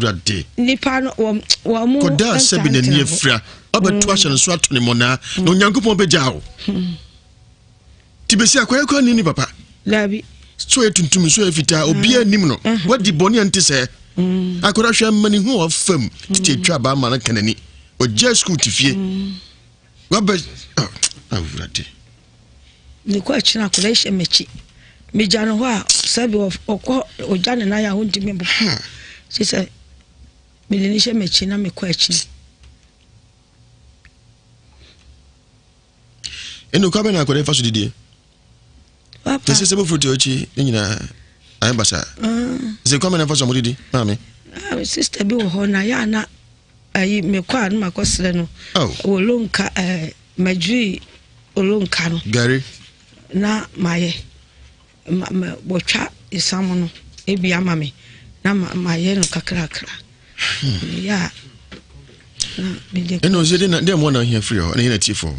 nipa no wɔn wɔn mu. Kɔdaa sɛbi n'ani afira ɔbɛto ahyɛ no so ato ne mɔnaa na Onyankopɔn bɛgya o. Hmm. Ti bɛsi akɔyɛ kɔ ani ni papa. Dabi. So yɛ tuntum so yɛ fitaa obi anim no mm. wadi bɔne a nte sɛ. Mm. Akɔda hwɛ mma ne hu ɔfam tete atwa abaa ma no ka n'ani. Ɔgya sukuu te fie. Mm. Wabɛ ah, awurade. Mekɔ akyi no akwadaa yi hyɛ m'akyi. Megya no hɔ a sɛbi ɔkɔ ɔgya ne nan a ɔntumi mbɔ. Kyerɛ sɛ mede no hyɛ m'akyi na mekɔ akyi. Ɛnna okwa bɛ na akwadaa yi fa so didie. Papa. Sɛ sɛ bofuro te akyi ne nyinaa ayɛ basaa. Ah. Sɛ kwa bɛ na fa so ɔmo didi maame. Ah, sista bi wɔ hɔ na yɛ ana ayi mekɔ a na makɔ srɛ no. Oh. Wɔ lonka ɛɛ. Eh, Madwiri olonka no. Gari. Na mayɛ. Ma ma wɔtwa esam no ebi ama me na ma mayɛ no kakrakra. Hmm. Meyɛ a na mede. Ɛna ɔsɛ de na deɛ mo na ohia firi hɔ ɛna yɛn atiefoɔ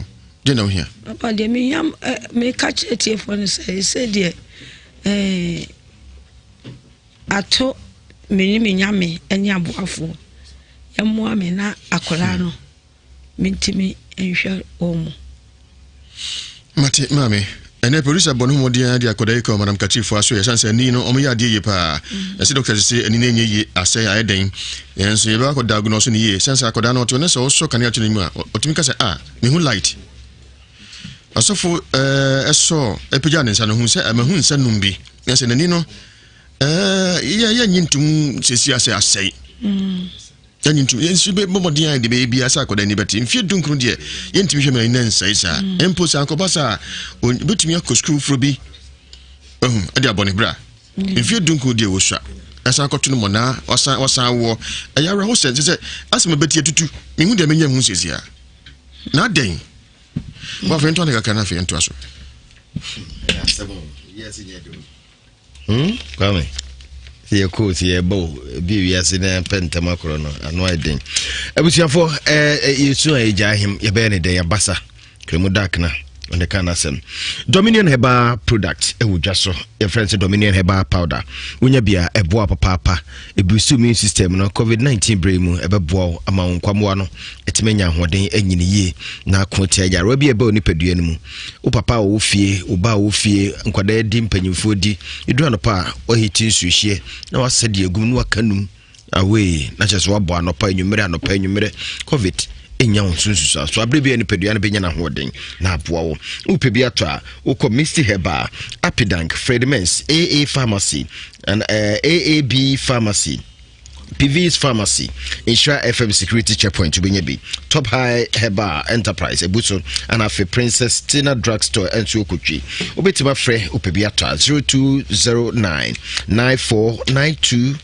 deɛ na ohia. Papa deɛ mehia ɛ meka kyerɛ atiefoɔ no sɛ ɛsɛ deɛ ɛɛ ato me ne me nyame ɛne aboafoɔ yɛmmoa me na akwadaa no. Mentumi nhwɛ wɔn mu. Mate maame. Ɛnɛ producer bɔ ne ho mmɔden ara de akɔda yi kɔ Madam Kakyirifo aso yɛ ɛsiane sɛ ani no wɔyɛ adeɛ yie paa. Mm. Ɛsɛ doctor sɛ ani no ɛnyɛ yie asɛe ayɛ dɛn. Yɛn nso yɛbɛkɔ akɔ diagnose no yie ɛsiane sɛ akɔda no ɔte ne sɛ ɔsɔ kanea to n'anim a ɔtumi ka sɛ ah mehu light. Ɔsɔfo ɛɛ ɛsɔ ɛpagya ne nsa no hu sɛ ɛmahu nsa num bi. Na sɛ n'ani no ɛɛ yɛ yɛ nyi ntum sɛsi asɛ asɛe. Mm. Yɛnye ntom, yɛn nso bɛbɔ mmɔden a yɛde bɛyɛ biara sɛ akwadaa ani bɛte. Mfeɛ dunkron deɛ, yɛntumi hwɛ ma n'ani nsɛe saa. Mm. Mpo sɛ ankɔba saa a, ɔbɛtumi akɔ sukuu foforɔ bi ahu de abɔ ne bra. Mm. Mfeɛ dunkron deɛ wɔsua. Ɛsan akɔto no mmɔnaa, wasan wasan awoɔ. Ɛyɛ awerɛho sɛ, sɛ asɛm ɛbɛti atutu. Mehu deɛ menya hu sɛsi a. Na adɛn? Wɔafei ntoa ne kakra na afei ntoa so. Hmm, Kwame, sɛ yɛkɔ o, sɛ yɛba o, ebi wiase na pɛ ntɛm akorɔ no, ano ayɛ den. Abusuafoɔ, ɛɛ yɛsu a yɛgya ahem, yɛbɛyɛ ne dɛn, yɛabasa. Kremu Dark na ɔne ka n'asɛm. Dominion Herbal Product ɛwɔ dwa so, yɛfrɛ no sɛ Dominion Herbal Powder. Wonya bi a ɛboa papaapa, ɛbusu immune system no, COVID-19 berɛ yi mu ɛbɛboa wo ama wo nkwammoa no ɛtumi anya ahoɔden anyini yie na ako atia yarewa bi a ɛba onipadua no mu. Wo papa a ɔwɔ fie, wo ba a ɔwɔ fie, nkwadaa di, mpanyinfoɔ di. Ɛduru anɔpa a, wahiti nsuohyeɛ na wasɛ deɛ agum na waka num away na kyerɛ sɛ wabɔ anɔpa anwummerɛ anɔpa anwummerɛ. Covid ɛnya wo nso nsusuanso aberɛ bi a nipadua no bɛnya no ahoɔden na aboa wo. Wopɛ bi atɔ a, wokɔ Misty Herbal, Apidank, Fredmans, AA Pharmacy, and uh, eh, AAB Pharmacy. PV's Pharmacy, Nhyira FM Security Checkpoint, wobɛnya bi. Top High Herbal Enterprise, ɛbu so, ana afei Princess Tina Drugstore nso wokɔtwi. Wobɛtumi afrɛ wopɛ bi atɔ a 0209 9492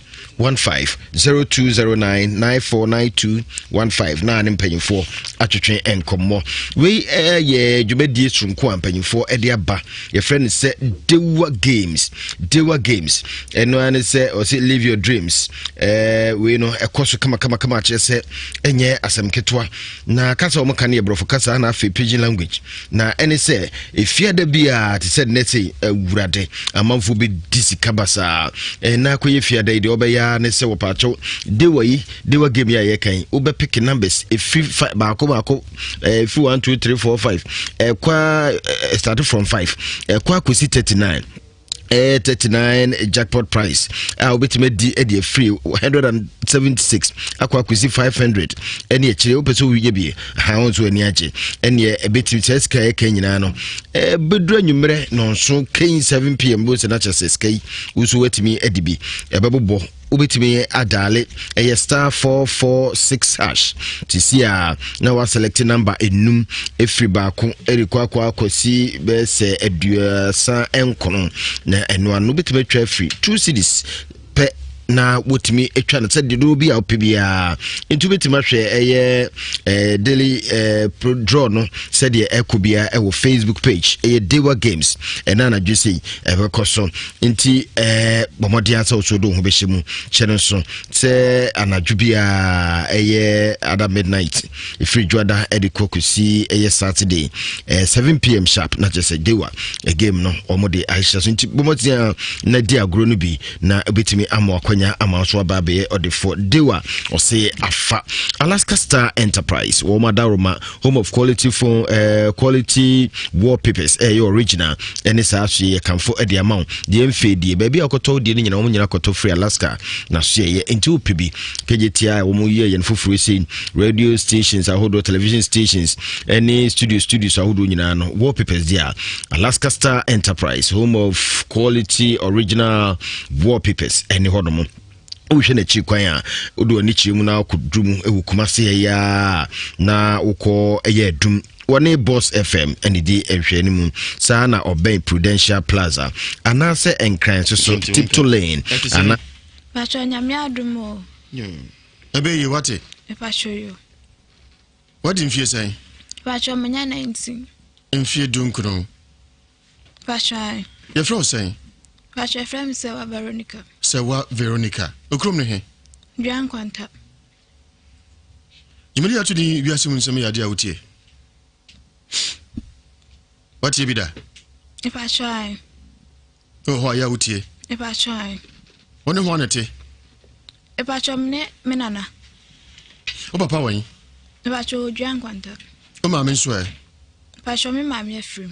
15 0209 9492 15 na ne mpanyinfoɔ atwetwe nkɔmmɔ. Wei ɛyɛ dwumadie soronko a mpanyinfoɔ de aba. Yɛfrɛ no sɛ Dewa Games. Dewa Games. Ɛno ara ne sɛ ɔsɛ live your dreams. Ɛɛ wei no ɛkɔ so kamakamakama akyerɛ sɛ ɛnyɛ asɛm ketewa. Na kasa wɔn ka no yɛ borɔfo kasa na afei pidgin language. Na ɛne sɛ efiada bi a te sɛ nnɛ sɛ awurade amanfoɔ bɛdi sika basaa. Ɛna akɔyɛ fiada yi deɛ ɔbɛyɛ ara ne sɛ wɔpaakyɛw dewa yi dewa game yi a yɛka yi wobɛpeke numbers ɛfiri baako baako ɛfiri 1 2 3 4 5 ɛkɔ start from 5 ɛkɔ akɔsi 39 ɛyɛ 39 jackpot price a wobɛtumi adi de afiri 176 akɔ akɔsi 500 ɛne akyire wopɛ sɛ woyɛ bi ha wo nso ani agye ɛneɛ ɛbɛtumi sɛ sika ɛka nyinaa no ɛbɛduru anwummerɛ nɔnso kɛyi 7 pm bɛsɛ no akyɛ sɛ sika yi wo nso woatumi adi bi ɛbɛbobɔ wobɛtumi adaale ɛyɛ star 446 hash te si a na waselect number enum ɛfiri baako ɛrekɔ akɔ akɔsi bɛyɛ sɛ 39 na ɛno ano wobɛtumi atwa afiri 2 cities pɛ na wotumi atwa no sɛ dodoɔ bi a wopɛ biara nti wobɛtumi ahwɛ ɛyɛ eh, daily eh, draw no sɛdeɛ ɛkɔ biara ɛwɔ facebook page ɛyɛ dewa games ɛna anadwo sei ɛbɛkɔ so nti ɛɛ bɔ mmɔden asɛ wo so de wo ho bɛhyɛ mu kyɛ no nso sɛ anadwo biara ɛyɛ ada midnight ɛfiri dwoada ɛde kɔ kɔsi ɛyɛ saturday ɛɛ 7 pm sharp na kyerɛ sɛ dewa game no wɔn de ahyehyɛ so nti bɔ mmɔden a na di agorɔ no bi na ɛbɛtumi ama akwanya ama nso aba abɛyɛ ɔdefoɔ dewa ɔse afa alaska star enterprise wɔn adaworoma home of quality phone uh, quality wallpapers ɛyɛ eh, original ɛne saa so yɛ kamfo ɛde ama wo deɛ mfɛ die baabi a wokɔtɔ deɛ no nyina wɔn nyina kɔtɔ firi Alaska na so yɛ nti wopɛ bi kɛgye tia a wɔn yɛ yɛn foforɔ sei radio stations ahodoɔ television stations ɛne studio studios ahodoɔ nyinaa no wallpapers deɛ a Alaska Star Enterprise home of quality original wallpapers ɛne hɔ nom wohwɛ n'akyi kwan a wode w'ani kyerɛ mu na wokɔduru mu wɔ Kumase ɛyɛ a na wokɔ ɛyɛ adum wɔne Boss FM ɛne di nhwɛ no mu saa na ɔbɛn Prudential Plaza anaasɛ Nkran nso so Tiptoe Lane ana. Pacho nyame adom o. Ɛbɛ yie wate. Pacho yo. Wadi mfie sɛn? Pacho menya 19. Mfie 19. Pacho ae. Yɛfrɛ wo sɛn? Pacho yɛfrɛ me Sɛwa Veronica. Sɛwa Veronica. Okurom ne he? Dua Nkwanta. Dwumadi a ato din Wiase mu nsɛm yɛ adeɛ a wotie? Woatie bi da? Pacho ae. Wɔ hɔ a yɛ a wotie? Pacho ae. Wo ne hwan na ɛte? Pacho me ne me nana. Wo papa wɔ he? Pacho wɔ Dua Nkwanta. Wo maame nso ɛ? Pacho me maame afirim.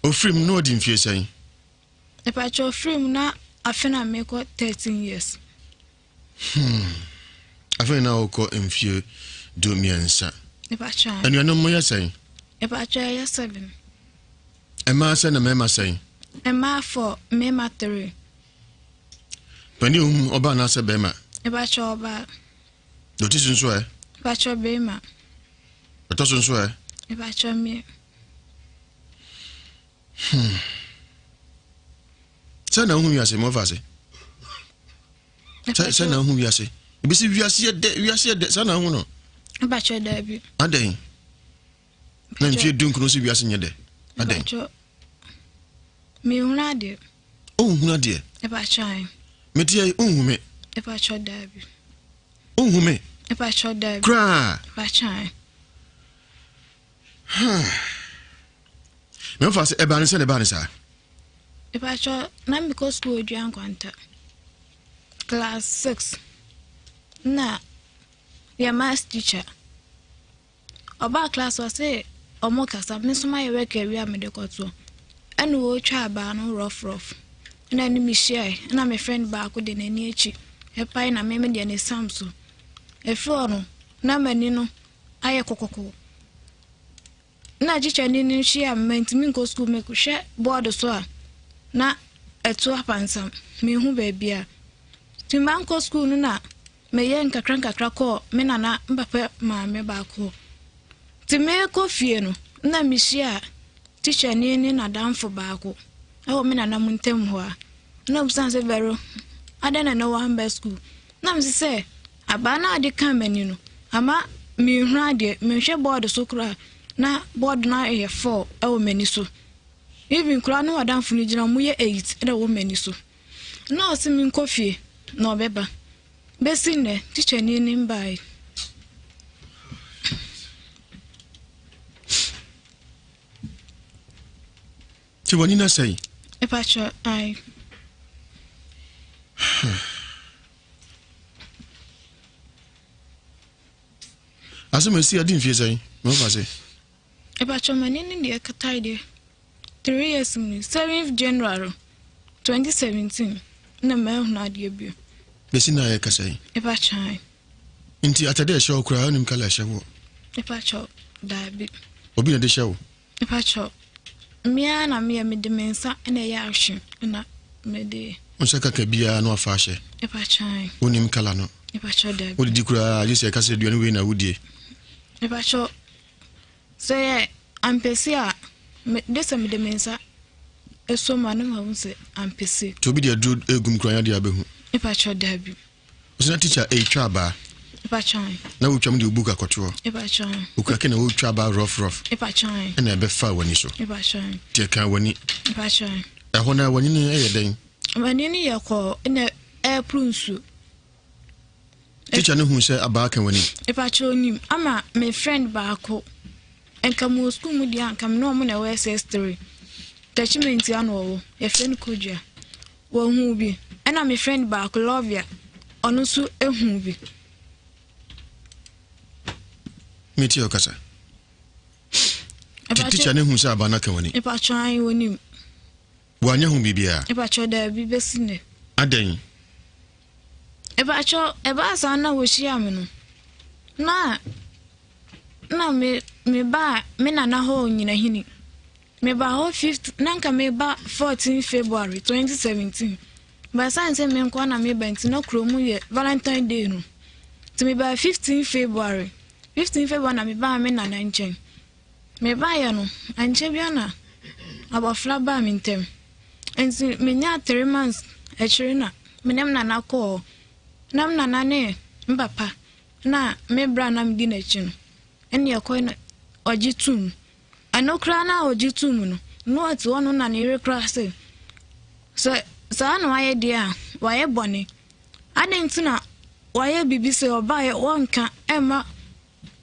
Ofirim na ɔdi mfie sɛn? Mepakyɛ ofirim na afe na mekɔ 13 years. Hmm. Afe na wokɔ mfie 13. Mepakyɛ. Anuanom mo yɛ sɛn? Mepakyɛ yɛ 7. Mmaa sɛn na mmarima sɛn? Mmaa 4, mmarima 3. Panin ohun ɔbaa anaasɛ bɛrima? Mepakyɛ ɔbaa. Deɛ ɔti so nso ɛ? Mepakyɛ bɛrima. Ɛtɔ so nso ɛ? Mepakyɛ mmea. Hmm. Sɛ na wohu wiase ma ɔfa ase. Sɛ sɛ na wohu wiase. Ebi si wiase yɛ dɛ wiase yɛ dɛ sɛ na wohu no. Mpakyɛ daabi. Adɛn? Na mfie 19 sɛ wiase nyɛ dɛ. Adɛn? Mpakyɛ mehunu adeɛ. Wonhunu adeɛ? Mpakyɛ ae. Mete yɛ wonhu me. Mpakyɛ daabi. Wonhu me? Mpakyɛ daabi. Koraa. Mpakyɛ ae. Memfa sɛ ɛbaa ne sɛ ne ɛbaa ne saa. Mepakyɛ na mekɔ sukuu Odua Nkwanta class 6 na yɛ maths teacher ɔbaa class ɔse ɔmo kasa me nso mayɛ work awie a mede kɔtoɔ ɛna ɔretwa abaa no rough rough ɛna ɛne me hyiae ɛna me friend baako de n'ani akyi ɛpae na me me deɛ ne sam so ɛfiri hɔ no na m'ani no ayɛ kɔkɔkɔ. Nna tikyani no hyia me, manntumi nnkɔ skuul, mehwɛ bɔɔdo so a na ɛto apansam, mennhu beebiara. Ntsi mannkɔ skuul no na meyɛɛ nkakra nkakra kɔɔ me nana me papa maame baako hɔ. Ntsi merekɔ fie no nna mihyia tikyani ne n'adamfo baako wɔ me nana mo ntamu hɔ a. Nna obisa me sɛ, Vero, adɛn na nnɛ woammba skuul? Nna mese sɛ Abaa no a ɔde kaa m'ani no, ama menhunu adeɛ. Menhwɛ bɔɔdo so koraa na bɔɔdo no ayɛ four wɔ m'ani so. Even koraa ne w'adamfo no gyina wɔyɛ eight na ɛwɔ m'ani so. Na ɔse menkɔ fie na ɔbɛba. Bɛsi nnɛ, tikyani no mbaeɛ. Nti w'ani no asɛe? Mepakyɛ, ae. Asɛm asi adi mfie sɛn? Mefa se. Mepakyɛ m'ani ne deɛ ɛkatae deɛ 3 years mu ni 7th January 2017 na mahunu adeɛ bio. Bɛsi na yɛ kasa yi. Mepakyɛ. Nti atade a ɛhyɛ wo koraa wonim kala ɛhyɛ woɔ? Mepakyɛ daabi. Obi na de hyɛ wo? Mepakyɛ mmea na meyɛ mede me nsa na ɛyɛ ahwe na mede. Wo nsa kaka biara na wafa ahyɛ. Mepakyɛ. Wonim kala no? Mepakyɛ daabi. Wodidi koraa gye sɛ ɛka sɛ aduane wei na wodie. Mepakyɛ Sɛ ɛyɛ ampesi a, me de sɛ mede me nsa sɔ mu a na mahu sɛ ampesi. Nti obi de aduro egu mu koraa nya deɛ abɛhu? Mepakyɛw daabi. Ɔsɛ na teacher ɛretwa abaa. Mepakyɛw ae. Na wotwa mu de wo book akɔtoɔ. Mepakyɛw ae. Okura ke na wotwa abaa rough rough. Mepakyɛw ae. Ɛna ɛbɛfa w'ani so. Mepakyɛw ae. Nti ɛkaa w'ani. Mepakyɛw ae. Ɛhɔ no w'ani no ɛyɛ dɛn? M'ani no yɛ kɔɔ ɛna ɛreporo nsuo. Teacher no hu sɛ abaa ka w'ani. Mepakyɛ onim ama me friend baako nka mo wɔ school mu deɛ anka me ne ɔmo na ɛwɔ SS3 Tachimenti ano ɔwɔ yɛfrɛ no Kodua wɔhu bi ɛna me friend baako Lovia ɔno nso ehu bi. Metie ɔkasa. Teacher no hu sɛ abaa no aka w'ani. Mepakyɛ ayi onim. Wanyɛ ho biribiara? Mepakyɛ daabi bɛsi nnɛ. Adɛn? Mepakyɛ ɛbaa saa na wɔhyiaa me no na na me mebaa me nana hɔ Nyinahini. Mebaa hɔ fifth na nka meba 14 February 2017. But ɛsiane sɛ me nkoa na meba nti na kurom yɛ Valentine Day no. Nti mebaa 15 February. 15 February na mebaa me nana nkyɛn. Mebaeɛ no, ankyɛ biara na abɔfra baa me ntam. Nti menyaa three months akyire na me ne me nana kɔɔ hɔ. Na me nana ne me papa na me bra na medi n'akyi no, ɛne ɛkɔe na ɔgye tum. Ɛno koraa na ɔgye tum no, na ɔte hɔ no na ne yere koraa sɛ, sɛ saa na wayɛ deɛ a, wayɛ bɔne. Adɛn nti na wayɛ biribi sɛ ɔbaeɛ wɔnka ɛmma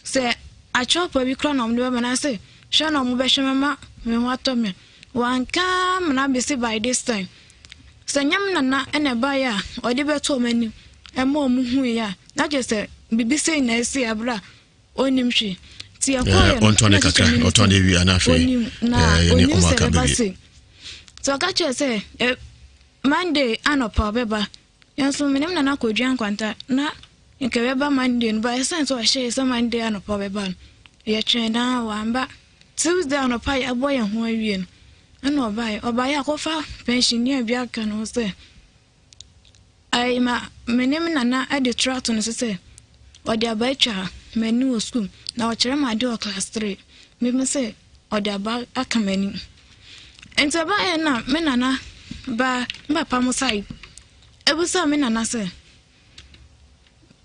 Sɛ akyerɛwpa bi koraa na wɔde bɛma no anaasɛ hwɛ na wɔbɛhwɛ me ama me ho atɔ me a, wanka amena abɛsi by this time. Sɛ nyɛ me nana na ɛbaeɛ a ɔde bɛto wɔn anim ma wɔn huiɛ a, na kyerɛ sɛ biribi sei na asi abere a ɔnnim hwee. Nti yɛkɔeɛ no, ɔntɔn ne kakra, ɔtɔn de wie ana afei ɔnim na yɛne ɔnim ɔmo sɛ aka bɛba bɛwie. sei. Nti ɔka kyerɛ sɛ Monday anɔpa ɔbɛba. Yɛn nso me ne me nana kɔdua nkwanta na nka ɛbɛba Monday no ba ɛsiane sɛ ɔhyɛɛ sɛ Monday anɔpa ɔbɛba no yɛtwɛn daa wamba. Tuesday anɔpa yɛabɔ yɛn ho awie no ɛna ɔbaeɛ. Ɔbaeɛ akɔfa pɛnhyɛnia bi aka ne ho sɛ ayi ma me ne me nana de twerɛ ato no so sɛ ɔde aba atwa m'ani wɔ sukuu na ɔkyerɛ me adeɛ wɔ class 3 meme sɛ ɔde aba aka m'ani. Ntsi ɔbae na me nana baa me papa mo side ebisaa me nana sɛ,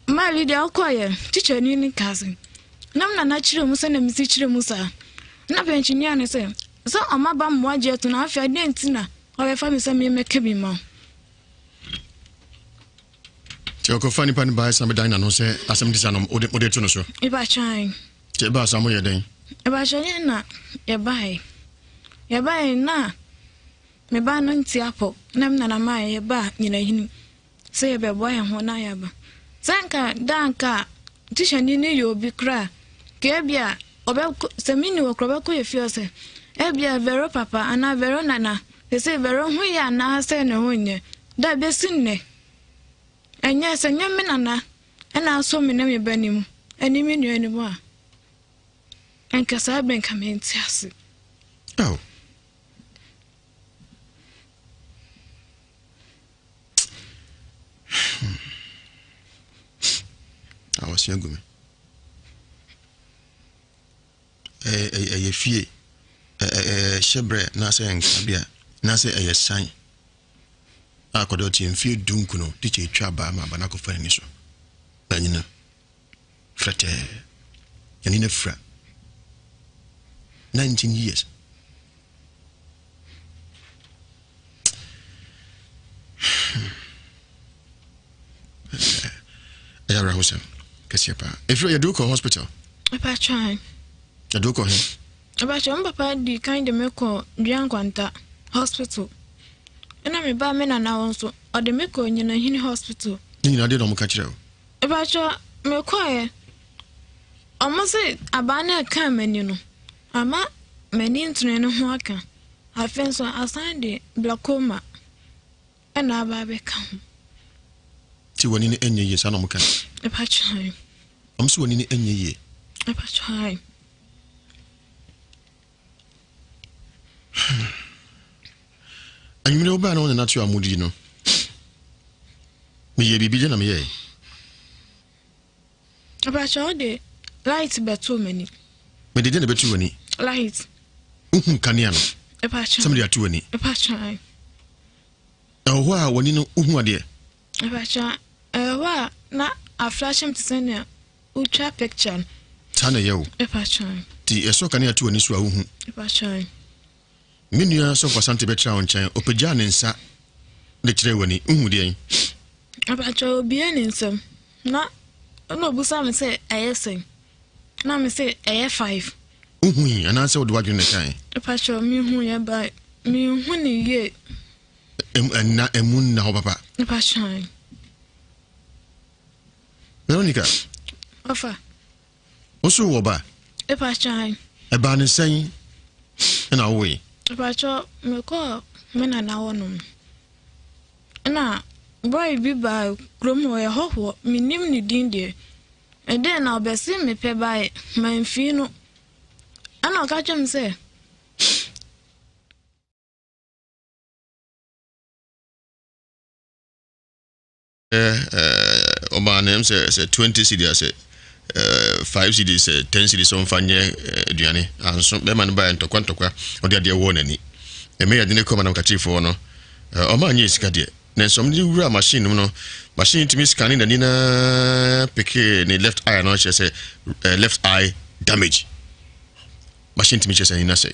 Mary deɛ ɔkɔeɛ tikyani no kaa sɛ, na me nana kyerɛ mu sɛdeɛ mesi kyerɛ mu saa. Na pɛnkyinua no sɛ, sɛ ɔma ba mmoa gye ato no afei adeɛ nti na ɔbɛfa me sɛ memmɛka bi ma wo. Nti ɔkɔfa nipa no bae san bɛdan n'ano sɛ asɛm te sa no wode to no so. Mepa kyan. Nti ɛbaa saa moyɛ dɛn? Mepakyɛ yɛn na yɛbae. Yɛbae na me ba no nte apɔ na me nana maa yɛbaa Nyinahini sɛ yɛbɛboa yɛn ho na yɛaba. Sɛ nka da nka tihyani no yɛ obi koraa ka ebia ɔbɛkɔ sɛ menni hɔ koraa ɔbɛkɔ yɛ fie hɔ sɛ ebia Vero papa anaa Vero nana sɛ Vero ho yɛ anaa sɛ ne ho nyɛ da bɛsi nnɛ ɛnyɛ sɛ nyɛ me nana ɛna asɔ me ne me ba no mu ɛne me nua no mu a nka saa bɛ nka mente ase. Oh. Awɔse agu me. Ɛyɛ fie, ɛyɛ hyɛbrɛ na sɛ nkrabea na sɛ ɛyɛ san. A akwadaa ɔte mfeɛ du nkono tikya etwa abaa ma aba no akɔfa n'ani so na anyina frɛtɛɛ n'ani no afira 19 years. Ɛyɛ awerɛhosɛm kɛseɛ paa. Ɛfiri yɛde wokɔ hospital. Ɛpa Yɛde wokɔ he? Ɛpa me papa di kan de me kɔ Dua Nkwanta hospital. Ɛna me ba me nana hɔ nso ɔde me kɔ Nyinahini hospital. Ne nyinaa deɛ na ɔmo ka kyerɛ wo? Ɛpa mekɔɛ. Ɔmo se abaa no a ɛkaa m'ani no, ama m'ani ntene no ho aka. Afei nso asan de glaucoma ɛna aba abɛka ho. Ti w'ani no ɛnyɛ yie saa na ɔmo ka? Ɛpa kyɛn. Ɔmo se w'ani no ɛnyɛ yie. Ɛpa kyɛn. Anwummerɛ wobaa na wo nana to a modi no, meyɛ biribi gye na meyɛe. Abakyɛ wo de light bɛtoo m'ani. Mede deɛ na ɛbɛto w'ani. Light. Wohu kanea no. Ɛpakyɛ. Sɛ mede ato w'ani. Ɛpakyɛ. Ɛwɔ hɔ a w'ani no wohu adeɛ. Ɛpakyɛ ɛwɔ hɔ a na aflash m te sɛ nea wotwa picture no. Saa na ɛyɛ o. Ɛpakyɛ. Ti ɛsɔ kanea to w'ani so a wohu. Ɛpakyɛ. Me nua Sɔfo Asante bɛtraa wo nkyɛn, ɔpagyaa ne nsa de kyerɛɛ w'ani. Wohu deɛn? Abakyɛ obie ne nsam na na obusa me sɛ ɛyɛ sɛn na me se ɛyɛ five. Wohui anaasɛ wode w'adwene na ɛkae? Abakyɛ mehu yɛ ba mehu ne yie. Ɛnna ɛmu nna hɔ papa. Abakyɛ. Veronica. Ɔfa. Wo so wɔ ba? Epakyɛ ae. Ɛbaa ne sɛn na wowoe? Epakyɛ mekɔɔ me nana hɔ nom na boy bi baa kurom hɔ ɔyɛ hɔhoɔ mennim ne din deɛ ɛdɛn na ɔbɛse mepɛ bae mamfii no ɛna ɔka kyerɛ me sɛ. Ɔmaa no sɛ sɛ 20 cedi sɛ 5 cedi sɛ 10 cedi sɛ ɔmfa nyɛ aduane anso bɛrima no baeɛ ntɔkwa ntɔkwa ɔde adeɛ wɔɔ n'ani ɛmɛ yɛde ne kɔ madam kakyifoɔ no ɔma anyɛ sika deɛ nanso ɔmo de wura machine no mu no machine tumi scanne n'ani na peke ne left eye no kyerɛ sɛ left eye damage machine tumi kyerɛ sɛ ani no asɛe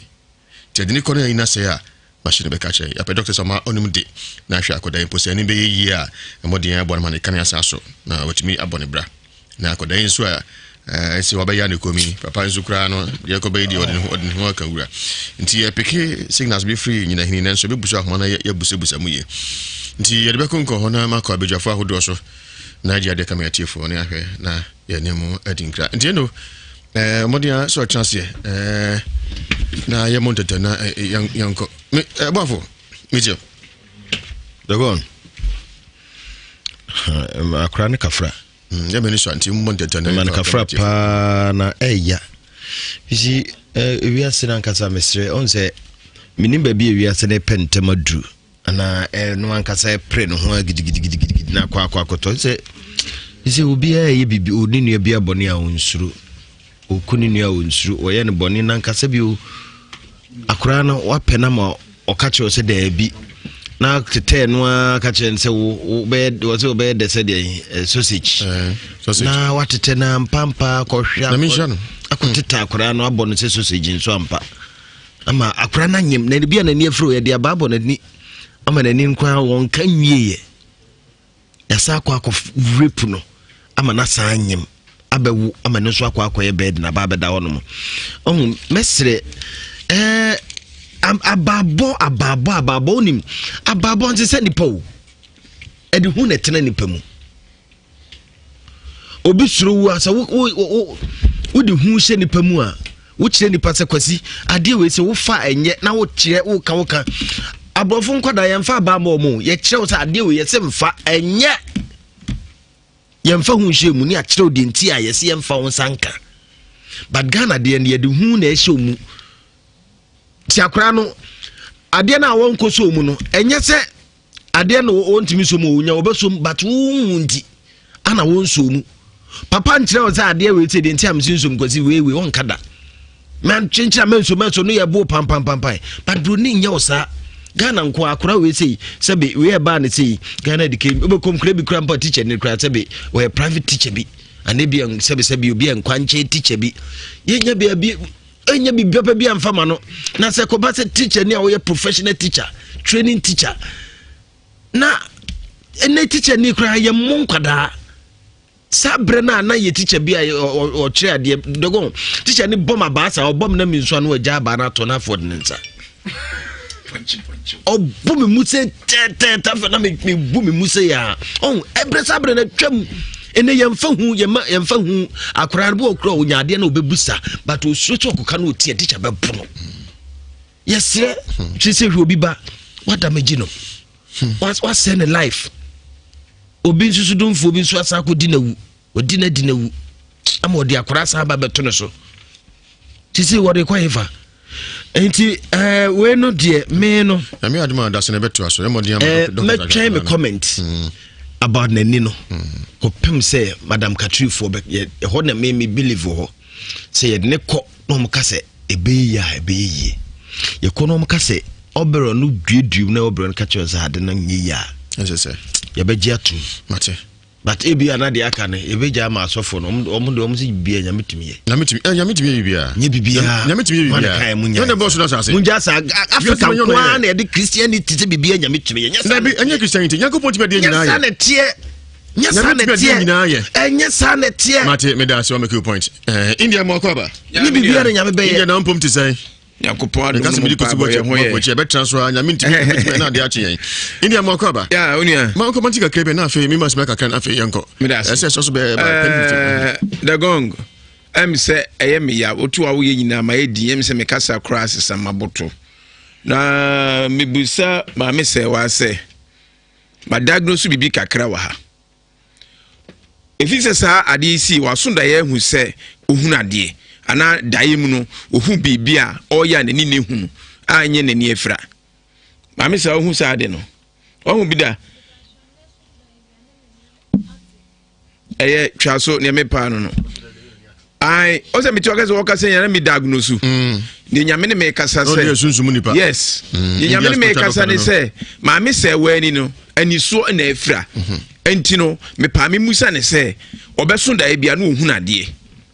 nti ɛde ne kɔ no ani no asɛe a Machine no bɛka akyerɛ yɛn. Yɛapɛ doctors a ɔma ɔnim de na ahwɛ akwadaa yi mpo sɛ ani bɛyɛ yie a, mmɔden aboa no ma ne kanea asan so na watumi abɔ ne bra. Na akwadaa yi nso a ɛsɛ wabɛyɛ ne kɔm yi, papa nso koraa no deɛ ɛkɔbɛyɛ deɛ ɔde ne ho ɔde ne ho aka wura. Nti yɛpeke signals bi firi nyinahini nanso ɛbɛbu so ahoma no yɛbusabusa mu yie. Nti yɛde bɛkɔ nkɔ hɔ na makɔ abadwafoɔ ahodoɔ so na agye adeɛ kama atiefoɔ ne ahwɛ na yɛne mu adi nkra. Nti ɛno Eh, mmɔden ara sɛ ɔtena aseɛ eh, na yɛmmɔ ntɛtɛ na eh, yɛnkɔ me eh, boafo mekyɛ dɔgɔn akora ne kafra mm, yɛmɛ ne sua nti mmɔ ntɛtɛ na ma no kafra paa na ɛya si ewiase no ankasa mesrɛ ɔn sɛ menim baabi ewiase no pɛ ntɛm aduru anaa ɛno ankasa ɛpere ne ho gidigidigidigidi na akɔ akɔ akɔtɔ sɛ sɛ obiara yɛ biribi ɔne nua bi abɔne a ɔnsuro ɔku ne nua a ɔnsuro ɔyɛ no bɔne nankasa bio akoraa no wapɛ no ma ɔka kyerɛ sɛ daabi na tetɛɛ no ara ka kyerɛ no sɛ wobɛyɛ wɔ sɛ wobɛyɛ dɛ sɛ deɛ eh, sausage eh, na watetɛ no ampampa kɔhwɛ akɔtetɛ akoraa no abɔ no sɛ sausage nso ampa ama akora no anyem na bi a n'ani afiri o yɛde abaa bɔ n'ani ama n'ani nkwa wɔn ka nwieɛ yɛsan akɔ akɔ rape no ama n'asan anyem abɛwo ama ne nso akɔ akɔyɛ bɛɛd na aba abɛda hɔ nom ɔho mɛsrɛ ɛɛ abaabɔ abaabɔ abaabɔ onim abaabɔ nte sɛ nipa o ɛde hu na ɛtena nipa mu. Obi suro wu a sɛ wo wo wo wode hu hyɛ nipa mu a wokyerɛ nipa sɛ kwasi adeɛ wei sɛ wofa ɛnyɛ na wokyerɛ woka woka aborɔfo nkwadaa yɛmfa abaa ma ɔmo yɛkyerɛ wo sɛ adeɛ wei yɛsɛ mfa ɛnyɛ yɛmfa ho nhyɛ mu ne akyerɛ wo deɛ nti a yɛsɛ yɛmfa wo nsa nka but Ghana deɛ no yɛde hu na ɛhyɛ mu ti akora no adeɛ no a wɔnkɔ so mu no ɛnyɛ sɛ adeɛ no wɔntumi nso mu wɔnya wɔbɛso mu but wohu nti ana wɔnso mu papa nkyerɛ wo sɛ adeɛ wei sɛ deɛ nti a mesi nsom kwasi wei wei wɔnka da mankyenkyerɛ manso manso no yɛ bo pampampampan but broni nyɛ wo saa ghana nko akora wei sei sɛbe wei ɛbaa ne sei ghana de kei wobɛkɔm kora bi kora mpa teacher ne kora sɛbe wɔyɛ private teacher bi ane bi sɛbe sɛbe obi a nkwankyɛn teacher bi yɛnya baabi ɛnyɛ biribi papa bi amfa ma no na sɛ kɔba sɛ teacher ni a wɔyɛ professional teacher training teacher na ɛnɛ teacher ni koraa yɛ mmɔ nkwadaa saa berɛ no a na yɛ teacher bi a ɔkyerɛ adeɛ dɔgɔn teacher ni bɔ ma baa saa ɔbɔ me na mi nso ano agya abaa no atɔ no afɔ de ne nsa ɔbɔ me mu sɛ tɛtɛtɛ afɛ na mebu me mu sɛ yɛ a ɔn ɛberɛ saa berɛ no atwam. Ɛnɛ yɛmfa hu yɛma yɛmfa hu akwaraa no bi wɔ kura ɔnya adeɛ na ɔbɛbusa but osuro sɛ ɔkɔka no ɔtia tikya bɛbo no. Yɛsrɛ hwɛ sɛ hwɛ obi ba wadamagyi no wasɛ ne life obi nso so domfoɔ bi nso asan akɔdi n'awu ɔdi n'adi n'awu ama ɔde akwaraa san ba bɛto no so sisi wɔde kɔ hefa nti ɛɛ eh, wei no deɛ mee no. ɛmi adum a dasi na ɛbɛto aso ɛmɔ di ama eh, dɔkita mɛtwɛn mi comment mm. about n'ani no mm. kɔpem sɛ madam katrifoɔ bɛ yɛ ɛhɔ na me me believe wɔ hɔ sɛ yɛde ne kɔ na wɔn ka sɛ ɛbɛyɛ yie a ɛbɛyɛ yie yɛkɔ na wɔn ka sɛ ɔbɛrɛ no duadua mu na ɔbɛrɛ no ka kyerɛ sɛ ade no nyɛ yie a yɛbɛgye atum mate But ebia na deɛ aka no yɛbɛgya ama asɔfo no wɔn deɛ wɔn sɛ biribiara nyame tumi yɛ. Nyame tumi eh, nyame tumi yɛ biribiara. Nyɛ biribiara. Nyame tumi yɛ biribiara. Wɔn kan mu nya. Nyame bɔ soro asase. Mu gya saa Africa nko ara na yɛde Christianity sɛ biribiara nyame tumi yɛ. Nyɛ saa. Dabi ɛnyɛ Christianity Nyankopɔn tumi adeɛ nyinaa yɛ. Nyɛ saa na ɛteɛ. Nyɛ saa na ɛteɛ. Ɛnyɛ saa na ɛteɛ. Mate meda ase wa make you point. Eh, India mo akɔ aba. Nyɛ biribiara na nyame bɛyɛ. India na mpom te sɛn. Nyankopɔn adom no mu mpaebɔ yɛ ho yɛ. Ɛbɛtena so a nyame ntumi ntumi na ade akye yɛn. India mo akɔ aba. Ya onua. Ma nkɔ mante kakra bi na afei mi ma sima kakra na afei yɛnkɔ. Ɛsɛ ɛsɔ so bɛɛ ba 10:50. The gong. Ɛm sɛ ɛyɛ me ya wotu a woyɛ nyinaa ma yɛ din ɛm sɛ mekasa koraa sesa maboto. Na mebusa maame sɛ wa sɛ ma diagnose biribi kakra wɔ ha. Ɛfiri sɛ saa adeɛ yi sii, waso daeɛ ahu sɛ ɔhunu adeɛ, anaa daeɛ mu no, ɔhu biribi a ɔreyɛ a n'ani na ehunu a ɛnyɛ n'ani afira. Maame saa ɔhu saa ade no, ɔhu bi da. Ɛyɛ twa so nea mepaa no no. Ae, ɔsɛ mete ɔka sɛ wɔka sɛ nyame me diagnose. Mm. Deɛ nyame ne mekasa sɛ. Yes. Mm. Deɛ nyame ne mekasa ne sɛ maame sɛ w'ani no anisoɔ na afira. Mm-hmm. Nti no mepaa me musa ne sɛ ɔbɛso daeɛ bia na ɔhunu adeɛ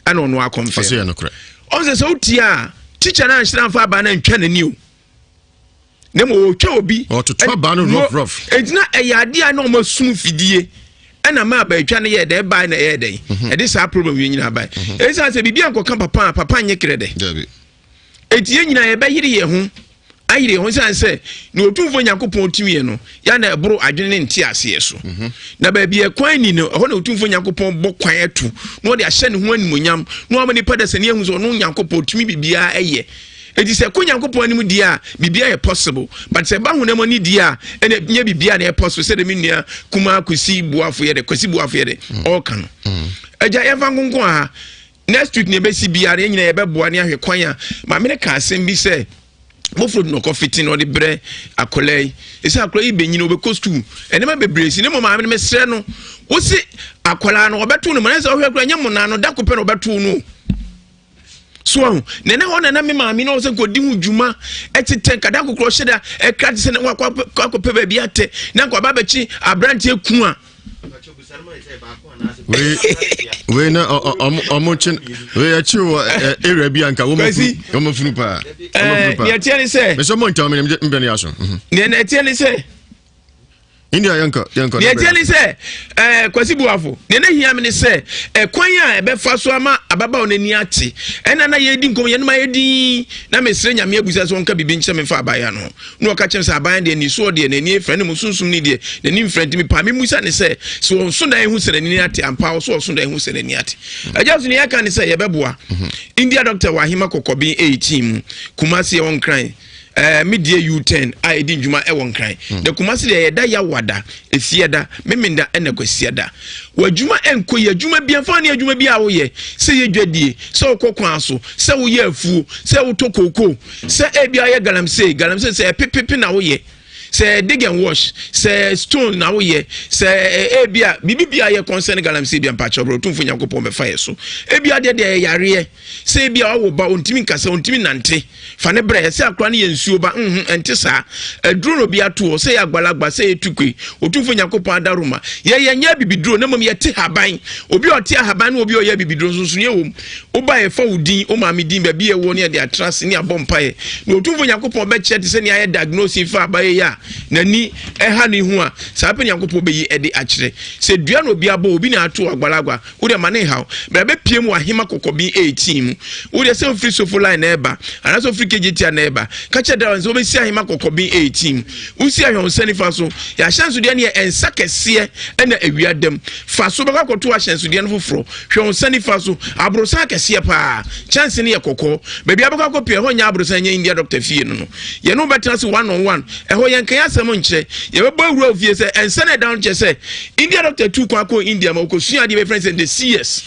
ɛna ɔno akɔmfɛ. Ɔsɛ sɛ wotie a tikya no anhyira mfa aba no antwa n'ani o. na mmom ɔretwa obi. Ɔtoto abaa no rough rough. Enti na ɛyɛ adeɛ a na wɔn asum fidie ɛna maa abaatwa no yɛ dɛ ɛbae na ɛyɛ dɛn mhm. ɛde saa problem yɛ nyinaa bae mhm. ɛsiane sɛ biribi ankɔka papa a papa nyɛ kerɛ dɛ eti yɛn nyinaa yɛbɛyere yɛn ho ayere yɛn ho sane sɛ na otumfoɔ nyankopɔn tumi yɛ no yɛ na ɛboro adwene ne nte aseɛ so mhm. na baabi ɛkwan ni no ɛhɔ na otumfoɔ nyankopɔn bɔ kwan ato na ɔde ahyɛ ne ho animonyam na wama nipa da sɛ ne ehu sɛ ɔno nyankopɔn tumi biribiara ɛyɛ Enti sɛ ɛkɔ Nyankopɔn anim deɛ a, biribiara yɛ possible. But sɛ ɛba honam ani deɛ a, ɛna nyɛ biribiara na ɛyɛ possible. Sɛdeɛ me nua kumaa Kwesi Boafo yɛ dɛ, Kwesi Boafo yɛ dɛ, mm. ɔreka no. Mm. Agya, yɛmfa nkonko aha. Next week na ɛbɛsi biara, yɛn nyinaa yɛbɛboa ne ahwɛ kwan a maame no ka asɛm bi sɛ moforo de nɔkɔ fiti na ɔde brɛ akwadaa yi ɛsɛ akwadaa yi bɛnyini ɔbɛkɔ sukuu nneɛma bebree si ne mo maame no mesrɛ no wosi akwadaa no ɔbɛto no mu na sɛ ɔhwɛ akwadaa nyɛ mo naa no da ko pɛ na ɔbɛto no so ahu na ɛna hɔ na na me maame na ɔsɛ nkɔdi ho dwuma ɛtetɛ nkada kokorɔ hyɛ da ɛkra te sɛ na wakɔ akɔpɛ baabi atɛ na nkɔ aba bɛkye aberanteɛ ku a wei na ɔmo kye wei akyi wɔ area bi anka wɔn funu paa nea ɛteɛ ne sɛ mesɛ mo nkyɛn mi mbɛ ne aso nea ɛteɛ ne sɛ India yɛnkɔ yɛnkɔ. Deɛ ɛteɛ ne sɛ ɛɛ eh, Kwasi Buafo deɛ ne hia mi ne sɛ ɛkwan a ɛbɛfa so ama ababaawa n'ani ate ɛna na yɛdi nkɔmɔ yɛn ma yɛ din na mesrɛ nyame abusa sɛ ɔnka biribi nkyerɛ me fa abaayewa no ho na ɔka kyerɛ me sɛ abaayewa deɛ ne soɔ deɛ n'ani efra ne mu sunsum ne deɛ n'ani mfra ntumi paa me musa ne sɛ sɛ ɔnso dan ho sɛ n'ani ate ampa ɔso ɔso dan ho sɛ n'ani ate agya so ne yɛka ne sɛ yɛbɛboa mhm. India doctor wɔ ahema kɔkɔben 18 mu Kumasi ɛwɔ Nkran Eh, me deɛ U10 a ɛdi ndwuma ɛwɔ Nkran. Hmm. Na Kumasi deɛ yɛda Yawada, Efiada, Memenda ɛna Kwasiada. W'adwuma ɛnkɔ yi, adwuma bi mfa ne adwuma bi a woyɛ, sɛ yɛ dwadie, sɛ wokɔ kwan so, sɛ woyɛ afuo, sɛ wotɔ kooko, sɛ ebi ayɛ galamsey, galamsey sɛ ɛpepepe na woyɛ sɛ dig and wash sɛ stone na woyɛ sɛ ebi a biribi bi a yɛ concern galamsey bi a mpakyɛ ɔbrɛ otumfo nyankopɔn bɛfa yɛ so ebi adeɛ deɛ ɛyɛ yareɛ Sɛ ebia ɔwo ba, ontumi nkasa, ontumi nante, fa no brɛ. Sɛ akora no yɛ nsuo ba, nhu, ɛnte saa. Aduro na obi ato hɔ, sɛ ɛyɛ agbalagba, sɛ ɛyɛ tukue. Otumfoɔ Nyankopɔn adaworoma. Yɛ yɛnyɛ abibiduro, na mmom yɛte haban. Obi a ɔte ahaban ne obi a ɔyɛ abibiduro, nsonsonoeɛ wɔ mu. Woba a, yɛfa wo din, wo maame din, baabi a ɛwɔ ne yɛde atena ase ne abɔ mpaeɛ. Na Otumfoɔ Nyankopɔn bɛkyerɛ te sɛ nea ayɛ diagnosis fa abayɛ yi a. n'ani ɛha ne ho a, saa pɛ Nyankopɔn bɛyi ɛde akyerɛ. Sɛ dua na obi abɔ, obi na ato agbalagwa, wo deɛ ma ne nhaw. Bra bɛpie mu wɔ Ahema Kɔkɔben 18 mu. Wo deɛ sɛ wofiri Sofo line na ɛba, anaasɛ wofiri KJT na ɛba, ka kyerɛ driver no sɛ wobɛsi Ahema Kɔkɔben 18 mu. Wosi ahwɛ wo nsa nifa so. Yɛ ahyɛnsodeɛ no yɛ nsa kɛseɛ ɛna awia dam. Fa so bɛkɔ akɔto ahyɛnsodeɛ no foforɔ. Hwɛ wo nsa nifa so. Aborosan kɛseɛ paa. Kyɛnse no yɛ kɔkɔɔ. Baabi a bɛkɔ akɔpie ɛhɔ nyɛ aborosan nyɛ India doctor fie no no. Yɛne wo bɛtena ase one on one. Ɛhɔ yɛnka yɛn asɛm nkyerɛ. Yɛbɛbɔ awura wo fie sɛ nsa no ɛda no kyerɛ sɛ India doctor tu kwan kɔɔ India ma ɔkɔsua adeɛ bɛfrɛ sɛ the CS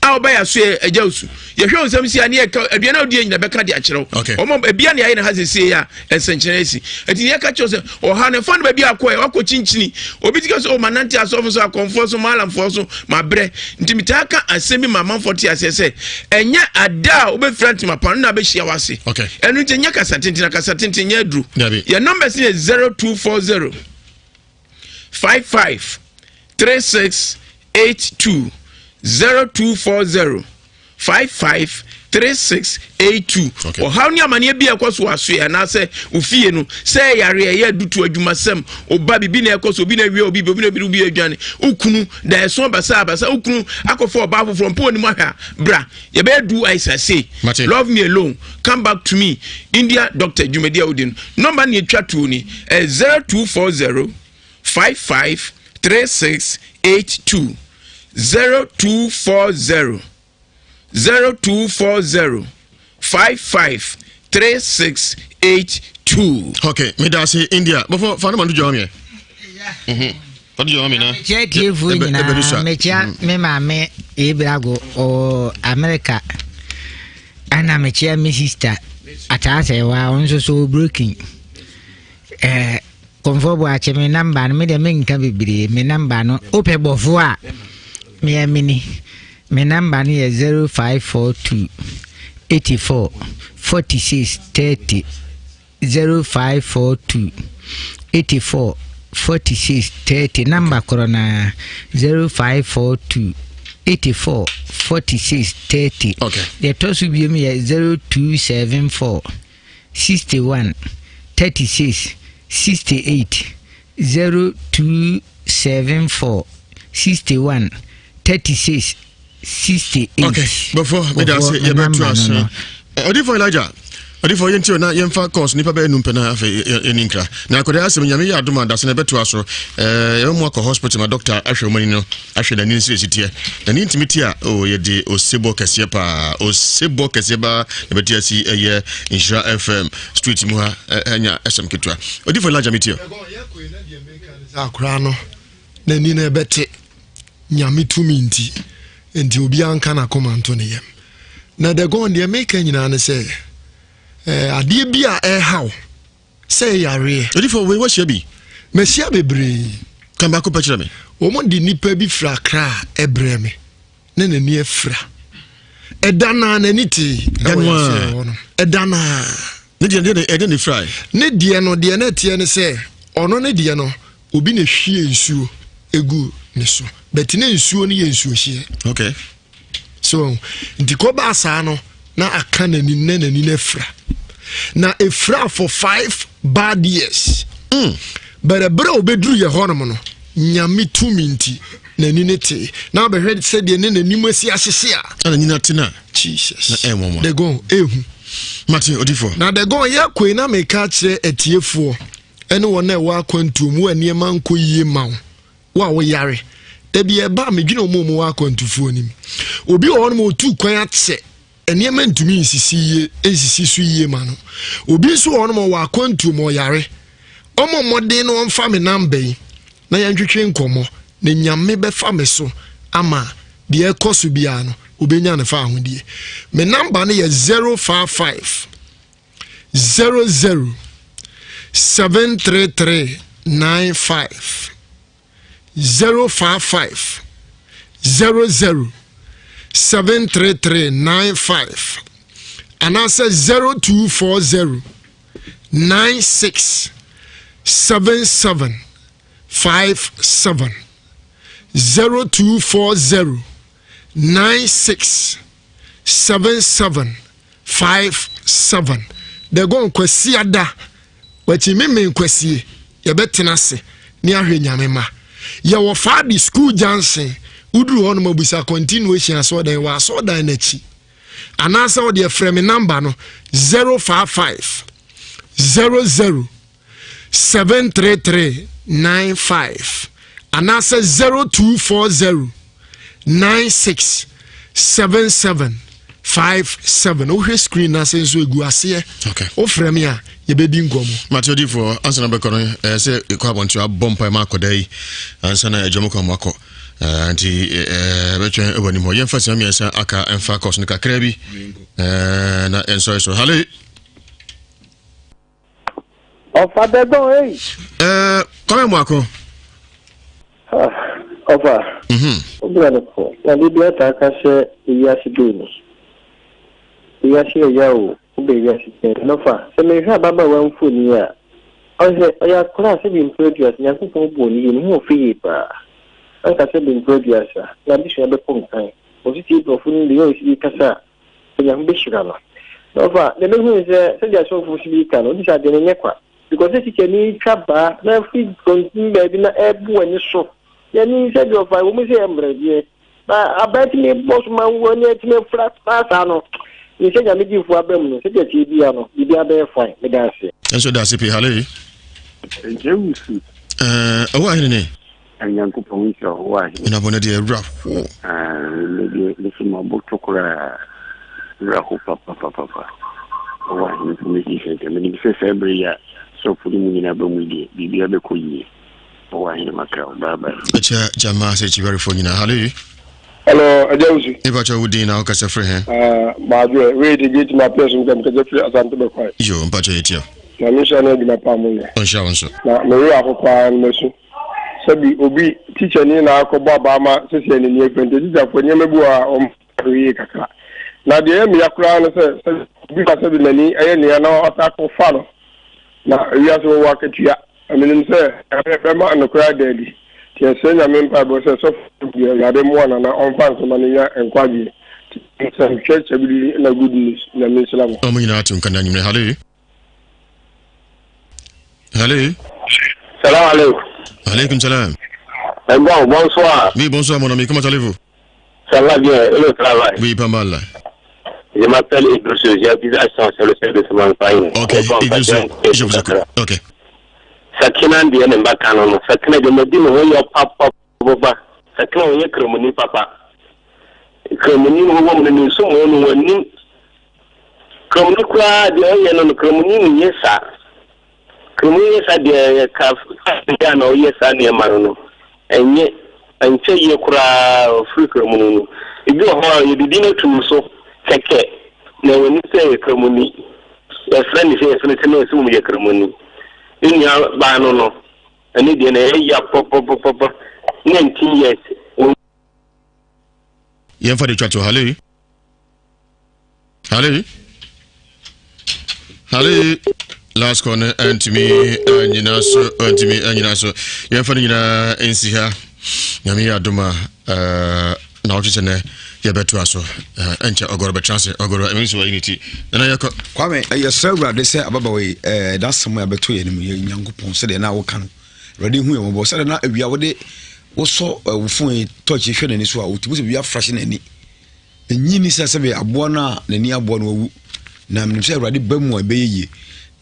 a ɔba yɛ aso yɛ agya osu. Yɛhwɛ wo nsɛm si a ne yɛka aduane a wodi nyina bɛka de akyerɛ wo. Ɔmo ebia ne ayɛ ne ha sesie a nsɛnkyerɛnne asi. Enti nea ɛka kyerɛ sɛ ɔha no ɛfa no baabi akɔ ɛ wakɔ kyinkyini. Obi ti ka sɛ o oh, manante asɔfo so akɔmfoɔ so maalamfoɔ so mabrɛ. Nti metaa ka asɛm bi ma amanfoɔ te aseɛ sɛ ɛnyɛ ada a wobɛfira ntoma pa no na abɛhyia wase. Ɛno nti ɛnyɛ kasa tenten na kasa tenten nyɛ aduru. Yɛn numbers yɛ 0240 55 36 82 0240 55 3682 ɔhaw ne amaneɛ bi a ɛkɔ so asoɛ anaasɛ ofie no sɛ yare ɛyɛ adutu adwumasɛm ɔba biribi na ɛkɔ so obi na awia obi obi na obi obi adwane okunu da ɛso basa abasa okunu akɔfɔ ɔbaa foforɔ mpo onim ahwɛ a bra yɛbɛyɛ do aisa say love me alone come back to me India doctor dwumadi a wodi no nɔmba ne atwa tuo ni 0240 55 3682 0240 0240 55 3682. ok meda ase india bɔfɔ fa no ma no dwa meɛ ɔde dwa me na mekyia tiefoɔ nyinaa mekyia mm. me maame ebrago ɔwɔ amerika ɛna mekyia me sister ataasɛwa ɔno nso so broken eh, Kɔmfoɔ Boakye me number no me deɛ menka bebree me number no wopɛ bɔfoɔ a mea mini me number no yɛ 0542 84 46 30 0542 84 46 30 number korɔ na 0542 84 46 30 okay. deɛ ɛtɔ so biom yɛ 0274 61 36 68 0274 61 36 68. Okay, bɔfɔ meda ase yɛbɛto ase ɔdifo Elijah ɔdifo yɛnti na yɛmfa course nipa bɛyɛ num pɛ na afei yɛni nkra na akɔda asɛm nyame yɛ adom a dase na ɛbɛtoa so yɛbɛmu akɔ hospital ma doctor ahwɛ ɔmani no ahwɛ n'ani nso ɛsi teɛ n'ani ntumi te a o yɛde osebɔ kɛseɛ paa osebɔ kɛseɛ baa na bɛte asi ɛyɛ nhyira fm street mu ha ɛnya ɛsɛm ketewa odifo Elijah metie akora no n'ani no ɛbɛte nyame tumi nti nti obiara nka n'akoma nto ne yam na the gone deɛ meka nyinaa ne sɛ adeɛ bi a ɛhaw Sɛ yareɛ. Odifo wei wahyia bi? Mahyia bebree. Ka baako pɛ kyerɛ me. Wɔn de nipa bi firi Accra ɛbrɛ me na n'ani afira. Ɛda naa n'ani tee. Da no a. Ɛda naa. Ne deɛ deɛ ɛde ne firae. Ne deɛ no deɛ na ɛteɛ ne sɛ ɔno ne deɛ no obi na ehwie nsuo egu ne so bɛti ne nsuo no yɛ nsuo hyeɛ. Okay. So nti kɔbaa saa no na aka n'ani na n'ani no afira na efira for five bad years mm. but ɛberɛ a ɔbɛduru yɛ hɔnom no nyame tumi nti n'ani no tee na abɛhwɛ sɛdeɛ ne n'anim asi ahyehye a ɛna nyina te na jesus na ɛnwanwa the gon ehu mate odifo na the gon yɛ koe na meka kyerɛ atiefoɔ ɛne wɔn a ɛwɔ akwantuo mu wɔ nneɛma nkɔ yie ma wo Wo a woyare, da bi ɛba a medwene wɔn a wɔwɔ akwantufoɔ anim. Obi wɔ hɔnom ɔtu kwan akyɛ, nneɛma ntumi nsisi yie, nsisi so yie ma no. Obi nso wɔ hɔnom ɔwɔ akwantuo mu ɔyare. Ɔmmɔ mmɔden na ɔmfa me namba yi na yɛntwetwe nkɔmmɔ na Nyame bɛfa me so ama deɛ ɛkɔ so biara no obɛnya ne fa ahodie. Me namba no yɛ 055 00 733 95 055 00 733 95 anaasɛ 0240 96 77 57 0240 96 77 57 Dagon Kwasiada wakyi memen kwasie Yɛbɛtena ase ne ahwɛ Nyame mma. Yɛwɔ Fabi School Junction, woduru hɔ nom a bisa Continuation asɔɔdan, wɔ asɔɔdan no akyi. Anaasɛ wo deɛ frɛ me number no 055 00 733 95 anaasɛ 0240 96 77 57. Wohwɛ screen no ase nso egu aseɛ. Wofrɛ me a yɛbɛdi nkɔmmɔ. Mate odifoɔ ansa na bɛkɔ no ɛɛ sɛ ɛkɔ abɔnten abɔ mpae ma akɔda yi ansa na adwam kɔ makɔ nti ɛɛ bɛtwɛn ɛwɔ anim hɔ yɛmfa sima mmiɛnsa aka ɛmfa kɔs no kakra bi ɛɛ na ɛnsɔre so hale. Ɔfa dɛdɔn ei. Ɛɛ Kwame Muako. Ɔfa. Mhm. Obira no kɔ. Na de bi ata aka sɛ ewiase bɛyi ni. Ewiase yɛ ya o. Wobɛ ewiase bɛyi. No fa. Sɛ mehwɛ ababaawa mfoni a, ɔsɛ ɔyɛ akora a sɛbi mpo aduasa Nyankopɔn bɔɔ no yie, ne ho ɔfɛ yie paa. Anka sɛbi mpo aduasa na adesua bɛkɔ nkan. Ɔsisi brɔfo no de yɛ ɔsi bi kasa a, Onyame bɛhyira no. Na ɔfa, deɛ mɛhu ne sɛ, sɛdeɛ asɔfoɔ so bi ka no, wode sɛ adeɛ no nyɛ kwa. Because sɛ tikyani twa baa na afiri kɔntin baabi na ɛbu w'ani so, yɛne sɛdeɛ ɔfa, ɛwɔ mu sɛ yɛ mmerɛ deɛ, na abaa tumi bɔ so ma w'ani atumi afura paa saa no, ne sɛ Nyame difoɔ aba mu no, sɛdeɛ ɛteɛ biara no, biribiara bɛyɛ fine. Meda ase. Nso da ase pii, hallelujah. Ɛgya wusu. Ɛɛ, ɔwɔ ahene ne. Nyankopɔn nhyira wo wɔ ahene. Na bɔne deɛ werɛ ho. Me deɛ me so maboto koraa werɛ ho papapapapa wɔ ahene information center. Menim sɛ saa berɛ yi a sɔfo no mu nyinaa ba mu yi deɛ biribiara bɛkɔ yie wɔ ahene makra wo. Bye bye. Ɛkyɛ gyama sɛ kyiwɛrefoɔ nyinaa. Hallo. Hello, Agya Wusu. Nipa kyɛ wo din na wokasa firi he? Ah, maadwoɛ, wei de gate ma apɛ so nkam kasa firi Asante Bɛkwae. Yo, mpa kyɛ yɛtia. Na me nhyira ne adwuma pa mo yɛ. Ɔnhyira wo nso. Na me werɛ aho paa no masu. Sɛbi obi tikyani na akɔbɔ abaa ma sɛsi anini afira nti atikyafoɔ nneɛma bi wɔ hɔ a wɔn ahwɛ yie kakra. Na deɛ ɛyɛ meya koraa no sɛ sɛ obi ma sɛbi n'ani ɛyɛ nea na ɔsan akɔfa no na wiase wɔwɔ akatua. Na menim sɛ Nyame bɛma nokorɛ ada adi. Nti yɛsrɛ Nyame mpaebɔ sɛ sɔfo no deɛ Awurade mmoa no na ɔmfa nsɛmma no nya nkwagyeɛ. Nti nsɛm church abidi na good news. Nyame nhyira mo. Ɔmo nyinaa to nka na anwummerɛ. Hallo. Hallo. Salam alaikum. Alaikum salam. Eh bon, bonsoir. Oui, bonsoir mon ami, comment allez-vous? Ça va bien, et le travail? Oui, pas mal. Je m'appelle Idrissou, j'habite à c'est le chef de Samanfaïne. Ok, Idrissou, je vous écoute. Ok. Sakina deɛ ne mba ka no no, Sakina deɛ madi ne ho yɔ papa papa. Sakina ɔnyɛ kramoni papa. Kramoni no wɔwɔ mu no ne nsomo no wɔnim. Kramoni koraa deɛ ɔyɛ no no kramoni no nyɛ saa. Kremu yɛ sa deɛ yɛ ka deɛ a na ɔyɛ saa nneɛma no no ɛnyɛ ɛnkyɛ yie koraa ɔfiri kremu no no ebi wɔ hɔ a yɛde din ato no so kɛkɛ na wɔnim sɛ yɛ kremuni yɛfrɛ no sɛ yɛfrɛ no sɛ na yɛsɛ wɔn yɛ kremuni ne nua baa no no ɛne deɛ na ɛyɛ ya pɔpɔpɔpɔ 19 years wɔn. Yɛmfa de twa to hallo. Hallo. Hallo. Last call no antumi anyina so antumi anyina so. Yɛmfa no nyinaa nsi ha. Nyame yɛ adom a eh, na wɔtwe sɛ nɛ yɛbɛtoa so eh, ɛnkyɛ ɔgɔrɔ bɛtra ase ɔgɔrɔ ɛmi nso wɔyi ne ti nana yɛkɔ. Kwame yɛsrɛ awurade sɛ ababaawa yi eh, n'asɛm a ɛbɛto yɛn anim yɛ nyankopɔn sɛdeɛ na woka no awurade hu yɛn mmɔbɔ sɛdeɛ na awia wode wosɔ wo fon yi tɔkye hwɛ n'ani so a wotumi sɛ biribi afrahye n'ani Minnye nni sɛ sɛbe aboa no a n'ani aboa no awu, na menim sɛ Awurade ba mu a ɛbɛyɛ yie.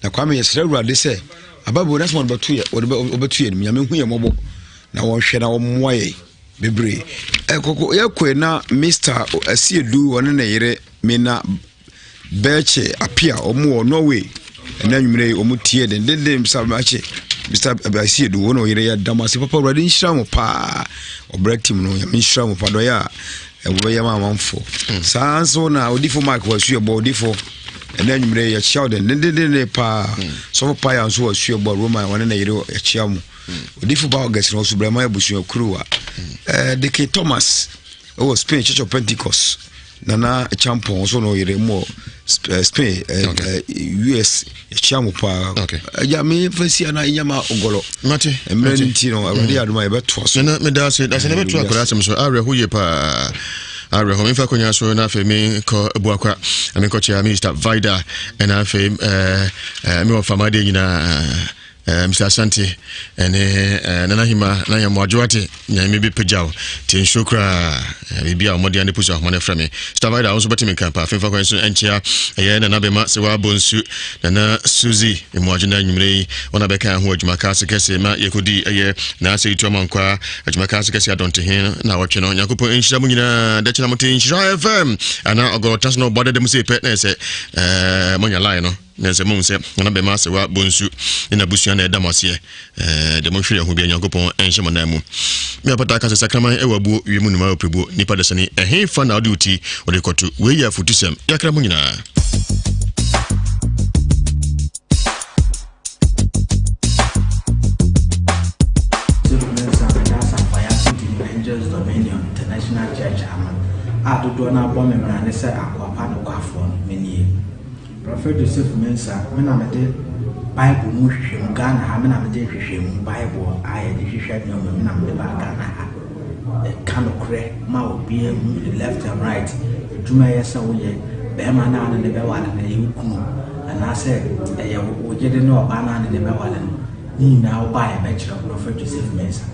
Na Kwame yɛsrɛ Awurade sɛ aba bi n'asɛm ɔde bɛto yɛ ɔde ɔbɛto yɛ no Nyame hu yɛ mmɔbɔ na wɔnhwɛ na wɔmmoa yɛ bebree. Ɛkɔkɔ yɛkɔɛ na Mr. Asiedu ɔne ne yere Mina Bɛɛkye Apia wɔn wɔ Norway ɛna anwummerɛ yi wɔn tie dendenden Mr. Bɛɛkye Mr. Asiedu wɔn na ɔyere yɛ dam ase papa Awurade nhyira mo paa ɔbrɛ tim no Nyame nhyira mo pa dɔyɛ a ɛwɔbɛyɛ ma amanfoɔ mm. saa nso na odifo Mark wɔ asuabɔ odifo ɛna anwummerɛ yi yɛkyia wo dendendenden paa mm. sɔfo paya nso wɔ asuabɔ Roma wɔne ne yere yɛkyia mo mm. odifo ba August na ɔso brɛma abusua kuruwa ɛɛ Deke Thomas Ɛwɔ Spain Church of Pentecost Nana Champon nso na ɔyere mu wɔ eh, Spain eh, okay. eh, US yɛkyia mo paa agya me fa si ana ɛnyama ɔgɔlɔ mate mmerɛ no nti no awurade mm. adom a yɛbɛtoa so nana meda ase dase na bɛto akwadaa asɛm so awerɛho yie paa awerɛho memfa akonnwa so na afei menkɔ abuakwa menkɔkyea minister vida ɛna afei mewɔ famadeɛ nyinaa. Eh, Mr. Asante ɛne eh, Nana Hima na yɛ mmoadwo ate nyame bi pagya wo nti nsuo koraa eh, biribi a wɔde ane pusu ahoma no frɛ me Starvida wo nso bɛtumi nka pa femfa kwan so ɛnkyea ɛyɛ Nana Bema sɛ woabɔ nsu Nana Suzy mmoadwo no anwummerɛ yi wɔn a bɛka ho adwuma ka ase kɛse ma yɛkɔdi ɛyɛ naasɛ yi tuama nkwaa adwuma ka ase kɛse adɔntehe na wɔtwe no Nyankopɔn nhyira mu nyinaa dɛkyɛ na mote nhyira FM anaa ɔgɔrɔ tase na ɔbɔ adada mu sei pɛ na ɛsɛ eh, moanya line no Na sɛ mohu sɛ Nana Bɛma Asewa Bonsu ne n'abusua na ɛda mo aseɛ, ɛɛ, deɛ mohwere ho bia Nyankopɔn nhyɛ mo nan mu. Me apata ka sɛ sakraman ɛwɔ abuo, wiem nnomaa wɔ pirebuo, nipa dasani, ɛhe fa na wode wo ti wode kɔto? Wei yɛ afutusɛm, yɛakra mo nyinaa. Angels Dominion International Church ano a dodoɔ no abɔ me mmara ne sɛ akoa pa nokwafoɔ no menie. Prɔfɛt Joseph Mensah, me na mede Bible mu nhwehwɛmu, Ghana ha, me na mede nhwehwɛmu Bible a yɛde hwehwɛ nneɛma, me na mede baa Ghana ha. Ɛka nokorɛ ma obiara hu ne left and right. Adwuma ɛyɛ sɛ woyɛ, bɛrima no a ne ne bɛware no ɛyɛ wo kunu, anaasɛ ɛyɛ wo yere ne ɔbaa no a ne ne bɛware no, ne nyinaa wobaa yɛbɛkyerɛ wo, Prɔfɛt Joseph Mensah.